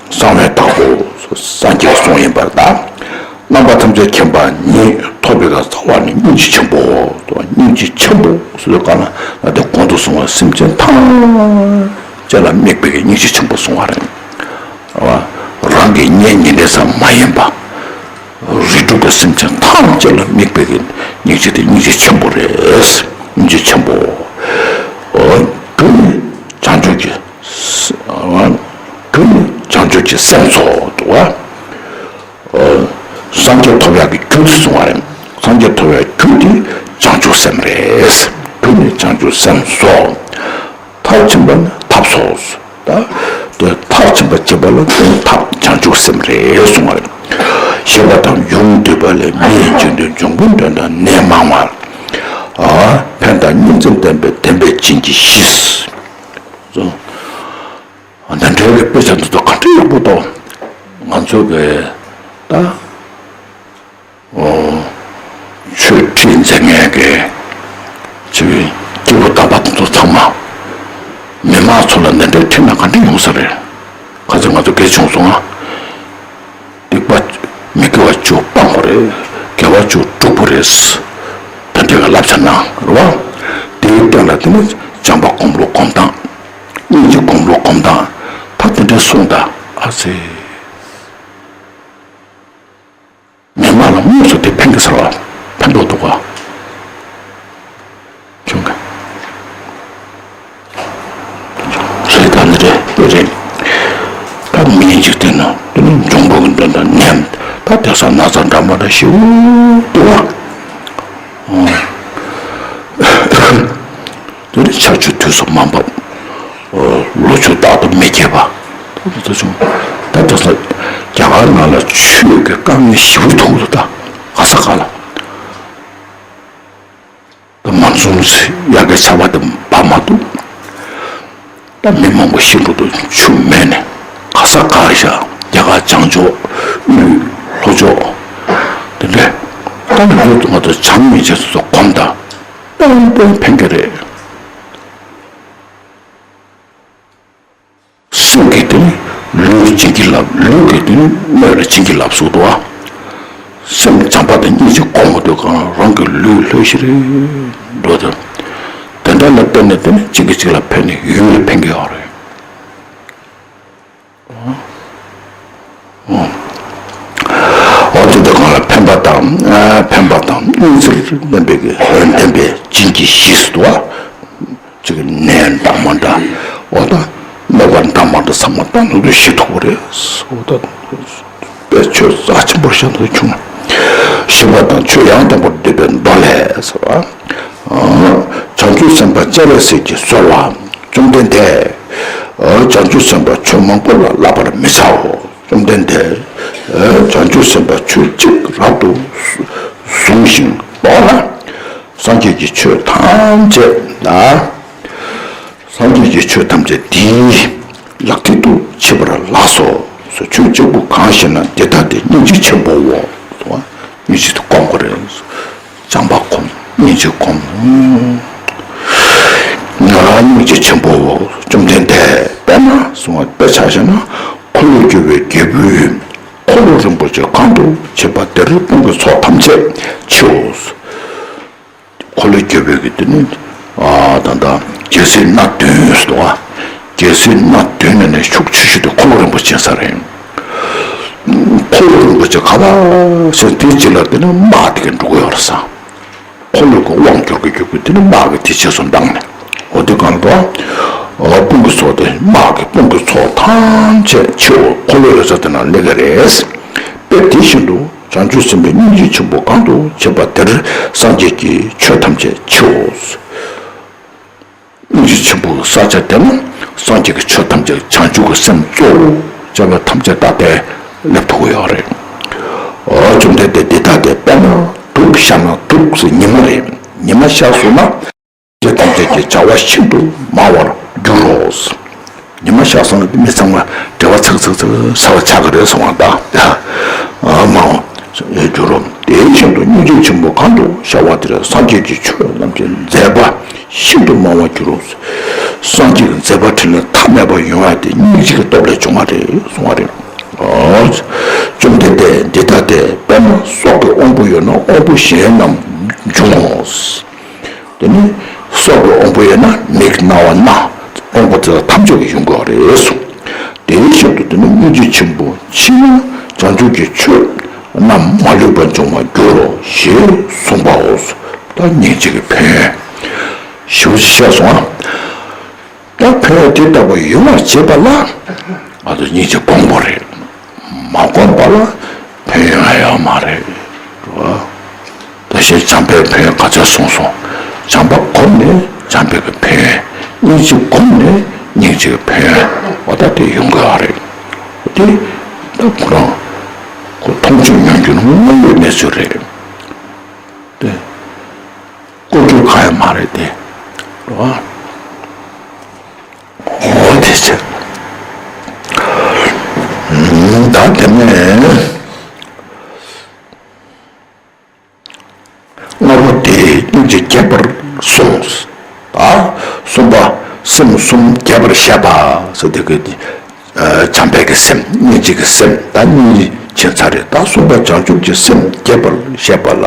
གསང་བའི་བདག་པོ་སངས་རྒྱས་གསུངས་ཡིན་པར་གདའ། རྣམ་པ་ཐམས་ཅད་མཁྱེན་པ་ཉིད་ཐོབ་པའི་རྩ་བ་ནི་སྙིང་རྗེ་ཆེན་པོ། སྙིང་རྗེ་ཆེན་པོ་ཟེར་བའི་སྐབས་ན་ད་ལྟ་གོང་དུ་གསུངས་པ་སེམས་ཅན་ཐམས་ཅད་ལ་དམིགས་པའི་སྙིང་རྗེ་ཆེན་པོ་གསུངས་པ་རེད། རང་གི་གཉེན་ཉེ་འབྲེལ་ཙམ་མ་ཡིན་པ། རིགས་དྲུག་པའི་སེམས་ཅན་ཐམས་ཅད་ལ་དམིགས་པའི་སྙིང་རྗེ་དེ་སྙིང་རྗེ་ཆེན་པོ་རེད། སྙིང་རྗེ་ཆེན་པོ། རྒྱུ་ནི་བྱང་ཆུབ་ཀྱི། རྒྱུ་ནི་བྱང་ཆུབ་ཀྱི་སེམས་སོ་འདུག་བ། སངས་རྒྱས་ཐོབ་ཡག་གི་རྒྱུ་དེ་གསུང་བ་རེད། སངས་རྒྱས་ཐོབ་ཡག་རྒྱུ་དེ་བྱང་ཆུབ་སེམས་རེད། རྒྱུ་ནི་བྱང་ཆུབ་སེམས་སོ། མཐར་ཕྱིན་པ་ནི་ཐབས་སོ། ད་དེ་མཐར་ཕྱིན་པ་བྱེད་པ་ལ་དེ་ནི་ཐབས་བྱང་ཆུབ་སེམས་རེད་གསུང་བ་རེད། ཞེན་པ་དང་ཡུལ་འདོད་པ་ལས་མི་ཡི་འཇིག་རྟེན་འབྱུང་པོའི་དོན་དང་ནད་མང་བ། ཨ། ཕན་དང་སྙིང་བརྩེ་ལྡན་པའི་བདེན་པའི་བྱིན་གྱིས་ཞི། འདི་འདྲའི་དཔེ་ཆ་འདི་ཚོ་ག་འདྲ་ཡག་པོ་འདུག་ང་ཚོ་གི་ད། ཨོ། ཆོས་ཁྲིད་མཛད་མཁན་གྱི་ཆོས་སྐྱེས་བུ་དམ་པ་དེ་ཚོ་ཚང་མ་མི་མང་ཚོ་ལ་འདི་འདྲའི་ཁྲིད་ན་ག་འདྲ་ཡོང་ས་རེད། ཁ་ཚ་ང་ཚོ་དགེ་བྱུང་སོང་ང་། སྡིག་པ་མི་དགེ་བ་བཅུ་སྤང་དགོས་རེད། དགེ་བ་བཅུ་སྒྲུབ་དགོས་རེད། ད་འདི་ག་བསླབ་བྱ་གནང་རེད་བ། དེའི་སྟེང་ལ་དེ་ནི་བྱམས་པ་སྒོམ་བློ་སྒོམ་སྟངས། སྙིང་རྗེ་སྒོམ་བློ་སྒོམ་སྟངས། ད་དེ་འདྲ་གསུངས་ད་ཨ་ཙི། མི་མང་ལ་དངོས་སུ་དེ་ཕན་གི་ཟེར་བ་ཕན་ཐོགས་འདུག་ག་ཆུང་ག་ཚ་ན་ཚ་འདྲ་མ་འདྲ་ཞིག་འདུག་བ། དེ་ནི་ཆར་ཆུ་དུས་སུ་མ་འབབ། ལོ་ཕྱུགས་རྟག་ཏུ་མི་སྐྱེ་བ། ད་དེ་ཚོ་བྱུང་། ད་དེ་ཚོ་རྒྱ་གར་ནང་ལ་ཆོས་ཀྱི་དཀའ་ངལ་ཞེ་པོ་ཐུག་འདུག་ད་ག་ས་ག་ལ། ད་མ་འཛོམས་ཚེ་དབྱར་ཁའི་ཆར་པ་དེ་བབས་མ་ཐུབ། ད་མི་མང་པོ་ཤི་འགྲོ་འདུག་ཆུ་མེད་ནས་ག་ས་ག་བཞག་རྒྱ་གར་བྱང་ཕྱོགས་དབུས་ལྷོ་ཕྱོགས་དེ་འདྲས། ད་ང་ཚོ་ང་ཚོ་བྱམས་སྙིང་རྗེ་ཚོ་གོམས་དང་ཏན་ཏན་ཕན་གྱི་རེད། སེམས་ཀྱི་དེ་ནི་ལུས་བྱིན་གྱིས་བརླབས། ལུས་ཀྱི་དེ་ནི་སྨད་ལ་བྱིན་གྱིས་བརླབས་སུ་འདུག་བ། སེམས་བྱམས་པ་དང་སྙིང་རྗེ་སྒོམ་མ་འདུག་གང་རང་གི་ལུས་ལྷོད་ཤིག་རེད་འགྲོ་དང་། དེ་འདྲ་ལ་བརྟེན་ནས་དེ་ནི་གཅིག་གིས་གཅིག་ལ་ཕན་ནས་ཡུན་རིང་ཕན་གྱི་ཡོད་རེད། འོ་དེ་དག་གང་ལ་ཕན་པ་དང་། ཕན་པ་དང་སྙིང་རྗེར་ལྡན་པའི་གི་ལྡན་པའི་བྱིན་གྱིས་བཞེས་སུ་འདུག་བ། གཅིག་གི་ནད་འདྲ་མ་འདྲ། འོ་ད་གནོད་པ་འདྲ་མ་འདྲ་ཚང་མ་ད་ནུ་དུ་ཞི་ཐུབ་པ་རེད། འོ་ད་དཔེ་ཆོས་རྩ་ཆེན་པོར་བཤད་འདུག་བྱུང་། ཞི་བ་དང་ཆོས་ཡང་དག་པར་འདོད་པའི་མདོ་ལས་ཟེར་བ། བྱང་ཆུབ་སེམས་དཔའ་སྤྱན་རས་གཟིགས་ཀྱིས་གསོལ་བ། བཅོམ་ལྡན་འདས། བྱང་ཆུབ་སེམས་དཔའ་ཆོས་མང་པོ་ལ་བསླབ་པར་མི་བྱའོ། བཅོམ་ལྡན་འདས། བྱང་ཆུབ་སེམས་དཔའ་ཆོས་གཅིག་རབ་ཏུ་བཟུང་ཞིང་རྟོགས་ལ། སངས་རྒྱས་ཀྱི་ཆོས་ཐམས་ཅད་ལ། སངས་རྒྱས་ཀྱི་ཆོས་ཐམས་ཅད་འདིའི་ལག་མཐིལ་དུ་མཆིས་པ་ལགས་སོ། ཆོས་གཅིག་པུ་གང་ཞེ་ན། འདི་ལྟ་སྟེ་སྙིང་རྗེ་ཆེན་པོའོ། སྙིང་རྗེ་དེ་སྒོམ་དགོས་རེད། བྱམས་པ་སྒོམ། སྙིང་རྗེ་སྒོམ། ང་སྙིང་རྗེ་ཆེན་པོའོ། བཅོམ་ལྡན་འདས། དཔེར་ན་གསུངས་པ་དཔེ་ཆ་བཞག་ན། འཁོར་ལོས་སྒྱུར་བའི་རྒྱལ་པོས་འཁོར་ལོ་རིན་པོ་ཆེ་གང་དུ་མཆིས་པ་དེར་དཔུང་གི་ཚོགས་ཐམས་ཅད་མཆིའོ། འཁོར་ལོས་སྒྱུར་བའི་གི་དེ་ནི། ཨ་ད་ལྟ་རྒྱལ་སྲིད་སྣ་བདུན་ཟེར་བ། རྒྱལ་སྲིད་སྣ་བདུན་ནས་ནི་ཤུགས་ཆེ་ཤོས་དེ་འཁོར་ལོ་རིན་པོ་ཆེ་ས་རེད། འཁོར་ལོ་རིན་པོ་ཆེ་ག་པར་ཟེར་དེའི་རྗེས་ལ་དེ་ནི་དམག་དེ་ག་འགྲོ་གི་ཡོད་རེད་ས། འཁོར་ལོ་གི་དབང་བསྒྱུར་གི་བསྒྱུར་གི་དེ་ནི་དམག་གི་དེ་རྗེས་སུ་འབྲངས་ནས། འོ་དེ་གང་ལྟར། དཔུང་གི་ཚོགས་དེ་དམག་གི་དཔུང་གི་ཚོགས་ཐམས་ཅད་མཆིའོ། འཁོར་ལོ་ཡོད་ས་དེ་ན་སླེབས་ཀྱི་རེད། དཔེ་དེ་བཞིན་དུ། བྱང་ཆུབ་སེམས་དཔའི་སྙིང་རྗེ་ཆེན་པོ་གང་དུ་མཆིས་པ་དེར་སངས་རྒྱས་ཀྱི་ཆོས་ཐམས་ཅད་མཆིའོ། སྙིང་རྗེ་ཆེན་པོའི་ས་ཆ་དེ་ན་སངས་རྒྱས་ཀྱི་ཆོས་ཐམས་ཅད་བྱང་ཆུབ་ཀྱི་སེམས་གཙོ་བོ་བྱ་བ་ཐམས་ཅད་ད་དེ་སླེབས་ཐུབ་ཀྱི་ཡོད་རེད། འོ་བཅོམ་ལྡན་འདས། འདི་ལྟ་སྟེ། དཔེར་ན་དུག་ཤར་ན་དུག་ཟེར་ཉི་མ་རེད། ཉི་མ་ཤར་སོང་ན། ཆོས་ཐམས་ཅད་ཀྱི་བྱ་བ་ཤིན་ཏུ་མང་བར་འགྱུར་རོ། ཉི་མ་ཤར་སོང་ན་མི་ཚང་མ་བྲེལ་བ་ཚག་ཚག་ཚག་ཚ་བ་ཆགས་ཀྱི་རེད་གསུང་བ་ད། མང་བར་འགྱུར་རོ། དེ་བཞིན་དུ་སྙིང་རྗེ་ཆེན་པོ་གང་དུ་ཤར་བ་དེར་སངས་རྒྱས་ཀྱི་ཆོས་རྣམས་ཀྱི་མཛད་པ་ཤིན་ཏུ་མང་བར་འགྱུར་རོ། སངས་རྒྱས་ཀྱི་མཛད་པ་འཕྲིན་ལས་མཐའ་མེད་པ་ཡོང་བ་དེ་སྙིང་རྗེ་གི་སྟོབས་ལས་བྱུང་བ་རེད་གསུང་བ་རེད། འོ། བཅོམ་ལྡན་འདས། འདི་ལྟ་སྟེ། དཔེར་ན་སྲོག་གི་དབང་པོ་ཡོད་ན་དབང་པོ་གཞན་རྣམས་འབྱུང་ངོ་། དེ་ནི་སྲོག་གི་དབང་པོ་ཡོད་ན་མིག་རྣ་བ་སྣ་དབང་པོ་དེ་དག་ཐམས་ཅད་ཀྱི་ཡོང་གི་རེད་གསུངས། དེའི་ཕྱིར་དུ་དེ་ནི་སྙིང་རྗེ་ཆེན་པོ་མཆིས་ན་བྱང་ཆུབ་ཀྱི་ཆོས་རྣམས་མ་ལུས་པ་འབྱུང་བར་འགྱུར་རོ་ཞེས་གསུངས་པའོ། ད་སྙིང་རྗེ་གི་ཕན་ཡོན་ཞེ་པོ་ཅིག་བཤད་སོང་ང་། ད་ཕན་ཡོན་དེ་ལྟ་བུ་ཡོང་བར་བྱེད་པ་ལ་ང་ཚོ་སྙིང་རྗེ་སྒོམ་དགོས་རེད། མ་སྒོམ་པ་ལ་ཕན་ཡོན་ཡོད་མ་རེད། ད་ཞེས་བྱམས་པའི་ཕན་ཡོན་ག་ཚོད་གསུངས་སོང་། བྱམས་པ་སྒོམ་ནས་བྱམས་པའི་གི་ཕན་ཡོན། སྙིང་རྗེ་སྒོམ་ནས་སྙིང་རྗེའི་ཕན་ཡོན། འོ་ད་དེ་ཡོང་དགོས་པ་རེད། དེ་ད་ཁོ་རང་ཁོ་མཐོང་ཆོས་ཉོན་ཆོས་དངོས་ཡོད་གནས་ཚུལ་རེད། དེ་ཀུན་སྤྱོད་གང་ཡང་མ་རེད་དེ། རེད་བ། འོ་དེ་ཚེ། ད་དེ་ནས་ལྔ་པོ་དེ་སྙིང་རྗེ་རྒྱས་པར་གསུངས། ད་གསུམ་པ་སེམས་གསུམ་རྒྱས་པར་བཤད་པ་ཟེར་དེ་གི། བྱམས་པའི་གི་སེམས། སྙིང་རྗེ་གི་སེམས། ད་གཉིས་ཕྱིན་ཚར་རེད། ད་གསུམ་པ་བྱང་ཆུབ་ཀྱི་སེམས་རྒྱས་པར་བཤད་པ་ལ་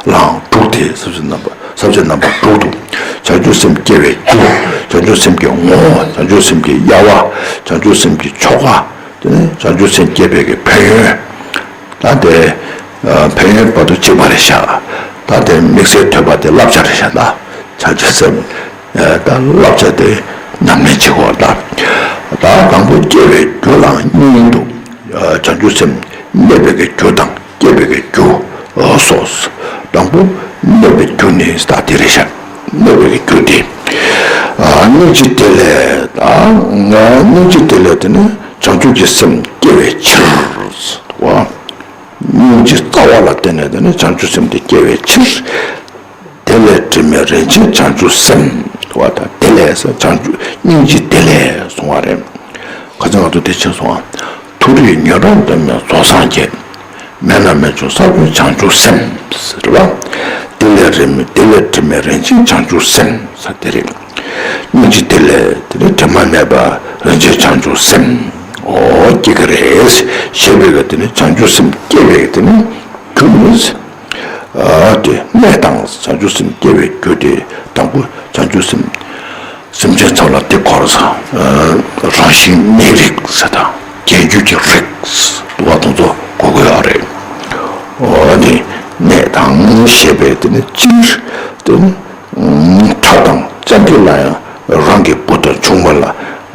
ལའང་དྲུག་སྟེ། ས་བཅད་རྣམ་པ། ས་བཅད་རྣམ་པ་དྲུག་ཏུ། བྱང་ཆུབ་སེམས་སྐྱེ་བའི་རྒྱུ། བྱང་ཆུབ་སེམས་ཀྱི་ངོ་བོ། བྱང་ཆུབ་སེམས་ཀྱི་དབྱེ་བ། བྱང་ཆུབ་སེམས་ཀྱི་ཆོ་ག། དེ་ནས་བྱང་ཆུབ་སེམས་སྐྱེ་བའི་གི་ཕན་ཡོན། ད་དེ་ཕན་ཡོན་བར་དུ་གཅིག་པ་རེད་ཤག་ད་དེ་དམིགས་བསལ་ཐོས་པ་དེ་བསླབ་བྱ་རེད་ཤག་ད་བྱང་ཆུབ་སེམས། ད་བསླབ་བྱ་དེ་ཉམས་ལེན་བྱེད་དགོས་པ་ད། ད་དང་པོ་སྐྱེ་བའི་རྒྱུ་ལའང་གཉིས་འདུག་བྱང་ཆུབ་སེམས་གནས་པའི་གི་རྒྱུ་དང་། གནས་པའི་གི་རྒྱུ་སོགས། དང་པོ་གནས་པའི་རྒྱུ་ནི་ད་དེ་རེད་ཤག་གནས་པའི་གི་རྒྱུ་དེ། ཨ། སྙིང་རྗེ་དེ་ལས་ད་སྙིང་རྗེ་དེ་ལས་དེ་ནི་བྱང་ཆུབ་ཀྱི་སེམས་སྐྱེ་བའི་ཕྱིར། སྙིང་རྗེ་རྩ་བ་ལ་བརྟེན་ནས་དེ་ནི་བྱང་ཆུབ་སེམས་དེ་སྐྱེ་བའི་ཕྱིར། དེ་ལས་དྲི་མེད་རིན་ཆེན་བྱང་ཆུབ་སེམས། བ་དང་དེ་ལས་བྱང་ཆུབ་སྙིང་རྗེ་དེ་ལས་གསུང་བ་རེད། ཁ་སང་ང་ཚོ་དེ་ཕྱིན་སོང་ང་། མཐོ་རིས་ཉོན་རང་དོན་མེད་རྫོགས་སངས་རྒྱས། མེད་ན་མེད་འབྱུང་ས་བོན་བྱང་ཆུབ་སེམས། རེད་བ། དེ་ལས་རིན་དེ་ལས་དྲི་མེད་རིན་ཆེན་བྱང་ཆུབ་སེམས་ས་དེ་རེད། སྙིང་རྗེ་དེ་ལས་དེ་ལས་དྲི་མ་མེད་པ་རིན་ཆེན་བྱང་ཆུབ་སེམས། འོ་སྐྱེ་གི་རེད། ཞེས་པའི་གི་དེ་ནི་བྱང་ཆུབ་སེམས་སྐྱེ་བའི་གི་དེ་ནི་རྒྱུ་ནི། ཨ། དེ་གནས་དང་བྱང་ཆུབ་སེམས་སྐྱེ་བའི་རྒྱུ་དེ་དང་པོ་བྱང་ཆུབ་སེམས། སེམས་ཅན་ཚོ་ལ་དེ་སྐོར་ས། ཨ། རང་བཞིན་གནས་རིགས་ཟེར་དང་རྒྱས་འགྱུར་གྱི་རིགས་འདུག་བ་དེ་ཚོ་གོ་དགོས་ཡོད་རེད། འོ་དེ་གནས་དང་ཞེས་པའི་དེ་ནི་སྤྱིར་དེ་ནི་ཁྲ་དང་སྤྱང་ཀི་ལ་ཡང་རང་གི་བུ་དང་ཆུང་མ་ལ་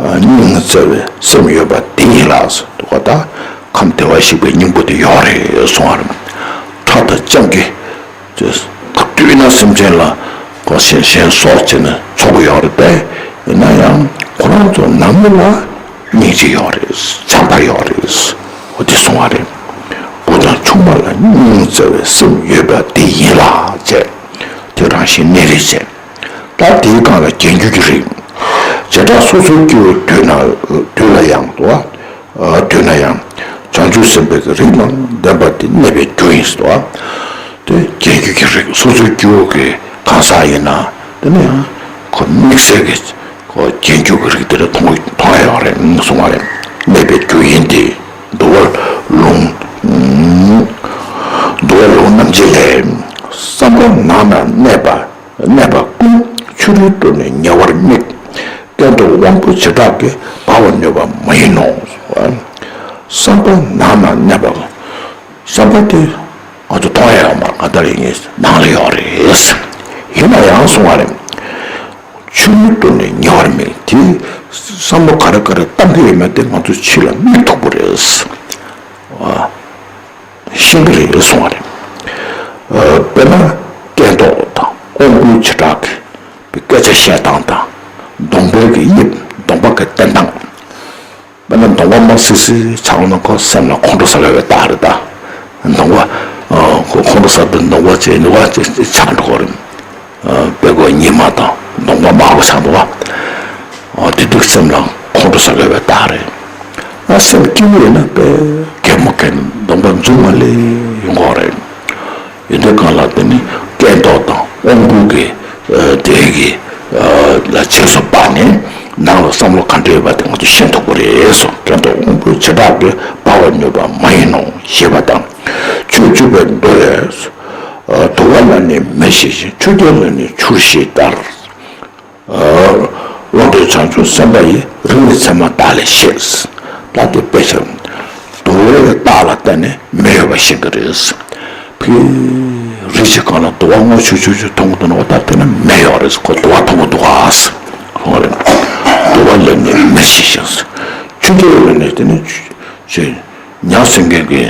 སྙིང་བརྩེ་བའི་སེམས་ཡོད་པ་དེ་ཡིན་ལ་འདུག་བ། ད་ཁམས་བདེ་བར་གཤེགས་པའི་སྙིང་པོ་དེ་ཡོད་རེད་གསུང་བ་རེད། ཁྲ་དང་སྤྱང་ཀི། དེ་དུས་ན་སེམས་ཅན་ལ་གོ་ཞེན་ཞེན་སོགས་བྱས་ན་ཆོག་གི་ཡོད་རེད་པས། ཡིན་ན་ཡང་ཁོ་རང་ཚོ་ནང་མི་ལ་སྙིང་རྗེ་ཡོད་རེད། བྱམས་པ་ཡོད་རེད། འོ་དེ་གསུང་བ་རེད། བུ་དང་ཆུང་མ་ལ་སྙིང་བརྩེ་བའི་སེམས་ཡོད་པ་དེ་ཡིན་ལ་བྱས། དེ་རང་བཞིན་གནས་རིགས་བྱས། ད་དེའི་སྒང་ལ་རྒྱས་འགྱུར་གྱི་རིགས། བྱེ་བྲག་སོ་སོའི་སྐྱེ་བོའི་དུས་ན་དུས་ལ་ཡང་དུ། ཨ། དུས་ན་ཡང་བྱང་ཆུབ་སེམས་དཔའི་རིགས་རྣམས་ལྡན་པ་དེ་གནས་པའི་རྒྱུ་ཡིན་ཟེར་བ། དེ་རྒྱས་འགྱུར་གྱི་རིགས། སོ་སོའི་སྐྱེ་བོ་གི་གང་ཟག་ཡིན་ན་དེ་ནི་ཡང་ཁོ་དམིགས་བསལ་གྱི་ཁོ་རྒྱས་འགྱུར་གྱི་རིགས་དེ་ལ་མཐོང་མཐོང་ཡ་ཡོད་རེད་གསུང་བ་རེད། གནས་པའི་རྒྱུ་ཡིན་ཏེ། འདུལ་བ་ལུང་། འདུལ་བ་ལུང་རྣམ་འབྱེད་ལས། བསམ་པ་ནང་ན་གནས་པ། གནས་པ་ཀུན་ཕྱི་རོལ་དུ་ནི་ཉེ་བར་དམིགས། སྐྱེ་འགྲོ་དབང་པོ་བྱེ་བྲག་གིས་སྦྱར་བར་ནུས་པ་མ་ཡིན་ནོ། བསམ་པ་ནང་ན་གནས་པ། བསམ་པ་དེ་ང་ཚོ་མཐོང་ཡ་ཡོད་མ་རེད། གང་ལྟར་ཡིན་ནའི་ནང་ལ་ཡོད་རེད། ཡིན་ན་ཡང་གསུང་བ་རེད། ཕྱི་རོལ་དུ་ནི་ཉེ་བར་དམིགས། དེ་བསམ་བློ་ག་རེ་ག་རེ་བཏང་གི་ཡོད་མེད་དེ་ང་ཚོ་ཕྱི་ལ་དམིགས་ཐུབ་པ་རེད། ཤེས་ཀྱི་རེད་གསུང་བ་རེད། ཨ། དཔེར་ན་སྐད་མདོག་དང་དབང་པོའི་བྱེ་བྲག་གི་སྐད་ཆ་བཤད་སྟངས་དང་། གདོང་པའི་གི་དབྱིབས། གདོང་པ་གི་བསྟན་སྟངས། དཔེར་ན་གདོང་པ་དམར་སིལ་སིལ་ཆགས་ན་ཁོ་སེམས་ལ་ཁོང་ཁྲོ་ཟ་གི་ཡོད་རེད་ད། གདོང་པ། ཨ། ཁོ་ཁོང་ཁྲོ་ཟ་དུས་གདོང་པ་ཅིག་ནི་བ་ཅིག་ཆགས་འགྲོ་གི་རེད། དཔེ་ཁོ་ཉི་མ་དང་གདོང་པ་དམར་པོ་ཆགས་འདུག་བ། དེ་དུས་སེམས་ལ་ཁོང་ཁྲོ་ཟ་གི་ཡོད་རེད་ད་རེད། ཨ། སེམས་སྐྱིད་པོ་ཡིན་ན་དཔེ་གད་མོ་བགད་ན་གདོང་པ་འཛུམ་མ་ལེ་ཡོང་གི་རེད། ཡིན་དུས་གང་ལ་དེ་ནི་སྐད་མདོག་དང་དབང་པོ་གི་ཨ། དེ་གི་ཨ། ལ་རྗེས་སུ་དཔག་ནས་ནང་ལ་བསམ་བློ་ག་འདྲ་ཡོད་པ་དེ་ང་ཚོ་ཤེས་ཐུབ་ཀྱི་རེད་གསུངས། སྐད་མདོག་དབང་པོའི་བྱེ་བྲག་གིས་སྦྱར་བར་ནུས་པ་མ་ཡིན་ནོ་ཞེས་པ་དང་། ཆོས་བཅུ་པའི་མདོ་ལས། ཨ། དུ་བ་ལ་ནི་མེ་ཞེས་བྱ། ཆུ་རྐྱལ་ལ་ནི་ཆུར་ཤེས་ལྟར། ཨ། བློ་ལྡན་བྱང་ཆུབ་སེམས་དཔའ་ཡི། རིགས་ནི་མཚན་མ་དག་ལས་ཤེས། ད་དེ་དཔེ་ཆ། དུ་བའི་རྟགས་ལ་བརྟེན་ནས་མེ་ཡོད་པ་ཤེས་ཀྱི་རེད། ཕི། རི་ཞིག་སྒང་ལ་དུ་བ་སྔོ་ཆུ་ཆུ་ཆུ་མཐོང་གི་འདུག་ན། འོ་ད་དེ་ན་མེ་ཡོད་རེད། ཁོ་དུ་བ་མཐོང་གི་འདུག་ག། ཧོ་རེད། དུ་བ་ལ་ནི་མེ་ཞེས་བྱ། ཆུ་རྐྱལ་ལ་ནི་དེ་ནི་ཆུ། ཆུ། ཉ་སྲིན་མཁན་གྱི་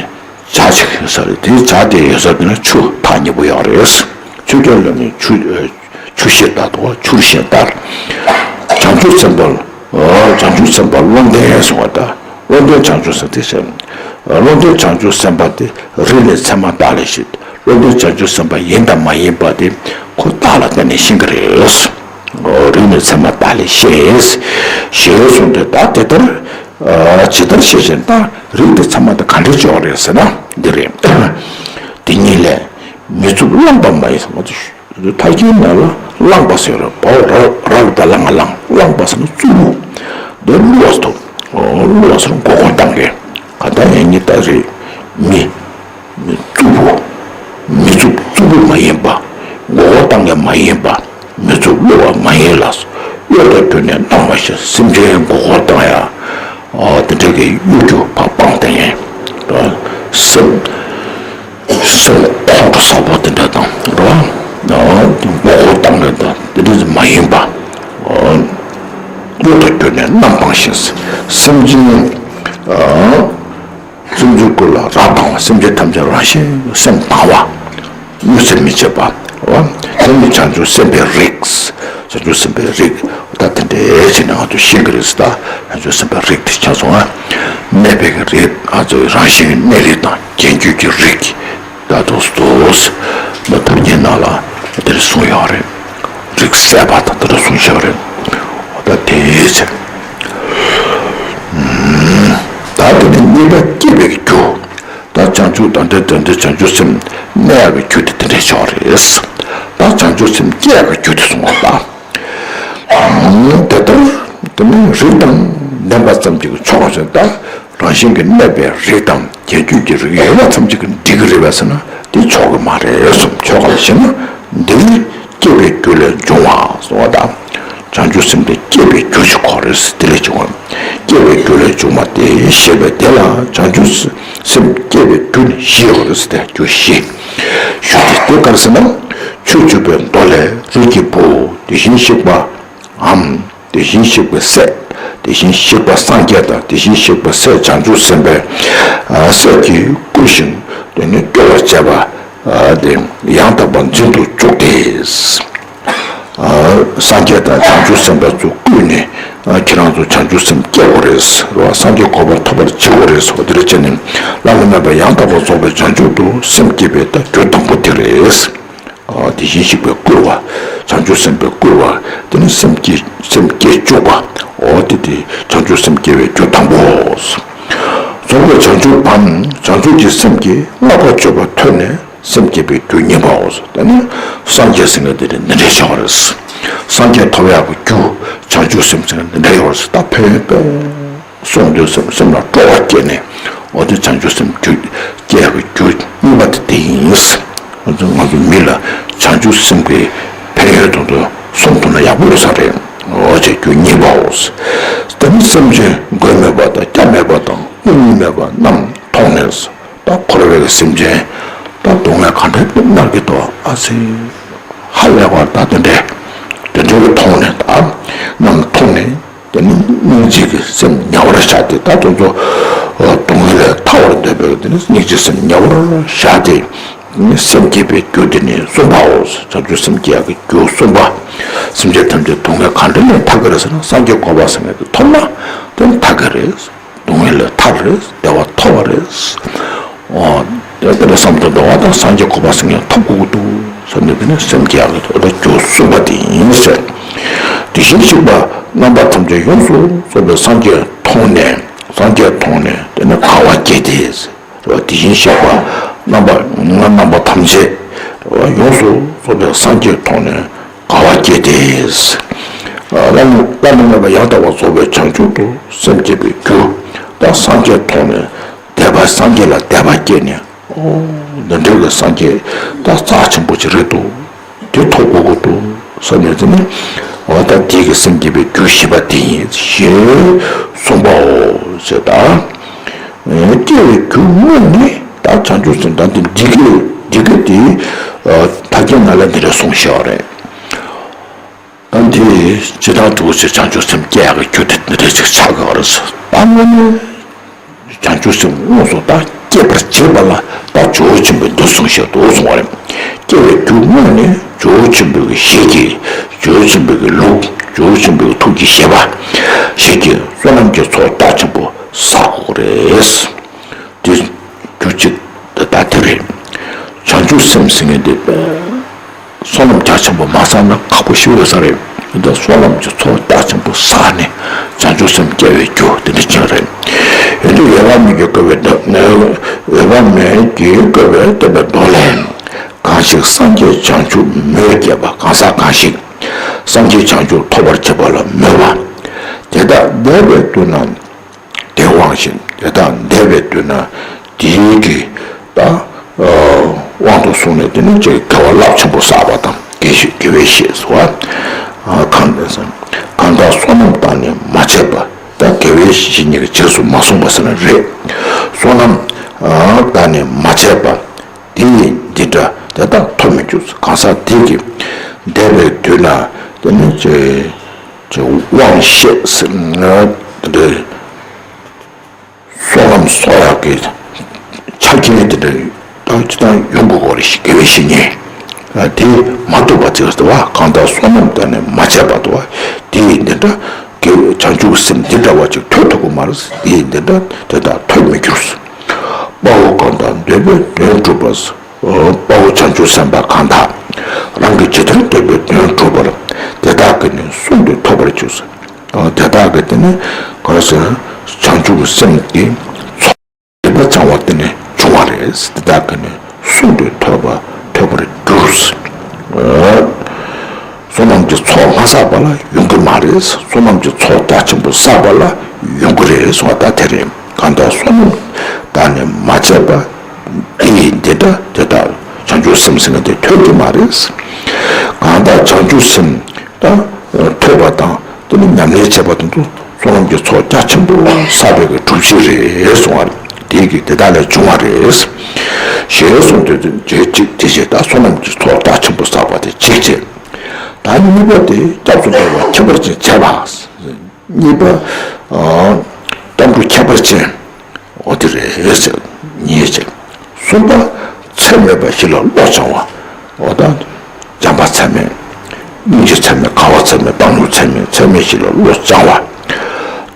བྱ་ཅིག་ཡོད་ས་རེད། དེའི་བྱ་དེ་ཡོད་ས་དེ་ན་ཆུ་ཐག་ཉེ་པོ་ཡོད་རེད། ཆུ་རྐྱལ་ལ་ནི་ཆུ། ཨ། ཆུ་ཤེས་ལྟར་དུ་བ། ཆུར་ཤེས་ལྟར། བྱང་ཆུབ་སེམས་དཔའ། ཨ། བྱང་ཆུབ་སེམས་དཔའ་བློ་ལྡན་གསུང་བ་དང་། བློ་ལྡན་བྱང་ཆུབ་སེམས་དེ་ཟེར། བློ་ལྡན་བྱང་ཆུབ་སེམས་དཔའ་དེ་རིགས་ནི་མཚན་མ་དག་ལས་ཤེས། བློ་ལྡན་བྱང་ཆུབ་སེམས་དཔའ་ཡིན་དང་མ་ཡིན་པ་དེ་ཁོ་རྟགས་ལ་བརྟེན་ནས་ཤེས་ཀྱི་རེད། རིགས་ནི་མཚན་མ་དག་ལས་ཤེས། ཞེས་གསུངས་ཏེ། ད་དེ་ལྟར། ཨ། ཇི་ལྟར་ཤེས་ཤེས་ལྟར། རིགས་དེ་ཚང་མ་དེ་ག་འདྲ་ཅིག་ཡོད་རེད་ཟེར་ན་འདི་རེད། དེ་ཉིད་ལས། མི་རྩུབ་བླངས་པ་མ་ཡིན་ཟེར་བ་དེ། མཐའ་བརྒྱད་ནང་ལ་བླངས་པ་ཟེར་བ་ར་བ་ར་ལ་ད་བླངས་ང་བླངས། བླངས་པ་ཟེར་ན་རྩུབ་པོ། འདི་བསླུ་བ་ཟེར། བསླུ་བ་ཟེར་ན་མགོ་སྐོར་བཏང་མཁན། ག་ད་ཡང་ཉིད་ལྟ་རེད། མི། མི་རྩུབ་པོ། མི་རྩུབ་རྩུབ་པོ་མ་ཡིན་པ། མགོ་སྐོར་བཏང་མཁན་མ་ཡིན་པ། མི་རྩུབ་བསླུ་བ་མ་ཡིན་ལ། གཡོ་དང་བྲལ་ནས་སྣང་བ་ཤར། སེམས་ཅན་མགོ་སྐོར་བཏང་ཡ། ཨ། དེ་འདྲ་གི་གཡོ་སྒྱུ་ཕར་སྤངས་བཏང་ཡ། སེམས། སེམས་ཁོང་ཁྲོ་ཟ་བོ་དེ་འདྲ་དང་རེད་བ། མགོ་སྐོར་བཏང་མཁན་དང་དེ་འདྲ་མ་ཡིན་པ། གཡོ་དང་བྲལ་ནས་རྣམ་སྤངས་ཤིང་། སེམས་ཅན། སེམས་ཅན་ཀུན་ལ། རབ་དང་བ། སེམས་ཅན་ཐམས་ཅད་རང་བཞིན་སེམས་དང་བ། གནོད་འཚེ་མི་བྱེད་པ། འོ། དེ་ནི་བྱང་ཆུབ་སེམས་དཔའི་རིགས། བྱང་ཆུབ་སེམས་དཔའི་རིགས། ད་དེ་འདྲའི་ཕྱིར་ན་ང་ཚོས་ཤེས་ཀྱི་རེད་ཟེར། ད་བྱང་ཆུབ་སེམས་དཔའི་རིགས་དེ་ཆགས་སོང་ང་། གནས་པའི་གི་རིགས། ང་ཚོའི་རང་བཞིན་གྱི་གནས་རིགས་དང་རྒྱན་གྱུར་གྱི་རིགས། ད་དུ་སྟོས། ད་ཐར་རྒྱན་ནང་ལ་དེ་འདྲ་གསུངས་ཡོད་རེད། རིགས་སད་པ་དང་དེ་འདྲ་གསུངས་ཡོད་རེད། འོ་ད་དེའི་ཕྱིར། ད་དེ་ནི་གཉིས་པ་སྐྱེ་བའི་གི་རྒྱུ། ད་བྱང་ཆུབ་དང་འབྲེལ་དེ་འདྲའི་བྱང་ཆུབ་སེམས་གནས་ཡག་གི་རྒྱུ་དེ་དེ་འདྲའི་ཆགས་རེད། ད་བྱང་ཆུབ་སེམས་སྐྱེ་ཡག་གི་རྒྱུ་དེ་གསུངས་པ་ད། དེ་ལྟར་དེ་ནི་རིགས་དང་ལྡན་པ་ཙམ་གྱིས་ཆོག་ཅེས། ད་རང་བཞིན་གྱིས་གནས་པའི་རིགས་དང་རྒྱན་གྱུར་གྱི་རིགས་ཡོད་པ་ཙམ་གྱིས་འགྲིག་གི་རེད་པས་ཟེར་ན་དེ་ཆོག་གི་མ་རེད་གསུངས། ཆོག་ག་ཞེ་ན་འདིར་སྐྱེ་བའི་རྒྱུ་ལས་འབྱུང་བ་གསུངས་པ་དང་། བྱང་ཆུབ་སེམས་དེ་སྐྱེ་བའི་རྒྱུ་ཞིག་ཁོ་རེད། དེ་ལས་བྱུང་བ། སྐྱེ་བའི་རྒྱུ་ལས་བྱུང་བ་དེ་ཞེས་པས་དེ་ལ་བྱང་ཆུབ་སེམས་སྐྱེ་བའི་རྒྱུ་ནི་བཞི་ཡོད་རེད་ཟེར་ཏེ་རྒྱུ་བཞི་ཞུ་སྟེ། དེ་ག་རེ་ཟེར་ན། ཆོས་བཅུ་པའི་མདོ་ལས། རིགས་ཀྱི་བུ། དེ་བཞིན་གཤེགས་པའམ། དེ་བཞིན་གཤེགས་པའི་སྲས། དེ་བཞིན་གཤེགས་པ་སངས་རྒྱས་དང་། དེ་བཞིན་གཤེགས་པའི་སྲས་བྱང་ཆུབ་སེམས་དཔའི་སྲས་ཀྱིས་བསྐུལ་ཞིང་དེ་ནི་སྐྱོབ་པར་བྱེད་པ། དེ་ཡང་དག་པར་འཛིན་དུ་བཅུག་སྟེ། སངས་རྒྱས་དང་བྱང་ཆུབ་སེམས་དཔའ་ཚོས་བསྐུལ་ནས། ཁྱེད་རང་ཚོ་བྱང་ཆུབ་སེམས་སྐྱེ་དགོས་རེད། སངས་རྒྱས་གོ་འཕང་ཐོབ་པར་བྱེད་དགོས་རེད། འོ་དེ་འདྲ་བྱས་ནས་བླ་ན་མེད་པ་ཡང་དག་པར་རྫོགས་པའི་བྱང་ཆུབ་ཏུ་སེམས་བསྐྱེད་པའི་ད་རྒྱུ་དང་པོ་དེ་རེད། དེ་བཞིན་གཤེགས་པས་བསྐུལ་བ། བྱང་ཆུབ་སེམས་དཔས་བསྐུལ་བ། དེ་ནི་སེམས་བསྐྱེད་སེམས་བསྐྱེད་བཅུག་པ། འོ་དེ་དེ་བྱང་ཆུབ་སེམས་བསྐྱེད་པའི་རྒྱུ་དང་པོ། རྫོགས་པའི་བྱང་ཆུབ་བམ། བྱང་ཆུབ་ཀྱི་སེམས་ཀྱིས་བསྔགས་པ་བརྗོད་པ་ཐོས་ནས་སེམས་བསྐྱེད་པའི་རྒྱུ་གཉིས་པའོ། དེ་ནི་སངས་རྒྱས་ཟེར་མཁན་དེ་ནི་འདི་འདྲའི་ཆགས་པ་རེད། སངས་རྒྱས་ཐོབ་ཡག་གི་རྒྱུ་བྱང་ཆུབ་སེམས་ཟེར་མཁན་འདི་འདྲའི་ཡོད་རེད། ད་ཕན་ཡོན་དཔེ། གསུངས་དུས་སེམས་སེམས་ལ་སྤྲོ་བ་སྐྱེས་ནས། འོ་དེ་བྱང་ཆུབ་སེམས་རྒྱུད་སྐྱེ་ཡག་གི་རྒྱུ་གཉིས་པ་དེ་དེ་ཡིན། ང་ཚོ་ང་ཚོ་མི་ལ་བྱང་ཆུབ་སེམས་ཀྱི་ཕན་ཡོན་དོན་དུ་གསུངས་ཐུབ་ན་ཡག་པོ་ཡོད་ས་རེད། འོ་ཅེས་རྒྱུ་གཉིས་པའོ། དེ་ནི་སེམས་ཅན་མགོན་མེད་པ་དང་སྐྱབས་མེད་པ་དང་དབུགས་གཉིས་མེད་པ་རྣམས་མཐོང་ནས། ད་འཁོར་བའི་སེམས་ཅན་ད་སྡུག་བསྔལ་ག་འདྲ་མནར་གྱི་འདུག་ཨ་ཙི། ཧ་ལས་པར་ད་དེ་འདྲའི་དེ་འདྲའི་མཐོང་ནས། ད་རྣམས་མཐོང་ནས། དེ་ནི་སྙིང་རྗེ་གི་སེམས་ཉེ་བར་བཞག་སྟེ། ད་དེ་ཚོ་སྡུག་བསྔལ་ལས་ཐར་བར་འདོད་པའི་དེ་ནི་སྙིང་རྗེ་སེམས་ཉེ་བར་བཞག་སྟེ། སེམས་བསྐྱེད་པའི་རྒྱུ་དེ་ནི་གསུམ་པའོ། བྱང་ཆུབ་སེམས་བསྐྱེད་ཡག་གི་རྒྱུ་གསུམ་པ། སེམས་ཅན་ཐམས་ཅད་སྡུག་བསྔལ་ག་འདྲ་ལས་ཐར་གི་རེད་ཟེར་ན། སངས་རྒྱས་གོ་འཕང་ཟེར་མཁན་དེ་ཐོབ་ན་དེ་ནི་ཐར་གི་རེད། སྡུག་བསྔལ་ལས་ཐར་རེད། བདེ་བ་ཐོབ་པ་རེད། འོ། དེ་ལྟར་བསམ་དུ་འདུག་བ་དང་། སངས་རྒྱས་གོ་འཕང་ཟེར་མཁན་ཐོབ་དགོས་ཀྱི་འདུག་བསམ་ནས་དེ་ནི་སེམས་བསྐྱེད་ཡག་གི་རྒྱུ་གསུམ་པ་དེ་ཡིན་ཟེར། དེ་བཞིན་གཤེགས་པ་རྣམ་པ་ཐམས་ཅད་ཡོངས་སུ་རྫོགས་པའི་སངས་རྒྱས་མཐོང་ནས། སངས་རྒྱས་མཐོང་ནས་དེ་ནི་དགའ་བ་སྐྱེས་ཏེ། དེ་བཞིན་གཤེགས་པ་རྣམ་པ་རྣམ་པ་ཐམས་ཅད་ཡོངས་སུ་རྫོགས་པའི་སངས་རྒྱས་མཐོང་ནས། དགའ་བ་སྐྱེས་ཏེ། བླ་ན་བླ་ན་མེད་པ་ཡང་དག་པར་རྫོགས་པའི་བྱང་ཆུབ་ཏུ་སེམས་བསྐྱེད་པའི་རྒྱུ། ད་སངས་རྒྱས་མཐོང་ནས་དད་པ། སངས་རྒྱས་ལ་དད་པ་སྐྱེས་ནས། ཨོ། འདི་འདྲའི་གི་སངས་རྒྱས་ད་རྩ་ཆེན་པོ་ཅིག་རེད་འདུག་དེ་ཐོབ་དགོས་ཀྱི་འདུག་བསམ་ནས། དེ་ནི་འོ་ད་དེ་གི་སེམས་བསྐྱེད་པའི་རྒྱུ་བཞི་པ་དེ་ཡིན་ཞེས་གསུངས་པའོ་ཞེས་དང་། སྐྱེ་བའི་རྒྱུ་དངོས་ནི་ད་བྱང་ཆུབ་སེམས་དང་དེ་འདི་གི་འདི་གི་དེ་ཐར་རྒྱན་ནང་ལ་འདི་འདྲ་གསུངས་བཞག་རེད། ད་འདི་ཇི་ལྟར་འདུག་ཅེས་བྱང་ཆུབ་སེམས་སྐྱེ་ཡག་གི་རྒྱུ་དེ་འདི་འདྲ་ཅིག་ཆགས་ཀྱི་ཡོད་རེད། ད་དངོས་གནས་བྱང་ཆུབ་སེམས་དངོས་སུ་ད་སྐྱེ་བར་བྱེད་པ་ལ་ད་ཇོ་བོ་ཆེན་པོས་འདི་གསུངས་བཞག་འདུག་གསུངས་པ་རེད། སྐྱེ་བའི་རྒྱུ་དངོས་ནི་ཇོ་བོ་ཆེན་པོའི་གི་ཞལ་གྱི་ཇོ་བོ་ཆེན་པོའི་གི་ལུགས། ཇོ་བོ་ཆེན་པོའི་གི་ཐུགས་ཀྱི་བཞེད་པ་ཞིག་གི་བསོད་ནམས་ཀྱི་ཚོགས་རྒྱ་ཆེན་པོ་བསགས་དགོས་རེད། དེ་རྒྱུ་གཅིག་དེ་ད་དེ་རེད། བྱང་ཆུབ་སེམས་ཟེར་མཁན་དེ་བསོད་ནམས་རྒྱ་ཆེན་པོ་མ་བསགས་ན་ཁག་པོ་ཞིག་ཡོད་ས་རེད། འདི་བསོད་ནམས་ཀྱི་ཚོགས་རྒྱ་ཆེན་པོ་བསགས་ནས་བྱང་ཆུབ་སེམས་སྐྱེ་བའི་རྒྱུ་དེ་འདྲ་ཅིག་རེད། ཡོན་ཏན་འོད་དཔག་མེད་ཀྱིས་བསྐོར་བའི་མདོ། འོད་དཔག་མེད་ཀྱིས་བསྐོར་བའི་བསྟན་པའི་མདོ་ལས། གང་ཞིག་སངས་རྒྱས་བྱང་ཆུབ་མོས་བསྐྱེད་པ། གང་ཟག་གང་ཞིག་སངས་རྒྱས་བྱང་ཆུབ་ཐོབ་པར་བྱེད་པ་ལ་མོས་པ། དེ་དག་འདས་པའི་དུས་ན་དེ་དབང་བཞིན། དེ་དག་འདས་པའི་དུས་ན་དེའི་གི་ད་དབང་དུ་བཟུང་ནས། དེ་ནི་ཅིག་དགེ་བ་རླབས་ཆེན་པོ་བསགས་པ་དང་། དགེ་བཤེས་དགེ་བའི་བཤེས་སུ་བ། གང་དེ་སང་གང་དག་བསོད་ནམས་བཏང་ནས་མ་བྱས་པ། ད་དགེ་བའི་བཤེས་གཉེན་གྱིས་རྗེས་སུ་མ་བཟུང་བ་ཟེར་ན་རེད། བསོད་ནམས་བཏང་ནས་མ་བྱས་པ། དེ་ཡིས་འདི་འདྲ་དེ་དག་ཐོབ་མི་འགྱུར། གང་ཟག་དེ་གིས་འདས་པའི་དུས་ན་དེ་ནི་ཅིག་ཅིག་དབང་ཤེད་ཟེར་ན་དེ་འདྲའི་བསོད་ནམས་གསོག་ཡག་གི་ དེ་ད་ཅི་ལྟར་ཡོང་དགོས་ཀྱི་རེད། དགེ་བའི་བཤེས་གཉེན་དེ་མ་ཐོབ་པ་ཅིག་ལ་དུ་བ། གང་དག་བསོད་ནམས་བསགས་ནས་མ་བྱས་པ་དུ་བ། དེ་ཡི་འདི་འདྲ་དགེ་བའི་བྱང་ཆུབ་སེམས་འདི་འདྲ་བ་ཅིག་ཐོབ་ཐུབ་ཀྱི་མ་རེད། དེ་ཡི་འདི་འདྲ་དེ་དག་ཐོབ་མི་འགྱུར། དཔའ་བོ་གང་དག་འདོད་པའི་དོན་སྒྲུབ་པ། དཔའ་བོ་བྱང་ཆུབ་སེམས་དཔའ་གང་དག་རང་གི་ཇི་ལྟར་འདོད་པའི་དོན་སྒྲུབ་པར་དེ་དག་གིས་ནི་གསུང་དུ་ཐོབ་པར་འགྱུར། དེ་དག་གིས་དེ་ནི་ག་རེ་ཟེར། བྱང་ཆུབ་སེམས་ཀྱི་ཚོགས་སྒྲིབ་པ་སྦྱང་བ་དེ་ནི་འབྱུང་བ་རེད། དེ་དག་གིས་ནི་གསུང་དུ་ཐོབ་པ་ཐོབ་པར་འགྱུར། བསོད་ནམས་ཀྱི་ཚོགས་མ་བསགས་པ་ལ་ཡོང་གི་མ་རེད། བསོད་ནམས་ཀྱི་ཚོགས་རྒྱ་ཆེན་པོ་བསགས་པ་ལ་ཡོང་གི་རེད་གསུངས་པ་ད་དེ་རེད། གང་དག་བསོད་ནམས་བསགས་ནས་མ་བྱས་པ། དེ་ཡི་འདི་འདྲ་དེ་དག་བྱང་ཆུབ་སེམས་ཟེར་མཁན་དེ་ཐོབ་ཀྱི་མ་རེད། གང་དག་བྱང་ཆུབ་སེམས་དང་ཐོབ་པ་དང་དེ་ནི་ཉམས་ལེན་བྱེད་པ་དང་དུ་བསོད་ནམས་ཀྱི་ཚོགས་རྒྱ་ཆེན་པོ་བསགས་པའི་གི་སྒྲུབ་བྱེད་རེད་གསུངས་པ་རེད། དེ་གི་དེ་དག་ལས་བྱུང་བ་རེད། ཞེས་གསུངས་ཏེ་རྗེ་གཅིག་དེ་བཞིན་ད་བསོད་ནམས་ཀྱི་ཚོགས་རྒྱ་ཆེན་པོ་བསགས་པ་དེ་གཅིག་བྱས། ད་གཉིས་པ་དེ་སྐྱབས་སུ་འགྲོ་བ་ཁྱད་པར་ཅན་བྱས་པ། གཉིས་པ། ཨ། སྐྱབས་འགྲོ་ཁྱད་པར་ཅན། འོ་དེ་རེད་ཟེར། གཉིས་བྱས། གསུམ་པ། ཚད་མེད་པ་བཞི་ལ་བློ་སྦྱང་བ། འོ་ད། བྱམས་པ་ཚད་མེད། སྙིང་རྗེ་ཚད་མེད། དགའ་བ་ཚད་མེད། སྤང་བླུན་ཚད་མེད། ཚད་མེད་བཞི་ལ་བློ་སྦྱང་བ།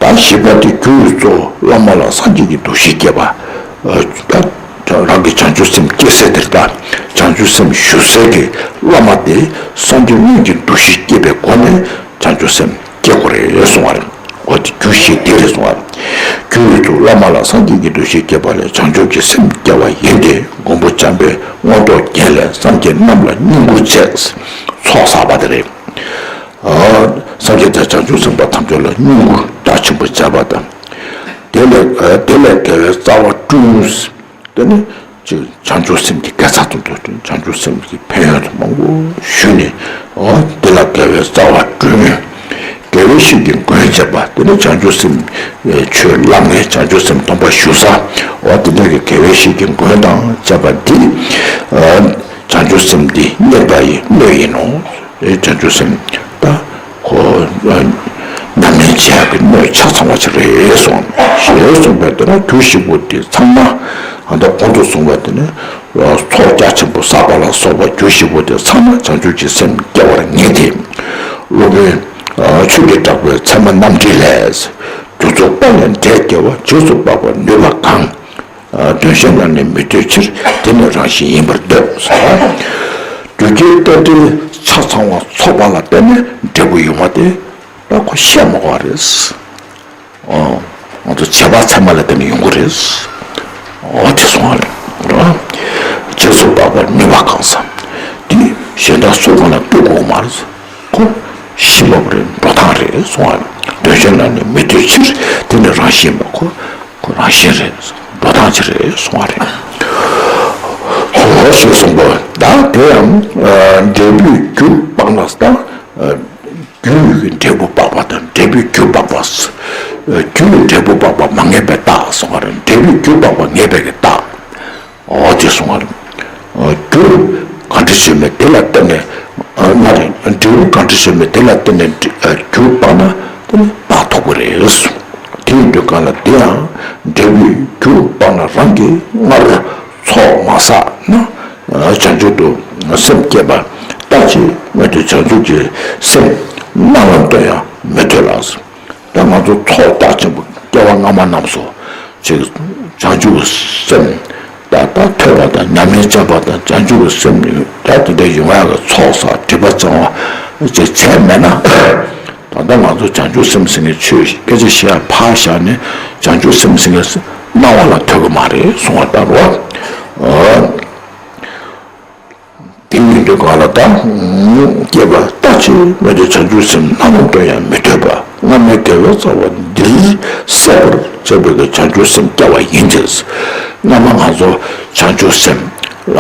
ད་བཞི་པ་དེ་རྒྱུ་ཡི་གཙོ་བོ་བླ་མ་ལ་སངས་རྒྱས་ཀྱི་འདུ་ཤེས་བསྐྱེད་པ། ཨ། ད་རང་གི་བྱང་ཆུབ་སེམས་བསྐྱེད་སའི་དེར་ད་བྱང་ཆུབ་སེམས་ཞུ་སའི་གི་བླ་མ་དེ་སངས་རྒྱས་དངོས་ཀྱི་འདུ་ཤེས་བསྐྱེད་པའི་སྒོ་ནས་བྱང་ཆུབ་སེམས་སྐྱེ་དགོས་རེད་གསུང་བ་རེད། འོ་དེ་རྒྱུ་བཞི་དེ་རེད་གསུང་བ་རེད། རྒྱུ་ཡི་གཙོ་བོ་བླ་མ་ལ་སངས་རྒྱས་ཀྱི་འདུ་ཤེས་བསྐྱེད་པ་ལས་བྱང་ཆུབ་ཀྱི་སེམས་སྐྱེ་བ་ཡིན་ཏེ། མགོན་པོ་བྱམས་པའི་མངོན་རྟོགས་རྒྱན་ལས་སངས་རྒྱས་རྣམས་ལ་བསྙེན་བཀུར་བྱས། ཚོགས་བསགས་པ་དེ་རེད། ཨ། སངས་རྒྱས་དང་བྱང་ཆུབ་སེམས་དཔའ་ཐམས་ཅད་ལ་བསྙེན་བཀུར་རྒྱ་ཆེན་པོ་བྱས་པ་དང་། དེ་ལས་དེ་ལས་དགེ་བའི་རྩ་བ་བསྐྲུན། དེ་ནི་ཅིག་བྱང་ཆུབ་སེམས་ཀྱི་དགེ་རྩ་དང་དུ་བྱང་ཆུབ་སེམས་ཀྱི་ཕན་ཡོན་དུ་མང་པོ་ཞུས་ནས། འོ་དེ་ལ་དགེ་བའི་རྩ་བ་བསྐྲུན། དགེ་བའི་བཤེས་ཀྱི་མགོན་བྱས་པ། དེ་ནི་བྱང་ཆུབ་སེམས་ཆོས་བླ་མའི་བྱང་ཆུབ་སེམས་སྡོམ་པ་ཞུ་ས། འོ་དེ་འདྲ་གི་དགེ་བའི་བཤེས་ཀྱི་མགོན་དང་བཅས་པ་འདི་བྱང་ཆུབ་སེམས་འདི་རྙེད་པ་ཡི་སྣོད་ཡིན་ནོ། བྱང་ཆུབ་སེམས་ད་ཁོ་ཉམས་ལེན་བྱེད་ཡག་གི་སྣོད་ཆ་ཚང་བ་ཞིག་རེད་གསུངས། ཞེས་གསུངས་པས་དེ་ལ་རྒྱུ་བཞི་པོ་དེ་ཚང་མ་ཨ་ད་གོང་དུ་གསུངས་པ་དེ་ནི་ཚོགས་རྒྱ་ཆེན་པོ་བསགས་པ་ལ་སོགས་པ་རྒྱུ་བཞི་པོ་དེ་ཚང་མ་བྱང་ཆུབ་ཀྱི་སེམས་སྐྱེ་བར་ངེས་ཏེ། སློབ་དཔོན་ཆོས་ཀྱི་གྲགས་པའི་ཚད་མ་རྣམ་འགྲེལ་ལས། རྒྱུ་ཚོགས་དཔག་ལས་འབྲས་སྐྱེ་བ། རྗེས་སུ་དཔག་པར་ནུས་པ་གང་། དོན་གཞན་ལ་ནི་མི་ལྟོས་ཕྱིར། དེ་ནི་རང་བཞིན་ཡིན་པར་འདོད། རྒྱུ་རྐྱེན་རྟེན་འབྲེལ་ཆ་ཚང་བ་ཚོགས་པ་ལ་བརྟེན་ནས་འབྲས་བུ་ཡོང་བ་དེ་ད་ཁོ་བཤད་མ་དགོས་པ་རེད། ཨོ། ང་ཚོ་བྱེད་པ་ཚད་མ་ལ་བརྟེན་ནས་ཡོང་གི་རེད། ཨོ་དེ་སོང་བ་རེད། རྗེས་སུ་དཔག་པར་ནུས་པ་གང་ཟེར། དེ་གཞན་དག་སུ་གང་ལ་ལྟོས་དགོས་མ་རེད། ཁོ་ཤེས་པ་རེད། འགྲོ་སྟངས་རེད་གསུང་བ་རེད། དོན་གཞན་ལ་ནི་མི་ལྟོས་ཕྱིར། དེ་ནི་རང་བཞིན་མ་ཁོ། ཁོ་རང་བཞིན་རེད། འགྲོ་སྟངས་ཅི་རེད་གསུང་བ་རེད། ཁོ་ཞེས་གསུངས་པ་ད་དེ་ཡང་འབྲས་བུའི་རྒྱུ་དཔག་ན་དང་། རྒྱུ་ཡི་འབྲས་བུ་དཔག་པ་དང་འབྲས་བུའི་རྒྱུ་དཔག་པ། རྒྱུ་ཡི་འབྲས་བུ་དཔག་པ་མ་ངེས་པའི་རྟགས་གསུང་བ་རེད། འབྲས་བུའི་རྒྱུ་དཔག་པ་ངེས་པའི་གི་རྟགས། འོ་དེ་གསུང་བ་རེད། རྒྱུ་གང་འདྲ་བྱས་མེད་དེ་ལ་བརྟེན་ནས། ཨ་མ་རེད། འབྲས་བུ་གང་འདྲ་བྱས་མེད་དེ་ལ་བརྟེན་ནས་རྒྱུ་དཔག་ན་དེ་ནི་རྟགས་ཐོབ་པ་རེད། དེ་ཡིན་དུས་གང་ལ་དེ་ཡང་འབྲས་བུའི་རྒྱུ་དཔག་ན་རང་གིས་སྔར་ཚོགས་མ་བསགས་ན་བྱང་ཆུབ་ཏུ་སེམས་བསྐྱེད་པ་ལྟ་ཅི་སྨོས་ཏེ་བྱང་ཆུབ་ཀྱི་སེམས་རྣམ་པར་བཏོན་ཡང་མི་ཐོབ་ལགས། ད་ང་ཚོ་ཚོགས་རྒྱ་ཆེན་པོ་སྐྱེ་བ་སྔ་མ་རྣམས་སུ་ཅིག་བྱང་ཆུབ་སེམས་ད་ལྟ་ཐོས་པ་དང་ཉམས་ལེན་བྱས་པ་དང་བྱང་ཆུབ་སེམས་ད་དེ་འདྲ་ཡོང་ཡག་གི་ཚོགས་བསགས་སྒྲིབ་པ་སྦྱང་བ་ཅིག་བྱས་མེད་ན། ད་ལྟ་ང་ཚོ་བྱང་ཆུབ་སེམས་ཟེར་མཁན་ཆོས་སྐད་ཆ་བཤད་ཡ་ཕར་བཞག་ནས་བྱང་ཆུབ་སེམས་ཟེར་མཁན་སྣང་བ་ལ་ཐོས་ཀྱི་མ་རེད་གསུང་བ་ལྟར་རོ། དེ་ཡིན་དུས་གང་ལ་ད་སྐྱེས་པ་ལྟ་ཅི་སྨོས་ཏེ་བྱང་ཆུབ་སེམས་རྣམ་པར་བཏོན་ཡང་མི་ཐོབ་པ། སྔ་མའི་དགེ་བའི་རྩ་བ་འདིར་ཟད་པར་བྱེད་པའི་བྱང་ཆུབ་སེམས་སྐྱེ་བ་ཡིན་ཏེ། སྔ་མ་ང་ཚོ་བྱང་ཆུབ་སེམས་ལ་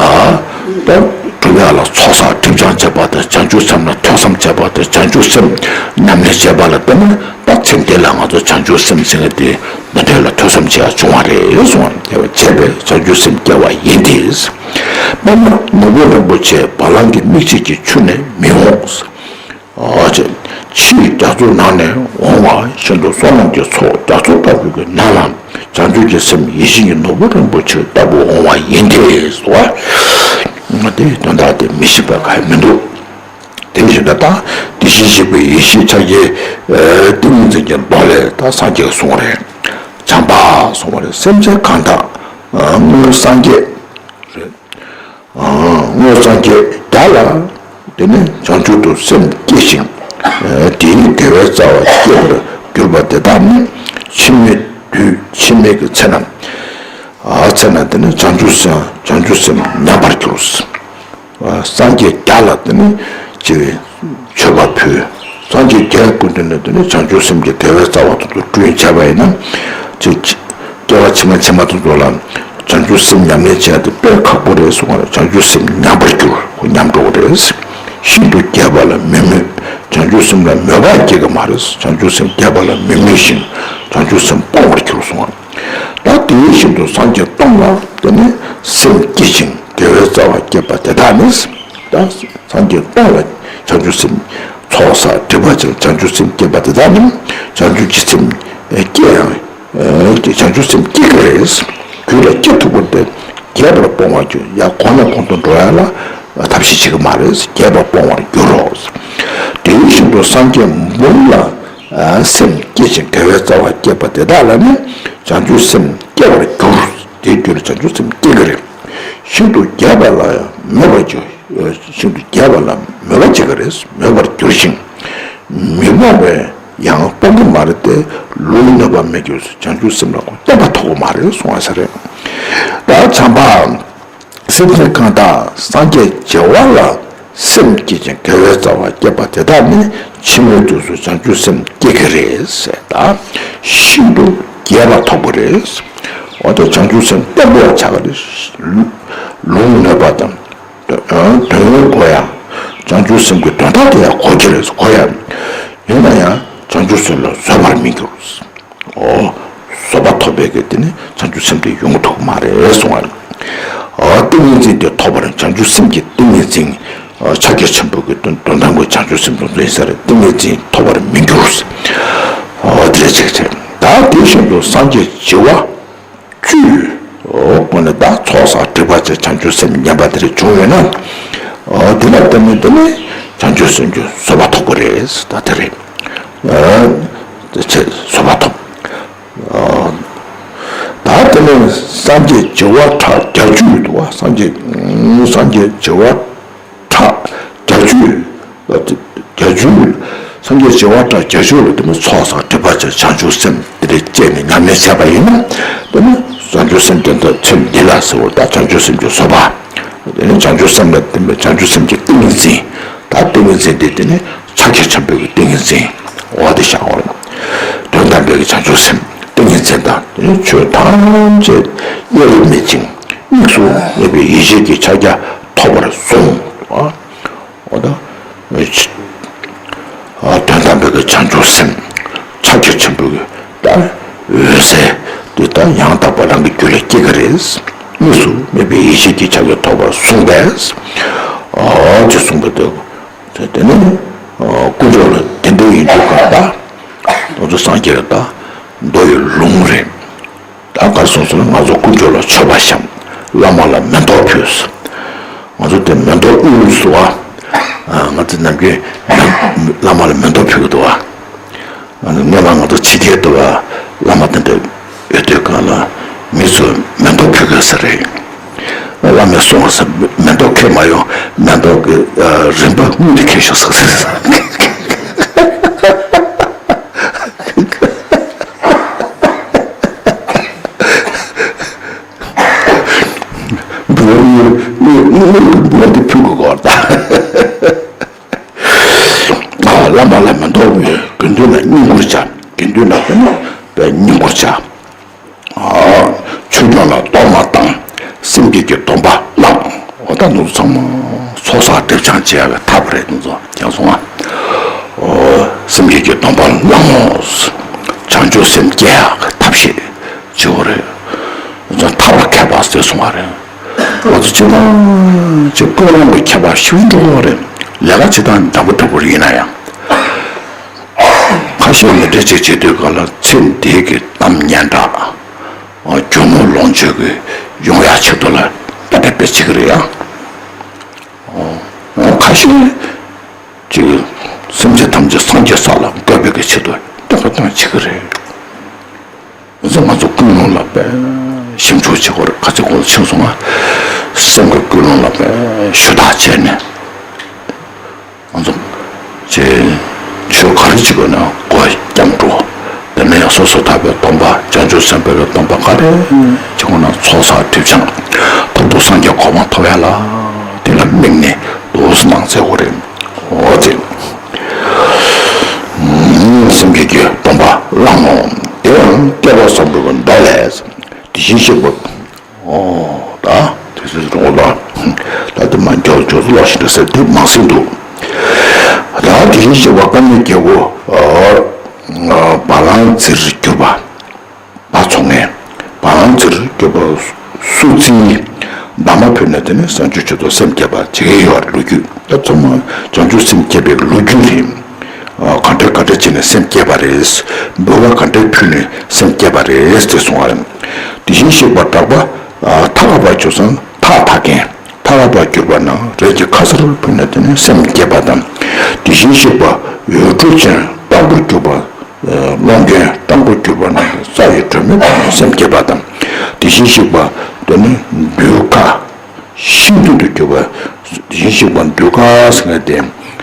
ད་སྒྲུབ་ཡག་ལ་ཚོགས་བསགས་སྒྲིབ་སྦྱང་བྱས་པ་དང་། བྱང་ཆུབ་སེམས་ལ་ཐོས་བསམ་བྱས་པ་དང་། བྱང་ཆུབ་སེམས་ཉམས་ལེན་བྱས་པ་ལ་བརྟེན་ནས་ད་ཚེ་འདི་ལ་ང་ཚོ་བྱང་ཆུབ་སེམས་ཟེར་མཁན་དེ་འདི་འདྲ་ལ་ཐོས་བསམ་བྱེད་ཡག་བྱུང་བ་རེད་གསུངས་པ། བྱས་པས་བྱང་ཆུབ་སེམས་སྐྱེ་བ་ཡིན་ཏེ། དཔེར་ན་ནོར་བུ་རིན་པོ་ཆེ་བ་ལང་གི་མིག་ཕྱེད་ཀྱིས་ཆུ་ནས་མི་འོང་། ཕྱིའི་རྒྱ་མཚོའི་ནང་ནས་འོང་བ་བཞིན་དུ་བསོད་ནམས་ཀྱི་ཚོགས་རྒྱ་མཚོ་ལྟ་བུ་གི་ནང་ལ་ བྱང་ཆུབ་ཀྱི་སེམས་ཡིད་བཞིན་གྱི་ནོར་བུ་རིན་པོ་ཆེ་ལྟ་བུ་འོང་བ་ཡིན་ཏེ་སོ། དེའི་དོན་དག་དེ་མི་ཤེས་པ་གང་ཡང་མི་འདུག་དེ་བཞིན་དུ་ད་དེ་བཞིན་གཤེགས་པའི་ཡེ་ཤེས་ཕྱག་རྒྱའི་ཏིང་ངེ་འཛིན་གྱི་མདོ་ལས་ད་སངས་རྒྱས་གསུངས་པ་རེད། བྱམས་པ་གསུངས་པ་རེད། སེམས་ཅན་གང་དག་སྔོན་སངས་རྒྱས་རེད། སྔོན་སངས་རྒྱས་བརྒྱ་ལ་དེ་ནི་བྱང་ཆུབ་ཏུ་སེམས་བསྐྱེད་ཅིང་། དེའི་དགེ་བའི་རྩ་བ་བསྐྱེད་པར་གྱུར་པ་དེ་དག་ནི་འཆི་མེད་དུས་འཆི་མེད་ཀྱི་ཚེ་ན། ཚེ་ན་དེ་ནི་བྱང་ཆུབ་སེམས་བྱང་ཆུབ་སེམས་ཉམས་པར་འགྱུར། སངས་རྒྱས་བརྒྱ་ལ་དེ་ནི་ཅེས་པའི་མཆོད་པ་ཕུལ། སངས་རྒྱས་བརྒྱའི་སྐུ་མདུན་ནས་དེ་ནི་བྱང་ཆུབ་སེམས་ཀྱི་དགེ་བའི་རྩ་བ་དེ་ཚོ་བསྐྲུན་བྱས་པ་ཡིན་ན། ཅིག་སྐྱེ་བ་ཕྱི་མ་ཕྱི་མ་དེ་ཚོ་ལ་བྱང་ཆུབ་སེམས་ཉམས་ལེན་བྱས་ཏེ་དཔེ་ཁག་པོ་རེད་གསུངས་པ་རེད། བྱང་ཆུབ་སེམས་ཉམས་པར་འགྱུར། ཁོ་ཉམས་འགྲོ་གི་རེད། ཤིན་ཏུ་རྒྱས་པ་ལ་མི་མོས། བྱང་ཆུབ་སེམས་ལ་མོས་པ་སྐྱེ་གི་མ་རེད། བྱང་ཆུབ་སེམས་རྒྱས་པ་ལ་མི་མོས་ཤིང་བྱང་ཆུབ་སེམས་སྤོང་བར་འགྱུར་གསུངས་པ། ད་དེ་བཞིན་དུ་སངས་རྒྱས་སྟོང་ལ་དེ་ནི་སེམས་བསྐྱེད་ཅིང་དགེ་བའི་རྩ་བ་བསྐྱེད་པ་དེ་དག་ནི། ད་སངས་རྒྱས་སྟོང་ལ་བྱང་ཆུབ་སེམས་ཚོགས་བསགས་སྒྲིབ་པ་ཆེན་བྱང་ཆུབ་སེམས་བསྐྱེད་པ་དེ་དག་ནི་བྱང་ཆུབ་ཀྱི་སེམས་སྐྱེ་ཡང་། བྱང་ཆུབ་སེམས་སྐྱེ་གི་རེད། རྒྱུད་ལ་སྐྱེ་ཐུབ་པ་དེ་རྒྱས་པར་སྤོང་བར་འགྱུར། ཡང་གོང་ནས་གོང་དུ་འགྲོ་ཡ་ལ་ཐབས་ཤེས་བྱེད་ཀྱི་མ་རེད། རྒྱས་པར་སྤོང་བར་འགྱུར་རོ། དེ་བཞིན་དུ་སངས་རྒྱས་འབུམ་ལ་སེམས་བསྐྱེད་ཅིང་དགེ་བའི་རྩ་བ་བསྐྱེད་པ་དེ་དག་ལ་ནི་བྱང་ཆུབ་སེམས་སྐྱེ་བར་འགྱུར། དེའི་རྒྱུད་ལ་བྱང་ཆུབ་སེམས་སྐྱེ་གི་རེད། ཤིན་ཏུ་རྒྱས་པ་ལ་མོས་པར་འགྱུར། ཤིན་ཏུ་རྒྱས་པ་ལ་མོས་པ་བྱེད་ཀྱི་རེད། མོས་པར་འགྱུར་ཞིང་། མི་སྤོང་བས་ཡང་སྤོང་གི་མ་རེད་དེ། ལུང་ནོད་པ་མི་འགྱུར། བྱང་ཆུབ་སེམས་ལ་ཁོ་བརྟན་པ་ཐོབ་ཀྱི་མ་རེད་གསུང་བ་ས་རེད། ད་བྱམས་པ། སེམས་ཅན་གང་དག་སངས་རྒྱས་བྱེ་བ་ལ་སེམས་བསྐྱེད་ཅིང་དགེ་བའི་རྩ་བ་བསྐྱེད་པ་དེ་དག་ནི་འཆི་མེད་དུས་སུ་བྱང་ཆུབ་སེམས་སྐྱེ་གི་རེད་ཟེར། ད་ཤིན་ཏུ་རྒྱས་པ་ཐོབ་པ་རེད། འོ་ད་བྱང་ཆུབ་སེམས་བརྟན་པོ་ཆགས་ཀྱི་རེད། ལུང་ནོད་པ་དང་། དོན་གོ་ཡ། བྱང་ཆུབ་སེམས་ཀྱི་དོན་དག་དེ་ཡང་གོ་གི་རེད། གོ་ཡ། ཡིན་ན་ཡང་བྱང་ཆུབ་སེམས་ལ་བཟོད་པར་མི་འགྱུར། ཨོ། བཟོད་པ་ཐོབ་པའི་གི་དེ་ནི་བྱང་ཆུབ་སེམས་དེ་ཡོང་ཐུབ་མ་རེད་གསུང་བ། ཨོ། ཏིང་ངེ་འཛིན་དེ་ཐོབ་པར་བྱང་ཆུབ་སེམས་ཀྱི་ཏིང་ངེ་འཛིན། ཕྱག་རྒྱ་ཆེན་པོ་གི་དོན་དོན་དམ་གྱི་བྱང་ཆུབ་སེམས་དང་ཡིན་ས་རེད། ཏིང་ངེ་འཛིན་ཐོབ་པར་མི་འགྱུར། ཨོ། དེ་རེད་ཅིག་རེད། ད་དེ་བཞིན་དུ་སངས་རྒྱས་བྱེ་བ་བཅུ། ཨོ། ཁོ་ནི་ད་ཚོགས་བསགས་སྒྲིབ་པ་ཆེ་བྱང་ཆུབ་སེམས་ཉམས་པ་དེ་རེད་བྱུང་ཡོད་ན། ཨོ། དེ་ལ་བརྟེན་ནས་དེ་ནི་བྱང་ཆུབ་སེམས་ཀྱི་བཟོད་པ་ཐོབ་པ་རེད། ད་དེ་རེད། ཨོ། དེ་ཚེ་བཟོད་པ་ཐོབ། ཨོ། ད་དེ་ནས་སངས་རྒྱས་བྱེ་བ་ཕྲག་བརྒྱད་ཅུ་ཡོད་དོ། སངས་རྒྱས་སངས་རྒྱས་བྱེ་བ་ཕྲག་བརྒྱད་ཅུ་ཡོད། བརྒྱད་ཅུ་ཡོད། སངས་རྒྱས་བྱེ་བ་ཕྲག་བརྒྱད་ཅུ་ལ་དེ་ནི་ཚོགས་བསགས་སྒྲིབ་པ་ཆེ་བྱང་ཆུབ་སེམས་དེ་འདྲ་སྐྱེས་ནས་ཉམས་ལེན་བྱས་པ་ཡིན་ན། དེ་ནི་བྱང་ཆུབ་སེམས་དེ་འདྲ་ཚེ་འདི་ལ་ཟེར་བ་ད་བྱང་ཆུབ་སེམས་ཀྱི་བཟོད་པ། དེ་ནི་བྱང་ཆུབ་སེམས་ལ་བརྟེན་པའི་བྱང་ཆུབ་སེམས་ཀྱི་ཏིང་ངེ་འཛིན། ད་ཏིང་ངེ་འཛིན་དེ་དེ་ནི་ཕྱག་རྒྱ་ཆེན་པོའི་གི་ཏིང་ངེ་འཛིན། འོ་དེ་བཞག་འོ། དོན་དམ་པའི་གི་བྱང་ཆུབ་སེམས་ཏིང་ངེ་འཛིན་དང་དེ་ནི་ཆོས་ཐམས་ཅད་དབྱེར་མེད་ཅིང་དམིགས་སུ་མེད་པའི་ཡེ་ཤེས་ཀྱི་ཕྱག་རྒྱ་ཐོབ་པར་གསུངས། འོ་ད། དོན་དམ་པའི་གི་བྱང་ཆུབ་སེམས། ཕྱག་རྒྱ་ཆེན་པོའི་གི་ད་འོད་གསལ་དེ་ད་ཡང་དག་པ་རང་གི་རྒྱུད་ལ་སྐྱེ་གི་རེད། དམིགས་སུ་མེད་པའི་ཡེ་ཤེས་ཀྱི་ཕྱག་རྒྱ་ཐོབ་པར་གསུངས་པས། ཨོ་ཅེས་གསུངས་པ་དེ། དེ་ནི་དཀོན་མཆོག་ལ་དེ་འདྲ་ཡིན་དུས་ག་ད་དེ་ཚོ་སངས་རྒྱས་ལ་ད་མདོ་ཡི་ལུང་རེད། ད་ག་རེ་གསུངས་སོང་ན། ང་ཚོ་དཀོན་མཆོག་ལ་མཆོད་པ་བཤམས། བླ་མ་ལ་མེ་ཏོག་ཕུལ། ང་ཚོ་དེ་མེ་ཏོག་དབུལ་སུ་བ། ང་ཚོ་ནམ་རྒྱུན་བླ་མ་ལ་མེ་ཏོག་ཕུལ་གི་འདུག་བ། སྔོན་མ་ང་ཚོ་ཕྱི་རྒྱལ་དུ་བ་བླ་མ་དེ་འདྲ་ཡོད་དུས་གང་ལ་མི་ཚོས་མེ་ཏོག་ཕུལ་དགོས་ས་རེད། བླ་མས་གསུངས་ས་མེ་ཏོག་ཁྱེར་མ་ཡོང་། མེ་ཏོག་གི་རིམ་པ་སྔོན་དུ་ཁྱེར་ཤོག་ཟེར། འབུལ་བ་དངུལ་དངུལ་གྱི་འབུལ་བ་དེ་ཕུལ་དགོས་སྐོར་དང་། བླ་མ་ལ་མེ་ཏོག་དགེ་འདུན་ལ་བསྙེན་བཀུར་བྱ། དགེ་འདུན་ལ་དེ་ནི་བསྙེན་བཀུར་བྱ། ཆོས་སྐྱོང་ལ་གཏོར་མ་བཏང་། སེམས་བསྐྱེད་ཀྱི་སྡོམ་པ་བླངས། འོ་ད་ནུབ་ཚང་མ་ཚོགས་བསགས་སྒྲིབ་སྦྱང་བྱེད་ཡག་གི་ཐབས་རེད། ནུབ་ཚང་ཀྱང་སོང་ང་། འོ་སེམས་བསྐྱེད་ཀྱི་སྡོམ་པ་བླངས། བྱང་ཆུབ་སེམས་སྐྱེ་ཡག་གི་ཐབས་ཤེས་བྱེད་དགོས་རེད། ཐབས་ལ་མཁས་པ་ཟེར་སོང་བ་རེད། ང་ཚོ་སྤྱིར་བཏང་ཅིག་ཀུན་སློང་གི་ཁྱད་པར་ཞིག་འགྲོ་གི་རེད། ལས་ཀ་བྱེད་སྟངས་འདྲ་པོ་འདྲ་པོ་རེད། ཡིན་ན་ཡང་། ཁ་ཤས་མི་འདྲ་ཅིག་བྱེད་དུས་ག་ལ་ཚེ་འདིའི་གི་གཏམ་སྙན་གྲགས། རྒྱུ་ནོར་ལོངས་སྤྱོད་ཀྱི་ཡོང་ཡག་ཆེད་དུ་ལ་ད་ལྟ་དཔེ་བྱེད་ཀྱི་རེད་ཡ། ཁ་ཤས་ཅིག་སེམས་ཅན་ཐམས་ཅད་སངས་རྒྱས་ས་ལ་འགོད་པའི་གི་ཆེད་དུ་ཏོག་ཏོག་བྱེད་ཀྱི་རེད། ང་ཚོ་ང་ཚོ་ཀུན་སློང་ལ་དཔེ་ཞིབ་འཇུག་བྱེད་དགོས་རེད། ཁ་ཚིག་གོང་ལ་ཕྱིན་སོང་ང་། སེམས་ཀྱི་ཀུན་སློང་ལ་དཔེ་ཞུ་དག་བྱས་ནས། ང་ཚོ་ཅེས་ཆོས་ག་རེ་བྱེད་དགོས་ན་སྒོ་རྐྱང་འགྲོ། དེ་ནས་ཡང་སོ་སོ་ཐར་པའི་སྟོང་པ་བྱང་ཆུབ་སེམས་དཔའི་སྟོང་པ་ག་རེ་བྱེད་དགོས་ན་ཚོགས་བསགས་སྒྲིབ་སྦྱང་མཐར་ཐུག་སངས་རྒྱས་གོ་འཕང་ཐོབ་ཡ་ལ་དེ་ལ་དམིགས་ནས་འདུག་སེ་གནང་ཚེ་འོ་རེད། འོ་དེ། སེམས་བསྐྱེད་ཀྱི་སྟོང་པ་བླང་ངོ་། དེ་ཡང་བསྐལ་པ་བཟང་པོའི་མདོ་ལས། དེ་བཞིན་གཤེགས་པ། ཨོ་ད་དེ་ཚོ་རོ་ལ། ད་དེ་མ་འཇོག་འཇོག་ཚུལ་ལོག་ཤིག་འདྲ་ཟེར་དེ་མང་སེ་འདུག་ད་དེ་བཞིན་གཤེགས་པ་དཀའ་གནད་གྱི་སྒོ། བ་ལང་རྫིར་གྱུར་པ། བ་ཚོགས་ངན། བ་ལང་རྫིར་གྱུར་པ་སུ་རྫི། འདབ་མ་ཕུལ་ནས་དེ་ནི་བྱང་ཆུབ་མཆོག་ཏུ་སེམས་བསྐྱེད་པ་བྱེད་ཀྱི་ཡོད་རེད་ལོ་རྒྱུས། ད་ཚང་མ་བྱང་ཆུབ་སེམས་བསྐྱེད་པའི་ལོ་རྒྱུས་རེད། ག་འདྲ་ག་འདྲ་བྱས་ནས་སེམས་བསྐྱེད་པ་རེད། འབུལ་བ་ག་འདྲ་ཕུལ་ནས་སེམས་བསྐྱེད་པ་རེད་ཟེར་གསུངས་པ་རེད། དེ་བཞིན་གཤེགས་པ་གྲགས་པ། ཐགས་པར་གྱུར་ཙམ་ཐགས་འཐག་མཁན། ཐགས་པར་གྱུར་པ་ན་རས་ཀྱི་ཁ་ཟས་ཕུལ་ནས་དེ་ནས་སེམས་བསྐྱེད་པ་དང་། དེ་བཞིན་གཤེགས་པ་འོད་འཕྲོ་ཅན་སྤྲང་པོར་གྱུར་པ། སློང་མཁན་སྤྲང་པོར་གྱུར་པ་ན་རྩྭ་ཡི་སྒྲོན་མེ་ཕུལ་ནས་སེམས་བསྐྱེད་པ་དང་། དེ་བཞིན་གཤེགས་པ་དེ་ནས་དུད་ཁ། ཤིང་བདུད་དུ་གྱུར་པ། དེ་བཞིན་གཤེགས་པ་དུད་ཁ་ཟེར་མཁན་དེ།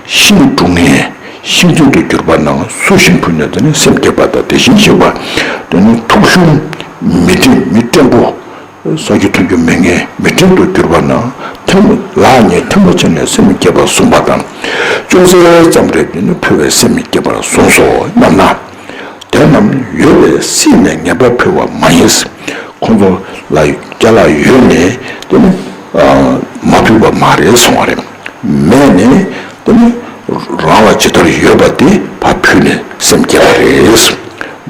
ཤིང་སྒྲུབ་མཁན། ཤིང་བདུད་དུ་གྱུར་པ་ན་གསོལ་ཞིང་ཕུལ་ནས་དེ་ནས་སེམས་བསྐྱེད་པ་དང་། དེ་བཞིན་གཤེགས་པ། དེ་ནི་ཐུགས་ཞུམ། མི་བསྒྲིམ་མི་བསྒྲིམ་པོ། ས་རྒྱུ་མཐོང་རྒྱུ་མེད་མཁན་མི་བསྒྲིམ་དུ་གྱུར་པ་ན། ཐལ་མོ་ལག་གཉིས་ཐལ་མོ་སྦྱར་ནས་སེམས་བསྐྱེད་པར་གསུངས་པ་དང་། ཅུང་ཟད་ཙམ་རེ་དེ་ནི་ཕུལ་བའི་སེམས་བསྐྱེད་པར་གསུངས་སོ་སྙམ་ན། དེ་རྣམས་ཡོད་པས་སྲིད་ནས་ངེས་པར་ཕུལ་བ་མ་ཡིན། ཁོང་ཚོ་ལ་ཅ་ལག་ཡོད་ནས་དེ་ནི་མ་ཕུལ་བ་མ་རེད་གསུངས་པ་རེད། མེད་ནས་དེ་ནི་རང་ལ་ཇི་ལྟར་ཡོད་པ་དེ་ཕར་ཕུལ་ནས་སེམས་བསྐྱེད་པ་རེད།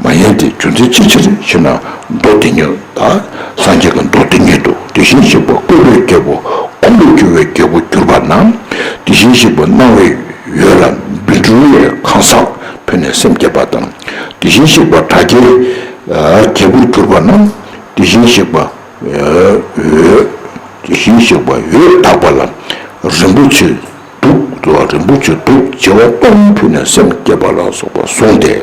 མ་ཡིན་ཏེ་རྒྱུ་མཚན་ཅི་ཕྱིར་ཞེ་ན། མདོ་སྡེ་སྙན་དང་སངས་རྒྱས་ཀྱི་མདོ་སྡེ་སྙན་དུ། དེ་བཞིན་གཤེགས་པ་བཀོད་པའི་རྒྱལ་པོ་འཁོར་ལོས་སྒྱུར་བའི་རྒྱལ་པོར་གྱུར་པ་ན། དེ་བཞིན་གཤེགས་པ་སྣང་བའི་འོད་ལ་བཻ་ཌཱུརྱའི་ཁང་བཟང་ཕུལ་ནས་སེམས་བསྐྱེད་པ་དང་། དེ་བཞིན་གཤེགས་པ་བྲག་གི་རྒྱལ་པོར་གྱུར་པ་ན། དེ་བཞིན་གཤེགས་པ་འོད། དེ་བཞིན་གཤེགས་པ་འོད་དག་པ་ལ་རིན་པོ་ཆེ་གདུགས། རིན་པོ་ཆེ་གདུགས་བྱེ་བ་སྟོང་ཕུལ་ནས་སེམས་བསྐྱེད་པ་ལ་སོགས་པ་གསུངས་ཏེ།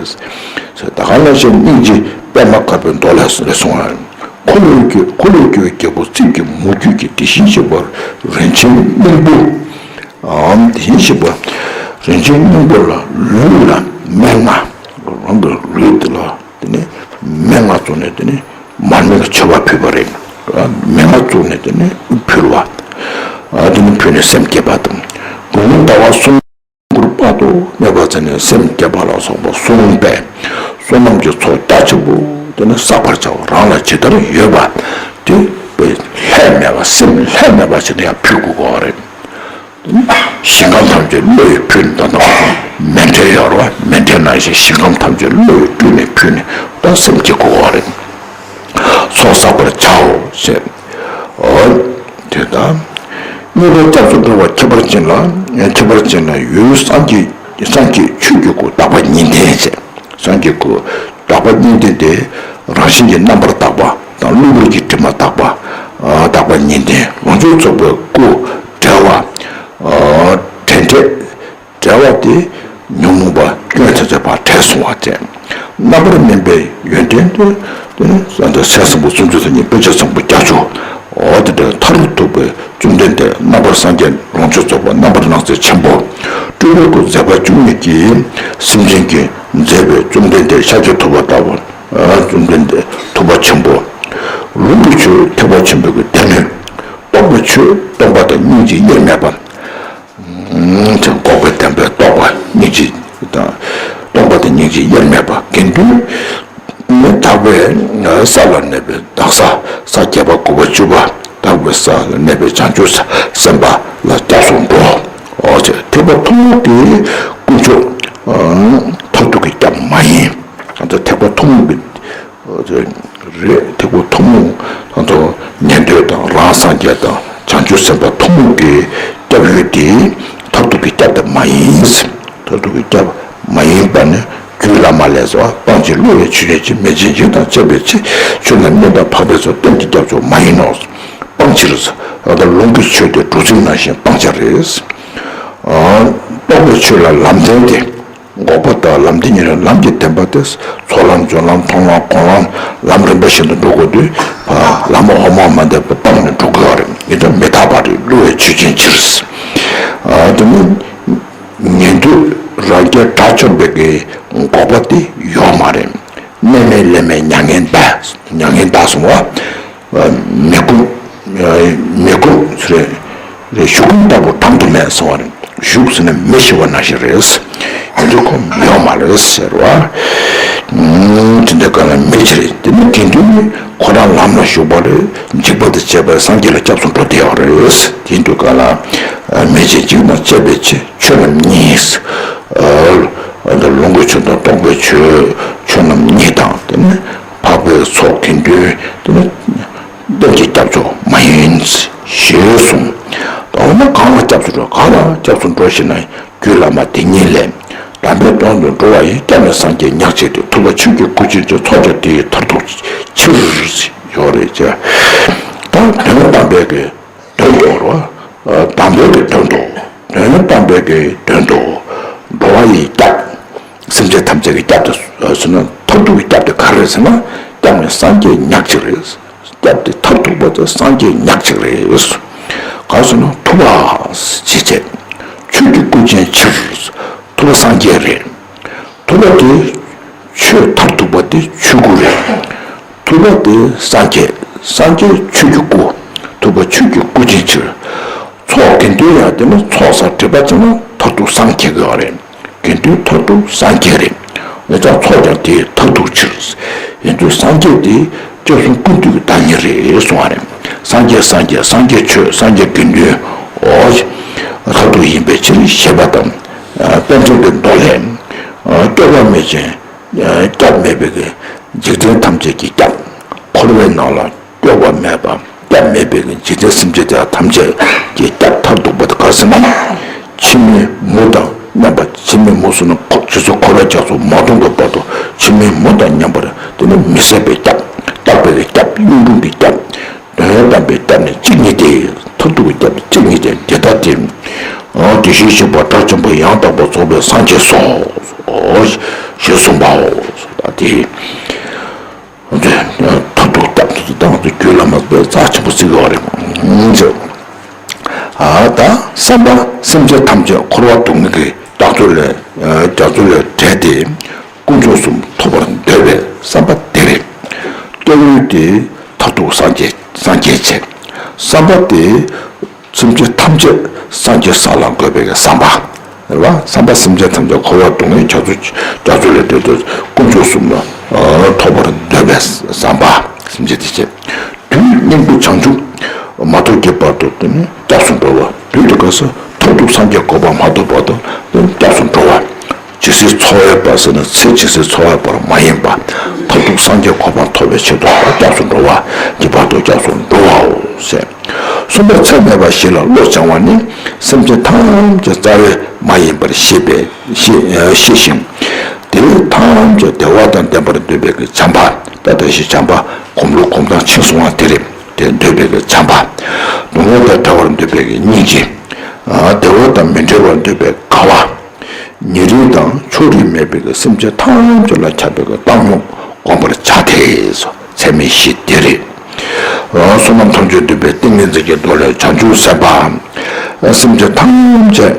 ད་ག་ནང་བཞིན་སྙིང་རྗེ་པདྨ་དཀར་པོའི་མདོ་ལས་གསུངས་པ། འཁོར་ལོས་སྒྱུར། འཁོར་ལོས་སྒྱུར་བའི་རྒྱལ་པོ་རྩིབས་ཀྱི་མུ་ཁྱུད་ཀྱི། དེ་བཞིན་གཤེགས་པ་རིན་ཆེན་སྙིང་པོ། ཨམ། དེ་བཞིན་གཤེགས་པ་རིན་ཆེན་སྙིང་པོ་ལ་ལུས་ལ་སྨན་ལྔ། རང་གི་ལུས་དེ་ལ་དེ་ནས་སྨན་ལྔ་བཙོས་ནས་དེ་ནས་མར་མེ་ལ་མཆོད་པ་ཕུལ་བ་རེད། སྨན་ལྔ་བཙོས་ནས་དེ་ནས་ཕུལ་བ། དེ་ནས་ཕུལ་ནས་སེམས་བསྐྱེད་པ་དང་། དགུང་ལོ་ཟླ་བ་གསུམ། དཔག་ཏུ་མེད་པ་བྱས་ནས་སེམས་བསྐྱེད་པ་ལ་སོགས་པ་གསུངས་པས། བསོད་ནམས་ཀྱི་ཚོགས་རྒྱ་ཆེན་པོ་དེ་ནི་བསགས་པར་བྱའོ། རང་ལ་ཇི་ལྟར་ཡོད་པ་དེ་ལྷད་མེད་པ། སེམས་ལྷད་མེད་པ་བྱས་ནས་ཡང་ཕུལ་དགོས་པ་རེད། ཞིང་ཁམས་ཐམས་ཅད་བློ་ཡིས་ཕུལ་ནས། ད་ལྟ་མཎྜལ་ཡོད་རེད་བ། མཎྜལ་ནང་བཞིན་ཞིང་ཁམས་ཐམས་ཅད་བློ་ཡིས་སྤྲུལ་ནས་ཕུལ་ནས་ད་སེམས་བསྐྱེད་དགོས་པ་རེད། ཚོགས་བསགས་པར་བྱའོ་ཞེས། འོ་དེ་ལྟར་མངོན་པར་སྐྱབས་སུ་འགྲོ་བ་ཁྱད་པར་ཅན་ལ། ཁྱད་པར་ཅན་ལ་ཡུལ་སངས་རྒྱས། སངས་རྒྱས་ཆོས་ཀྱི་སྐུ་དག་པ་ཉིད་ལྡན་བྱས། སངས་རྒྱས་སྐུ་དག་པ་ཉིད་ལྡན་དེ་རང་བཞིན་གྱི་རྣམ་པར་དག་པ་དང་། གློ་བུར་གྱི་དྲི་མ་དག་པ། དག་པ་ཉིད་ལྡན། ལོངས་སྤྱོད་རྫོགས་པའི་སྐུ་བྲལ་བ། བྲལ་འབྲས། བྲལ་བ་དེ་ཉོན་མོངས་པ་སྐྱོན་ཐམས་ཅད་ཕར་བྲལ་སོང་བ་བྱས། རྣམ་པར་སྨིན་པའི་ཡོན་ཏན་དེ་དེ་ནི་སངས་རྒྱས་སྲས་སམ་བྷོ་ཊ་སུམ་ཅུ་སོ་གཉིས། དཔེ་བྱད་བཟང་པོ་བརྒྱད་ཅུ། འོ་དེ་འདྲའི་མཐར་ཐུག་པའི་བཅོམ་ལྡན་འདས་རྣམ་པར་སངས་རྒྱས། ལོངས་སྤྱོད་རྫོགས་པ་རྣམ་པར་སྣང་མཛད་ཆེན་པོ། སྤྲུལ་པའི་སྐུ་མཛད་པ་བཅུ་གཉིས་ཀྱིས་སེམས་ཅན་གྱི་མཛད་པའི་བཅོམ་ལྡན་འདས་ཤཱཀྱ་ཐུབ་པ་ལྟ་བུ། བཅོམ་ལྡན་འདས་ཐུབ་པ་ཆེན་པོ། ལུང་གི་ཆོས་ཐེག་པ་ཆེན་པོའི་གི་སྡེ་སྣོད། རྟོགས་པའི་ཆོས་སྟོང་པ་དང་སྙིང་རྗེ་དབྱེར་མེད་པ། འགོག་པའི་བདེན་པས་རྟོགས་པ་སྙིང་རྗེ་དང་། སྟོང་པ་དང་སྙིང་རྗེ་དབྱེར་མེད་པ། དགེ་འདུན་ནི་དག་པའི་ས་ལ་གནས་པའི་དག་ས། ས་བརྒྱད་པ་དགུ་པ་བཅུ་པ་དག་པའི་ས་ལ་གནས་པའི་བྱང་ཆུབ་སེམས་དཔའ་ལ་སྐྱབས་སུ་འགྲོ། འོ་ཅེ་ཐེག་པ་ཐུན་མོང་གི་དཀོན་མཆོག་མཐར་ཐུག་གི་སྐྱབས་མ་ཡིན། ཐེག་པ་ཐུན་མོང་གི་རེད། ཐེག་པ་ཐུན་མོང་ང་ཚོ་ཉན་ཐོས་དང་རང་སངས་རྒྱས་དང་བྱང་ཆུབ་སེམས་དཔའ་ཐུན་མོང་གི་སྐྱབས་ཡུལ་དེ་མཐར་ཐུག་གི་སྐྱབས་དེ་མ་ཡིན། མཐར་ཐུག་གི་སྐྱབས་མ་ཡིན་པ་ནི་ རྒྱུད་བླ་མ་ལས་སོ། སྤང་ཕྱིར་བསླུ་བའི་ཆོས་ཅན་གྱིས། མེད་ཅིང་འཇིག་དང་བཅས་པའི་ཕྱིར། ཆོས་རྣམས་རྙེད་དང་འཕགས་པའི་ཚོགས། གཏན་གྱི་སྐྱབས་མཆོག་མ་ཡིན་ནོ། སྤང་ཕྱིར་སོ། ད་ལུང་གི་ཆོས་དེ་སྒྲུབ་ཚུལ་ནང་བཞིན་སྤང་བྱ་རེད། རྟོགས་པའི་ཆོས་ལ་ལམ་བདེན་ཏེ། འགོག་པ་དང་ལམ་བདེན་གཉིས་ལ་ལམ་གྱི་བདེན་པ་སྟེ། ཚོགས་ལམ་སྦྱོར་ལམ་མཐོང་ལམ་སྒོམ་ལམ་ལམ་རིམ་པ་བཞིན་དུ་འགྲོ་དགོས་དུས། ལམ་འོག་མ་མ་བདེན་པ་སྤངས་ནས་འགྲོ་དགོས་པ་རེད། ཡིན་ཀྱང་མི་རྟག་པ་རེད། བསླུ་བའི་ཆོས་ཅན་ཕྱིར། དེ་ནི། ཉན་ཐོས་རང་རྒྱལ་དགྲ་བཅོམ་པའི་གི་འགོག་པ་དེ་ཡོད་མ་རེད། གནས་མལ་ལས་མལ་མྱ་ངན་འདའ། མྱ་ངན་འདའ་གསུང་བ། མི་ཁོམ། མི་ཁོམ་ཟེར་རེད། ཞུགས་ཁོམ་ལྟ་བུ་དྲང་དུ་མེད་གསུང་བ་རེད། ཞུགས་ཟེར་ན་མེ་ཤི་བ་ནང་བཞིན་རེད། ཡིན་དུས་ཁོམ་ཡོད་མ་རེད་ཟེར་བ། དེ་འདྲ་ག་ལ་མེད་ཅི་རེད། དེ་ནི་དགེ་འདུན་ནི་ཁོ་རང་ལམ་ལ་ཞུགས་པ་རེད། འཇིགས་པ་དང་བཅས་པའི་སངས་རྒྱས་ལ་སྐྱབས་སུ་འགྲོ་བདེ་བ་རེད། དེ་ཡིན་དུས་ག་ལ་མེད་ཅིང་འཇིག་དང་བཅས་པའི་ཕྱིར། ཆོས་རྣམས་རྙེད། ཨ་ད་ལུང་གི་ཆོས་དང་རྟོགས་པའི་ཆོས། ཆོས་རྣམས་རྙེད་དང་དེ་ནི་འཕགས་པའི་ཚོགས་དགེ་འདུན་དེ་ནི་གཏན་གྱི་སྐྱབས་མཆོག་མ་ཡིན་ཞེས་གསུངས། འོ་ན་གང་ལ་སྐྱབས་སུ་འགྲོ། གང་ལ་སྐྱབས་སུ་འགྲོ་ཞེ་ན། རྒྱུད་བླ་མ་དེ་ཉིད་ལས། དམ་པའི་དོན་དུ་འགྲོ་བ་ཡི། སྐྱབས་ནི་སངས་རྒྱས་ཉག་གཅིག་སྟེ། ཐུབ་པ་ཆོས་ཀྱི་སྐུ་ཅན་ཕྱིར། ཚོགས་ཀྱང་དེ་ཡི་མཐར་ཐུག་ཕྱིར། ཡོད་རེད་ཅེས། ད་དོན་དམ་པའི་གི་དོན་དུ་རོ། དམ་པའི་གི་དོན་དུ། དོན་དམ་པའི་གི་དོན་དུ། འགྲོ་བ་ཡི་སྐྱབས། སེམས་ཅན་ཐམས་ཅད་ཀྱི་སྐྱབས་དེ་ཟེར་ན། མཐར་ཐུག་གི་སྐྱབས་དེ་ག་རེ་རེད་ཟེར་ན། སྐྱབས་ནི་སངས་རྒྱས་ཉག་གཅིག་རེད། སྐྱབས་དེ་མཐར་ཐུག་པ་དེ་སངས་རྒྱས་ཉག་གཅིག་རེད། ག་ཟེར་ན་ཐུབ་པ་ཞེས་བྱ། ཆོས་ཀྱི་སྐུ་ཅན་ཕྱིར། ཐུབ་པ་སངས་རྒྱས་རེད། ཐུབ་པ་དེ་ཆོས་མཐར་ཐུག་པ་དེ་ཆོས་སྐུ་རེད། ཐུབ་པ་དེ་སངས་རྒྱས། སངས་རྒྱས་ཆོས་ཀྱི་སྐུ། ཐུབ་པ་ཆོས་ཀྱི་སྐུ་ཅན་ཕྱིར། ཚོགས་དགེ་འདུན་ཡང་དེ་ནི་ཚོགས་ཟེར་བྲིས་པ་ཅིག་ན་མཐར་ཐུག་སངས་རྒྱས་དགོས་པ་རེད། དགེ་འདུན་མཐར་ཐུག་སངས་རྒྱས་རེད། ཡང་ཚོགས་ཀྱང་དེའི་མཐར་ཐུག་ཕྱིར། ཡིན་དུས་སངས་རྒྱས་དེ་སྐྱབས་གསུམ་ཀུན་འདུས་ཀྱི་བདག་ཉིད་རེད་གསུང་བ་རེད། སངས་རྒྱས་སངས་རྒྱས་སངས་རྒྱས་ཆོས་སངས་རྒྱས་དགེ་འདུན། འོ། མཐར་ཐུག་ཡིན་པའི་ཕྱིར་ཞེས་པ་དང་། དཔལ་ལྡན་གྱི་མདོ་ལས། སྐྱོབ་པ་མེད་ཅིང་སྐྱབས་མེད་པའི་འཇིག་རྟེན་ཐམས་ཅད་ཀྱི་སྐྱབས། འཁོར་བའི་ནང་ལ་སྐྱོབ་པ་མེད་པ། སྐྱབས་མེད་པའི་འཇིག་རྟེན་སེམས་ཅན་དེ་དག་ཐམས་ཅད་ཀྱི་སྐྱབས་མཐར་ཐུག་པ་དེ་ག་ཟེར་ན། འཆི་མེད་མོ་དང་མཉམ་པ། འཆི་མེད་མོ་ཟེར་ན་ཁོ་རྗེ་བཙུན་འཁོར་བའི་རྒྱ་མཚོ་མ་སྟོངས་པའི་བར་དུ་འཆི་མེད་མོ་དང་མཉམ་པར། དེ་ནི་མི་ཟད་པའི་སྐྱབས། རྟག་པའི་སྐྱབས། གཡུང་དྲུང་གི་སྐྱབས། དོན་དམ་པའི་སྐྱབས་ནི་གཅིག་ཉིད་དེ། མཐར་ཐུག་གི་སྐྱབས་ནི་གཅིག་ཉིད་དེ། འདི་ལྟ་སྟེ། དེ་བཞིན་གཤེགས་པ་དགྲ་བཅོམ་པ་ཡང་དག་པར་རྫོགས་པའི་སངས་རྒྱས་སོ། ཞེས་གསུངས་པའོ། ད་དེ། མཐར་ཐུག་སྐྱབས་དེ་དང་དུ་རྒྱུད་བླ་མ་དཔེ་རྩ་ཆེན་པོ་བརྩི་དགོས་པ་རེད། ཨ་ད་བསམ་པ་སེམས་ཅན་ཐམས་ཅད་འཁོར་བ་སྡུག་བསྔལ་གྱི་རྒྱ་མཚོ་ལས། རྒྱ་མཚོ་ལས་བསྒྲལ་ཏེ། དཀོན་མཆོག་གསུམ་ཐོབ་པར་འདོད་པའི་བསམ་པ་དེ་རེད། སྐྱབས་ཡུལ་དེ་མཐར་ཐུག་སངས་རྒྱས། སངས་རྒྱས་བྱེད། བསམ་པ་དེ། སེམས་ཅན་ཐམས་ཅད་སངས་རྒྱས་ས་ལ་འགོད་པའི་བསམ་པ། རེད་བ། བསམ་པ་སེམས་ཅན་ཐམས་ཅད་འཁོར་བ་སྡུག་བསྔལ་རྒྱ་མཚོ་རྒྱ་མཚོ་ལས་བསྒྲལ་ཏེ་དཀོན་མཆོག་གསུམ་ལ་ཐོབ་པར་འདོད་པའི་བསམ་པ། སེམས་ཅན་དེ་བྱེད། དུས་སྙིང་པོ་བྱང་ཆུབ་མ་ཐོབ་ཀྱི་བར་དུ་དེ་ནི་སྐྱབས་སུ་འགྲོ་བ། དུས་དེ་ག་ས་མཐར་ཐུག་སངས་རྒྱས་གོ་འཕང་མ་ཐོབ་བར་དུ་དེ་ནི་སྐྱབས་སུ་འགྲོ་བ། ཇི་སྲིད་འཚོ་བའི་བར་ཟེར་ན་ཚེ་ཇི་སྲིད་འཚོ་བའི་བར་མ་ཡིན་པ། མཐར་ཐུག་སངས་རྒྱས་གོ་འཕང་ཐོབ་པའི་ཆེད་དུ་སྐྱབས་སུ་འགྲོ་བ། དེ་བར་དུ་སྐྱབས་སུ་འགྲོ་བའོ་ཟེར། གསུམ་པ་ཚད་མེད་པ་བཞི་ལ་བློ་སྦྱང་བ་ནི། སེམས་ཅན་ཐམས་ཅད་རྩ་བའི་མ་ཡིན་པར་ཤེས་པའི་ཤེས་ཤེས་ཤིང་། དེ་ཐམས་ཅད་བདེ་བ་དང་ལྡན་པར་འདོད་པའི་བྱམས་པ། ད་ལྟ་ཞིག་བྱམས་པ་སྒོམ་ལུགས་སྒོམ་སྟངས་ཕྱིན་སོང་བ་དེ་རེད། དེ་འདོད་པའི་བྱམས་པ། སྡུག་བསྔལ་དང་བྲལ་བར་འདོད་པའི་སྙིང་རྗེ། བདེ་བ་དང་མི་འབྲལ་བར་འདོད་པའི་དགའ་བ། ཉེ་རིང་དང་ཕྱོགས་རིས་མེད་པའི་སེམས་ཅན་ཐམས་ཅད་ལ་ཁྱབ་པའི་བཏང་སྙོམས་བསྒོམ་པར་བྱ་སྟེ། ཚད་མེད་བཞི་དེ་རེད། བསོད་ནམས་ཐམས་ཅད་འདུས་པའི་ཏིང་ངེ་འཛིན་གྱི་མདོ་ལས། བྱང་ཆུབ་སེམས་དཔའ་སེམས་ཅན་ཐམས་ཅད་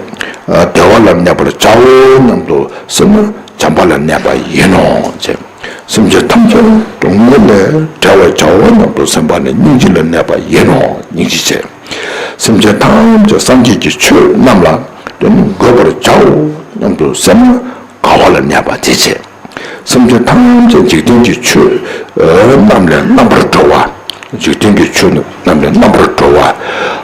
བདེ་བ་ལ་གནས་པར་བྱའོ་སྙམ་དུ་སེམས་ན་བྱམས་པ་ལ་གནས་པ་ཡིན་ནོ་ཞེས། སེམས་ཅན་ཐམས་ཅད་སྡུག་བསྔལ་ལས་བསྒྲལ་བར་བྱའོ་སྙམ་དུ་སེམས་པ་ནི་སྙིང་རྗེ་ལ་གནས་པ་ཡིན་ནོ། སྙིང་རྗེ་བྱེད། སེམས་ཅན་ཐམས་ཅད་སངས་རྒྱས་ཀྱི་ཆོས་རྣམས་ལ་དོན་འགོད་པར་བྱའོ་སྙམ་དུ་སེམས་ན་དགའ་བ་ལ་གནས་པ་དེ་བྱེད། སེམས་ཅན་ཐམས་ཅད་འཇིག་རྟེན་གྱི་ཆོས་རྣམས་ལས་རྣམ་པར་གྲོལ་བ། འཇིག་རྟེན་གྱི་ཆོས་རྣམས་ལས་རྣམ་པར་གྲོལ་བར་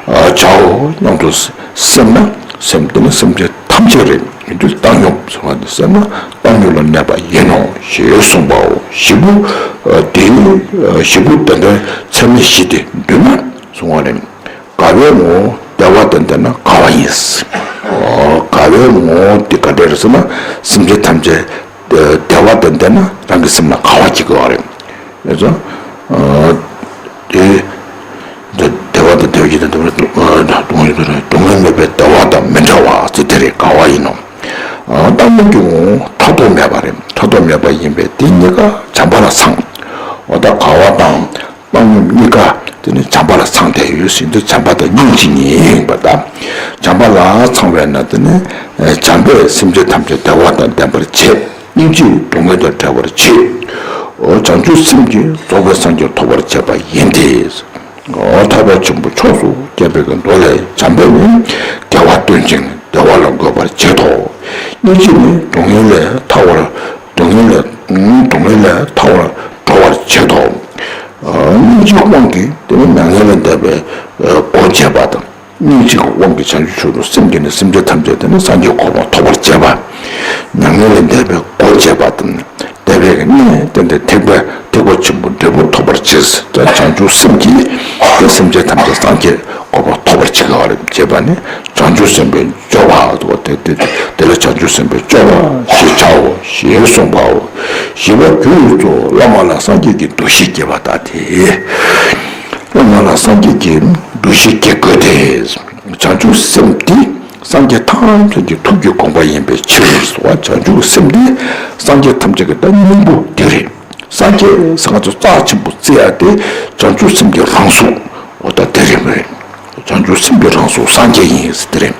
བྱའོ་སྙམ་དུ་སེམས་ན་སེམས་དེ་ནི་སེམས་ཅན་ཐམས་ཅད་རེད། མི་འདུལ་བཏང་སྙོམས་ཟེར་བ་ནི་སེམས་ན་བཏང་སྙོམས་ལ་གནས་པ་ཡིན་ནོ་ཞེས་གསུངས་པའོ། བཞི་པོ་དེ་བཞི་པོ་དེ་འདྲ་ཚད་མེད་བཞི་དེ་འདུས་ན་གསུང་བ་ནི། དགའ་བའི་ངོ་བོ་བདེ་བ་དང་ལྡན་ན་དགའ་བ་ཡིན། དགའ་བའི་ངོ་བོ་དེ་ག་འདྲ་རེད་ཟེར་ན་སེམས་ཅན་ཐམས་ཅད་ བདེ་བ་དང་ལྡན་ན་རང་གི་སེམས་ལ་དགའ་བ་སྐྱེ་དགོས་པ་རེད། ཨེ་ཙོ། དེ། བདེ་བ་དང་བདེ་བ་ཅན་དང་སྡུག་བསྔལ་མེད་པའི་བདེ་བ་དང་མི་འབྲལ་བ་ཟེར་དེ་རེད། དགའ་བ་ཡིན་ནོ། སྣང་བ་གི་ངོ་བོ་ཕྲག་དོག་མེད་པ་རེད། ཕྲག་དོག་མེད་པ་ཡིན་པས་དེ་གཉིས་ཀ་བྱམས་པ་ལ་ཚང་། འོ་ད་དགའ་བ་དང་སྣང་ཉམས་གཉིས་ཀ་དེ་ནི་བྱམས་པ་ལ་ཚང་སྟེ་ཡོད་ཟིན་དུས་བྱམས་པ་དང་སྙིང་རྗེ་གཉིས་ཡིན་པ་དང་། བྱམས་པ་ལ་ཚང་བས་ན་དེ་ནི་བྱམས་པས་སེམས་ཅན་ཐམས་ཅད་བདེ་བ་དང་ལྡན་པར་བྱེད། སྙིང་རྗེས་སྡུག་བསྔལ་དང་བྲལ་བར་བྱེད། འོ་བྱང་ཆུབ་སེམས་ཀྱིས་རྫོགས་པའི་སངས་རྒྱས་ཐོབ་པར་བྱེད་པ་ཡིན་ཏེ། འོ་ཐར་པ་ཆེན་པོ་མཆོག་ཏུ་གྱུར་པའི་གི་མདོ་ལས། བྱམས་པས་ནི་དགེ་བ་སྟོན་ཅིང་བདེ་བ་ལ་འགོད་པར་བྱེད་དོ། སྙིང་རྗེས་ནི་སྡུག་བསྔལ་ལས་ཐར་བར། སྡུག་བསྔལ་ལས། སྡུག་བསྔལ་ལས་ཐར་བར་སྒྲོལ་བར་བྱེད་དོ། སྙིང་རྗེའི་དབང་གིས་དེ་ནི་མྱ་ངན་ལས་འདས་པའི་སྒོ་འབྱེད་པ་དང་། སྙིང་རྗེ་གི་དབང་གིས་བྱང་ཆུབ་མཆོག་ཏུ་སེམས་བསྐྱེད་ནས་སེམས་ཅན་ཐམས་ཅད་དེ་ནི་སངས་རྒྱས་གོ་འཕང་ཐོབ་པར་བྱེད་པ། མྱ་ངན་ལས་འདས་པའི་སྒོ་འབྱེད་པ་དང་། འདས་པའི་གནས་བརྟན་ཏེ་ཐེག་པ་ཐེག་པ་ཆེན་པོའི་འབྲས་བུ་ཐོབ་པར་བྱེད། ད་བྱང་ཆུབ་སེམས་ཀྱིས་དེ་སེམས་ཅན་ཐམས་ཅད་སངས་རྒྱས་གོ་འཕང་ཐོབ་པར་བྱེད་པ་རེད། བྱེད་པ་ནི་བྱང་ཆུབ་སེམས་དཔའི་སྤྱོད་པ་དེ་དེ་དེ་ལ་བྱང་ཆུབ་སེམས་དཔའི་སྤྱོད་པ་ཞེས་བྱའོ་ཞེས་གསུངས་པའོ། བཞི་པ་རྒྱུ་ཡི་གཙོ་བོ་བླ་མ་ལ་སངས་རྒྱས་ཀྱི་འདུ་ཤེས་བསྐྱེད་པ་དང་དེ། བླ་མ་ལ་སངས་རྒྱས་ཀྱི་འདུ་ཤེས་བསྐྱེད་དགོས་ཏེ། བྱང་ཆུབ་སེམས་འདི་སངས་རྒྱས་ཐམས་ཅད་ཀྱི་ཐུགས་ཀྱི་དགོངས་པ་ཡིན་པའི་ཕྱིར། བྱང་ཆུབ་སེམས་འདི་སངས་རྒྱས་ཐམས་ཅད་ཀྱི་ད་སྙིང་པོ་དེ་རེད། སངས་རྒྱས་ཟེར་ང་ཚོ་རྩ་ཆེན་པོ་བརྩི་ཡ་དེ་བྱང་ཆུབ་སེམས་ཀྱི་རང་གཟུགས། འོ་ད་དེ་རེད་མོད། བྱང་ཆུབ་སེམས་ཀྱི་རང་གཟུགས་སངས་རྒྱས་ཡིན་ཟེར་དེ་རེད།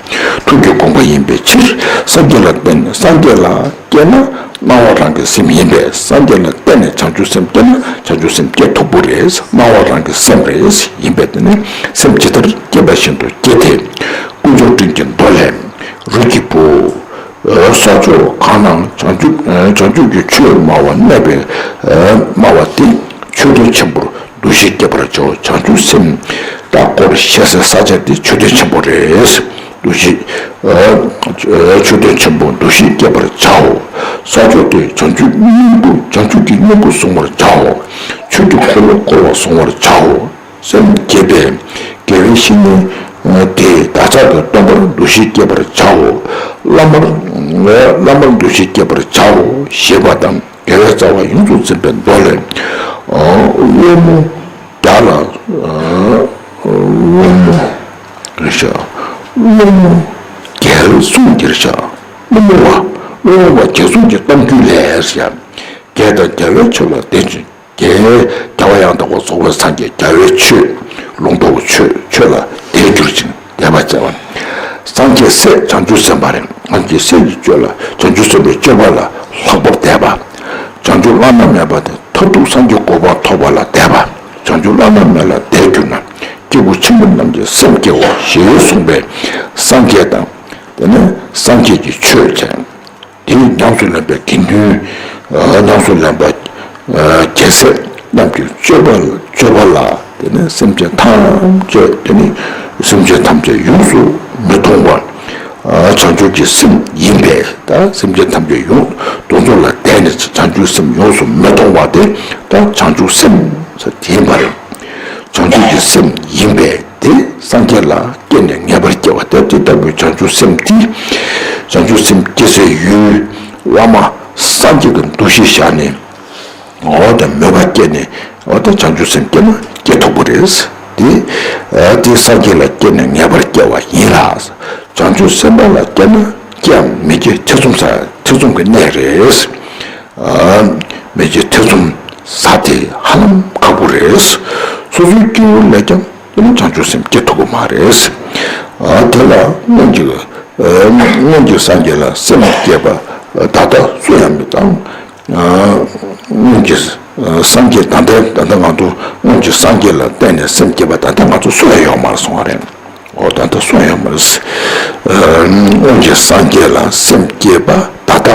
ཐུགས་ཀྱི་དགོངས་པ་ཡིན་པའི་ཕྱིར། སངས་རྒྱས་ལ་བརྟེན་ནས་སངས་རྒྱས་ལ་སྐྱེས་ན་སྣང་བ་རང་གི་སེམས་ཡིན་པས། སངས་རྒྱས་ལ་བརྟེན་ནས་བྱང་ཆུབ་སེམས་སྐྱེས་ན་བྱང་ཆུབ་སེམས་སྐྱེ་ཐུབ་པོ་རེད། སྣང་བ་རང་གི་སེམས་རེད། ཡིན་པས་དེ་ནི་སེམས་ཇི་ལྟར་སྐྱེས་པ་བཞིན་དུ་སྐྱེ་སྟེ། དཀོན་མཆོག་སྤྲིན་གྱི་མདོ་ལས། རིགས་ཀྱི་བུ། ས་ཕྱོགས་གང་ན་བྱང་ཆུབ་བྱང་ཆུབ་ཀྱི་ཆོས་སྨྲ་བ་གནས་པའི་སྨྲ་བ་དེ་མཆོད་རྟེན་ཆེན་པོར་འདུ་ཤེས་བསྐྱེད་པར་བྱའོ། བྱང་ཆུབ་སེམས་དང་སྐོར་ཞེས་ཟེར་ས་ཆ་དེ་མཆོད་རྟེན་ཆེན་པོ་རེད། འདུ་ཤེས། མཆོད་རྟེན་ཆེན་པོར་འདུ་ཤེས་བསྐྱེད་པར་བྱའོ། ས་ཕྱོགས་དེ་བྱང་ཆུབ་སྙིང་པོ་བྱང་ཆུབ་ཀྱི་སྙིང་པོ་བཟུང་བར་བྱའོ། ཆོས་ཀྱི་འཁོར་ལོ་བསྐོར་བ་བཟུང་བར་བྱའོ། སེམས་བསྐྱེད་པས་དགེ་བའི་བཤེས་གཉེན་དེ་བདག་ཅག་ཏུ་སྟོན་པར་འདུ་ཤེས་བསྐྱེད་པར་བྱའོ། བླ་མར་བླ་མར་འདུ་ཤེས་བསྐྱེད་པར་བྱའོ་ཞེས་པ་དང་། དགེ་བའི་རྩ་བ་ཡོངས་སུ་འཛིན་པའི་མདོ་ལས། སློང་མོ་བརྒྱ་ལ། སློང་མོ་རེ་ཤ། སློང་མོ་བརྒྱད་གསུངས་ཀྱི་རེ་ཤ། སློང་མོ་བ། སློང་མོ་བ་བརྒྱད་གསུངས་ཀྱི་གཏམ་རྒྱུད་ལས་ཤ། དགེ་དང་རྒྱལ་བའི་ཆོས་ལ་དད་ཅིང་། རྒྱལ། རྒྱལ་བ་ཡང་དག་པར་རྫོགས་པའི་སངས་རྒྱས་རྒྱལ་བའི་ཆོས། ལུང་རྟོགས་ཆོས་ཆོས་ལ་དད་གྱུར་ཅིང་དད་པ་བྱ་བ། སངས་རྒྱས་སྲས་བྱང་ཆུབ་སེམས་དཔའ་རེད། སངས་རྒྱས་སྲས་ཀྱི་སྤྱོད་ལ་བྱང་ཆུབ་སེམས་དཔའི་སྤྱོད་པ་ལ་ལྷག་པར་དད་པ། བྱང་ཆུབ་བླ་ན་མེད་པ་དེ་མཐར་ཐུག་སངས་རྒྱས་གོ་འཕང་ཐོབ་པ་ལ་དད་པ། བྱང་ཆུབ་བླ་ན་མེད་ལ་དད་གྱུར་ན། སྐྱེས་བུ་ཆེན་པོ་རྣམས་ཀྱི་སེམས་སྐྱེ་བ་ཞེས་གསུངས་པས། སངས་རྒྱས་དང་། དེ་ནས་སངས་རྒྱས་ཀྱི་ཆོས་བྱས། དེའི་ཉམས་སུ་ལེན་པའི་དགེ་འདུན། ཉམས་སུ་ལེན་པ། རྒྱལ་སྲས་རྣམས་ཀྱི་སྤྱོད་པ་སྤྱོད་པ་ལ་དེ་ནི་སེམས་ཅན་ཐམས་ཅད་དེ་ནི་སེམས་ཅན་ཐམས་ཅད་ཡོངས་སུ་མི་གཏོང་བ། བྱང་ཆུབ་ཀྱི་སེམས་ཡིན་པས་ད་སེམས་ཅན་ཐམས་ཅད་ཡོངས་དེ་ཚོ་ལ་དད་ནས་བྱང་ཆུབ་སེམས་ཡོངས་སུ་མི་གཏོང་བ་དེ་ད་བྱང་ཆུབ་སེམས་ཟེར་དེ་ཡིན་པ་རེད། བྱང་ཆུབ་ཀྱི་སེམས་ཡིན་པས། དེ་སངས་རྒྱས་ལ་སྐྱེས་ནས་ངེས་པར་སྐྱེ་བ་དེ་དེ་ལྟ་བུའི་བྱང་ཆུབ་སེམས་དེ། བྱང་ཆུབ་སེམས་སྐྱེ་སའི་ཡུལ། བླ་མ་སངས་རྒྱས་ཀྱི་འདུ་ཤེས་བཞག་ནས། འོ་དེ་མོས་པ་སྐྱེས་ནས་འོ་དེ་བྱང་ཆུབ་སེམས་སྐྱེས་ན་སྐྱེ་ཐུབ་པ་རེད། དེ་དེ་སངས་རྒྱས་ལ་སྐྱེས་ནས་ངེས་པར་སྐྱེ་བ་ཡིན་ལ། བྱང་ཆུབ་སེམས་དཔའ་ལ་སྐྱེས་ན་སྐྱེའམ་མི་སྐྱེ་ཐེ་ཚོམ་ས་ཐེ་ཚོམ་གྱི་གནས་རེད། མི་སྐྱེ་ཐེ་ཚོམ་ས་དེ་ཧ་ལམ་ཁག་པོ་རེད། སོ་སོའི་སྐྱེ་བོ་ལས་ཀྱང་། དེ་ནི་བྱང་ཆུབ་སེམས་སྐྱེ་ཐུབ་ཀྱི་མ་རེད། ཨ་དེ་ལ་སྔོན་གྱི་སྔོན་གྱི་སངས་རྒྱས་ལ་སེམས་བསྐྱེད་པ་ད་ལྟ་སུ་ཡང་མི་དང་། སྔོན་གྱི་སངས་རྒྱས་ད་ལྟ་ད་ལྟ་ང་ཚོ་སྔོན་གྱི་སངས་རྒྱས་ལ་བརྟེན་ནས་སེམས་བསྐྱེད་པ་ད་ལྟ་ང་ཚོ་སུ་ཡང་ཡོད་མ་རེད་གསུང་བ་རེད། འོ་ད་ལྟ་སུ་ཡང་ཡོད་མ་རེད། སྔོན་གྱི་སངས་རྒྱས་ལ་སེམས་བསྐྱེད་པ་ད་ལྟ་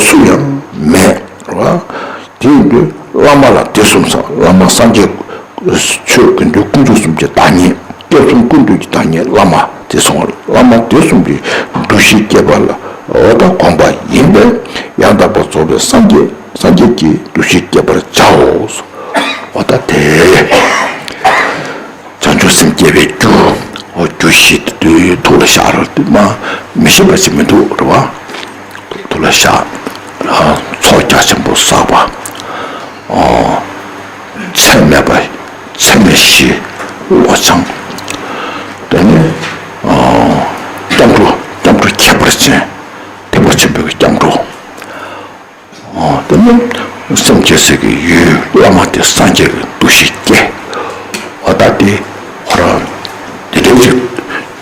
སུ་ཡང་མེད་རེད་བ། དེ་ཡིན་དུས་བླ་མ་ལ་དེ་གསུངས་སོང་། བླ་མ་སངས་རྒྱས། ཆོས་དགེ་འདུན་དཀོན་མཆོག་གསུམ་གྱི་བདག་ཉིད། སྐྱབས་གསུམ་ཀུན་འདུས་ཀྱི་བདག་ཉིད་བླ་མ་དེ་གསུངས་པ་རེད། བླ་མ་དེ་གསུམ་གྱི་འདུ་ཤེས་བསྐྱེད་པ་ལ་འོ་ད་དགོངས་པ་ཡིན་པས་ཡང་དག་པར་རྫོགས་པའི་སངས་རྒྱས་སངས་རྒྱས་ཀྱི་འདུ་ཤེས་བསྐྱེད་པར་བྱའོ། འོ་ད་དེ། བྱང་ཆུབ་སེམས་བསྐྱེད་པའི་རྒྱུ། འོ་རྒྱུ་བཞི་དེ་དུས་ཐུགས་ལ་བཞག་རོགས་དུས་མ་མི་ཤེས་པ་ཞིག་མི་འདུག་རེད་བ། ཐུགས་ལ་བཞག་ཚོགས་རྒྱ་ཆེན་པོ་བསགས་པ། ཚད་མེད་པ། ཚད་མེད་བཞི། བློ་སྦྱང་། དེ་ནས་སྐྱབས་འགྲོ། སྐྱབས་འགྲོ་ཁྱད་པར་ཅན། ཐེག་པ་ཆེན་པོའི་སྐྱབས་འགྲོ། དེ་ནས་སེམས་བསྐྱེད་ཚིག་གི་ཡུལ་བླ་མ་དེ་སངས་རྒྱས་ཀྱི་འདུ་ཤེས་སྐྱེ། འོ་ད་དེ་ཁོ་རང་འདི་འདྲའི་ཅིག་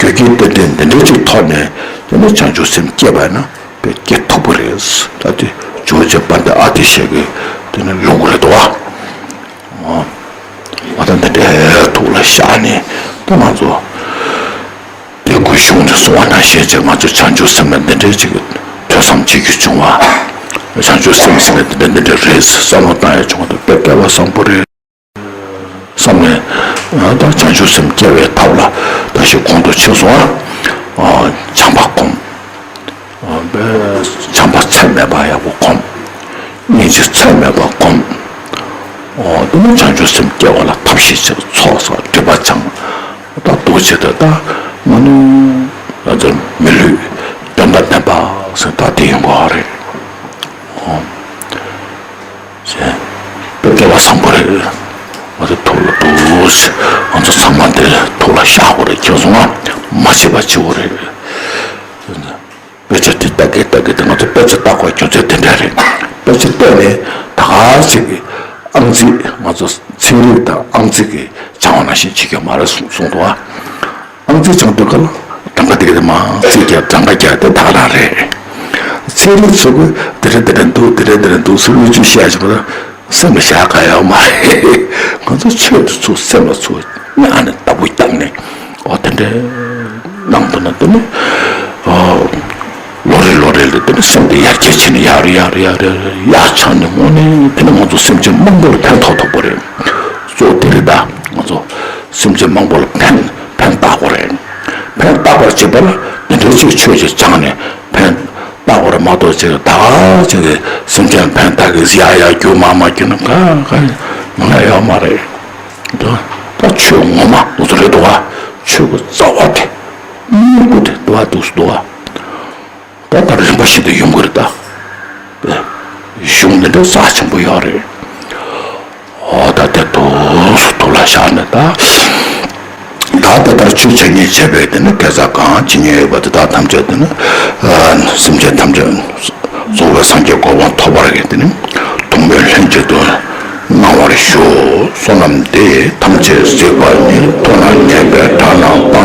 རྒྱུ་རྐྱེན་ཏན་ཏན་འདི་འདྲའི་ཅིག་ཐོག་ནས་དེ་ནས་བྱང་ཆུབ་སེམས་སྐྱེས་པ་ན་དཔེ་སྐྱེ་ཐུབ་པ་རེད། ད་དེ་ཇོ་བོ་རྗེ་དཔལ་ལྡན་ཨ་ཏི་ཤ་གི་དེ་ནས་ལུང་རེད་དོ། འོ་ད་འདི་འདྲའི་ཐུགས་ལ་བཞག་ནས་ད་ང་ཚོ། དེ་སྐུ་གཞུང་དུ་གསུང་བ་ནང་བཞིན་བྱས་ང་ཚོ་བྱང་ཆུབ་སེམས་ལ་འདི་འདྲའི་ཅིག་ཐོས་བསམ་བྱེད་རྒྱུ་བྱུང་བ། བྱང་ཆུབ་སེམས་ཟེར་ན་འདི་འདྲ་འདི་འདྲ་རེད་བསམ་བློ་བཏང་ཡ་བྱུང་བ་དང་དཔེ་སྐལ་བ་བཟང་པོ་རེད་བསམ་ནས། ད་བྱང་ཆུབ་སེམས་སྐྱེ་བའི་ཐབས་ལ་ད་ཞིག་གོང་དུ་ཕྱིན་སོང་ཨ། བྱམས་པ་སྒོམ། བྱམས་པ་ཚད་མེད་པ་ཡག་པོ་སྒོམ། སྙིང་རྗེ་ཚད་མེད་པ་སྒོམ། འོ་དེ་ནི་བྱང་ཆུབ་སེམས་སྐྱེ་བ་ལ་ཐབས་ཤེས་བྱེད་ཚོགས་བསགས་སྒྲིབ་པ་སྦྱང་། ད་འདུ་བྱེད་དེ་ད་མ་ནུ་ང་ཚོ་མི་ལུས་དོན་དང་ལྡན་པ་ཟེར་ད་དེ་ཡིན་དགོས་རེད། འོ་ཞེས་དཔེ་སྐལ་བ་བཟང་པོ་རེད། ང་ཚོ་ཐུགས་ལ་འདུག་ང་ཚོ་ཚང་མ་འདིར་ཐུགས་ལ་བཞག་དགོས་རེད། ཁྱེད་ཚོ་ང་མ་བྱེད་པ་བྱེད་དགོས་རེད། དཔེ་ཆ་དེ་ལྟ་གི་ལྟ་གི་དེ་ང་ཚོ་དཔེ་ཆ་ལྟ་དགོས་རྒྱུ་མཚན་དེ་འདྲ་རེད། དཔེ་ཆ་བལྟས་ནས་ད་ག་ཅིག་གི་ཨང་རྩིས་ང་ཚོ་ཚན་རིག་དང་ཨང་རྩིས་ཀྱི་སྦྱང་བ་ནང་བཞིན་བྱེད་རྒྱུ་མ་རེད་གསུངས་གསུངས་འདུག་ཨ། ཨང་རྩིས་སྦྱང་དུས་སྐབས་ལ་གྲངས་ཀ་དེ་ག་དེ་མ་རྩིས་རྒྱག་གྲངས་ཀ་རྒྱག་དེ་ད་ག་རང་རེད། ཚན་རིག་ཚོ་གི་དེ་འདྲ་དེ་འདྲ་འདུག་དེ་འདྲ་དེ་འདྲ་འདུག་ཟེར་བའི་ཚུལ་བཤད་བྱེད་པ་ལ། སེམས་ལ་བཞག་ག་ཡོད་མ་རེད། ང་ཚོ་ཆོས་དེ་ཚུར་སེམས་ལ་ཚུར་མཉམ་ནས་ལྟ་བུ་བཏང་ནས་འོ་དེ་འདྲའི་ནང་དུ་ན་དེ་ནི་ལོ་རེ་ལོ་རེ་ལ་དེ་ནི་སེམས་དེ་ཡར་རྒྱས་ཕྱིན་ནས་ཡར་ཡར་ཡར་ཡར་ཡར་ཆགས་ནས་འོ་ནས་དེ་ནི་ང་ཚོ་སེམས་ཅན་མང་པོ་ལ་ཕན་ཐོགས་ཐུབ་པ་རེད། གཙོ་བོ་དེ་རེད་ད། ང་ཚོ་སེམས་ཅན་མང་པོ་ལ་ཕན་ཕན་བཏགས་པ་རེད། ཕན་བཏགས་པར་བྱེད་པ་ལ་དེ་འདྲའི་ཅིག་ཆོས་ཅིག་སྦྱངས་ནས་ཕན་བཏགས་པར་མ་གཏོགས་ཅིག་ད་ཅིག་སེམས་ཅན་ཕན་བཏགས་ཀྱི་ཡ་ཡ་རྒྱུ་མ་མ་རྒྱུ་ན་ག་ག་མ་ན་ཡོད་མ་རེད། ད་ད་ཆོས་ངོ་མ་ང་ཚོ་རེད་འདུག་ག་ཆོས་ཀྱི་རྩ་བ་དེ་སྨྱུ་གུ་དེ་འདུག་ག་འདུག་སུ་འདུག་ག་ད་ལྟ་རིམ་པ་བཞིན་དུ་ཡོང་གི་རེད་ད། གཞུང་འདི་འདྲ་རྩ་ཆེན་པོ་ཡོད་རེད། འོ་ད་དེ་ཐུགས་སུ་ཐུགས་ལ་བཞག་ནས་ད། ད་དེ་ལྟར་ཆོས་བྱེད་ཉིད་བྱེད་པའི་དེ་ནི་དགེ་རྩ་གང་བྱེད་ཉིད་ཡོད་པ་དེ་དག་ཐམས་ཅད་དེ་ནི་སེམས་ཅན་ཐམས་ཅད་རྫོགས་པའི་སངས་རྒྱས་གོ་འཕང་ཐོབ་པར་དེ་ནི་དུང་བས་ལྷན་ཅིག་ཏུ་གནང་བར་ཞུ། བསོད་ནམས་འདི་ཐམས་ཅད་གཟིགས་པ་ཉིད། ཐོབ་ནས་ཉེས་པའི་དགྲ་རྣམས་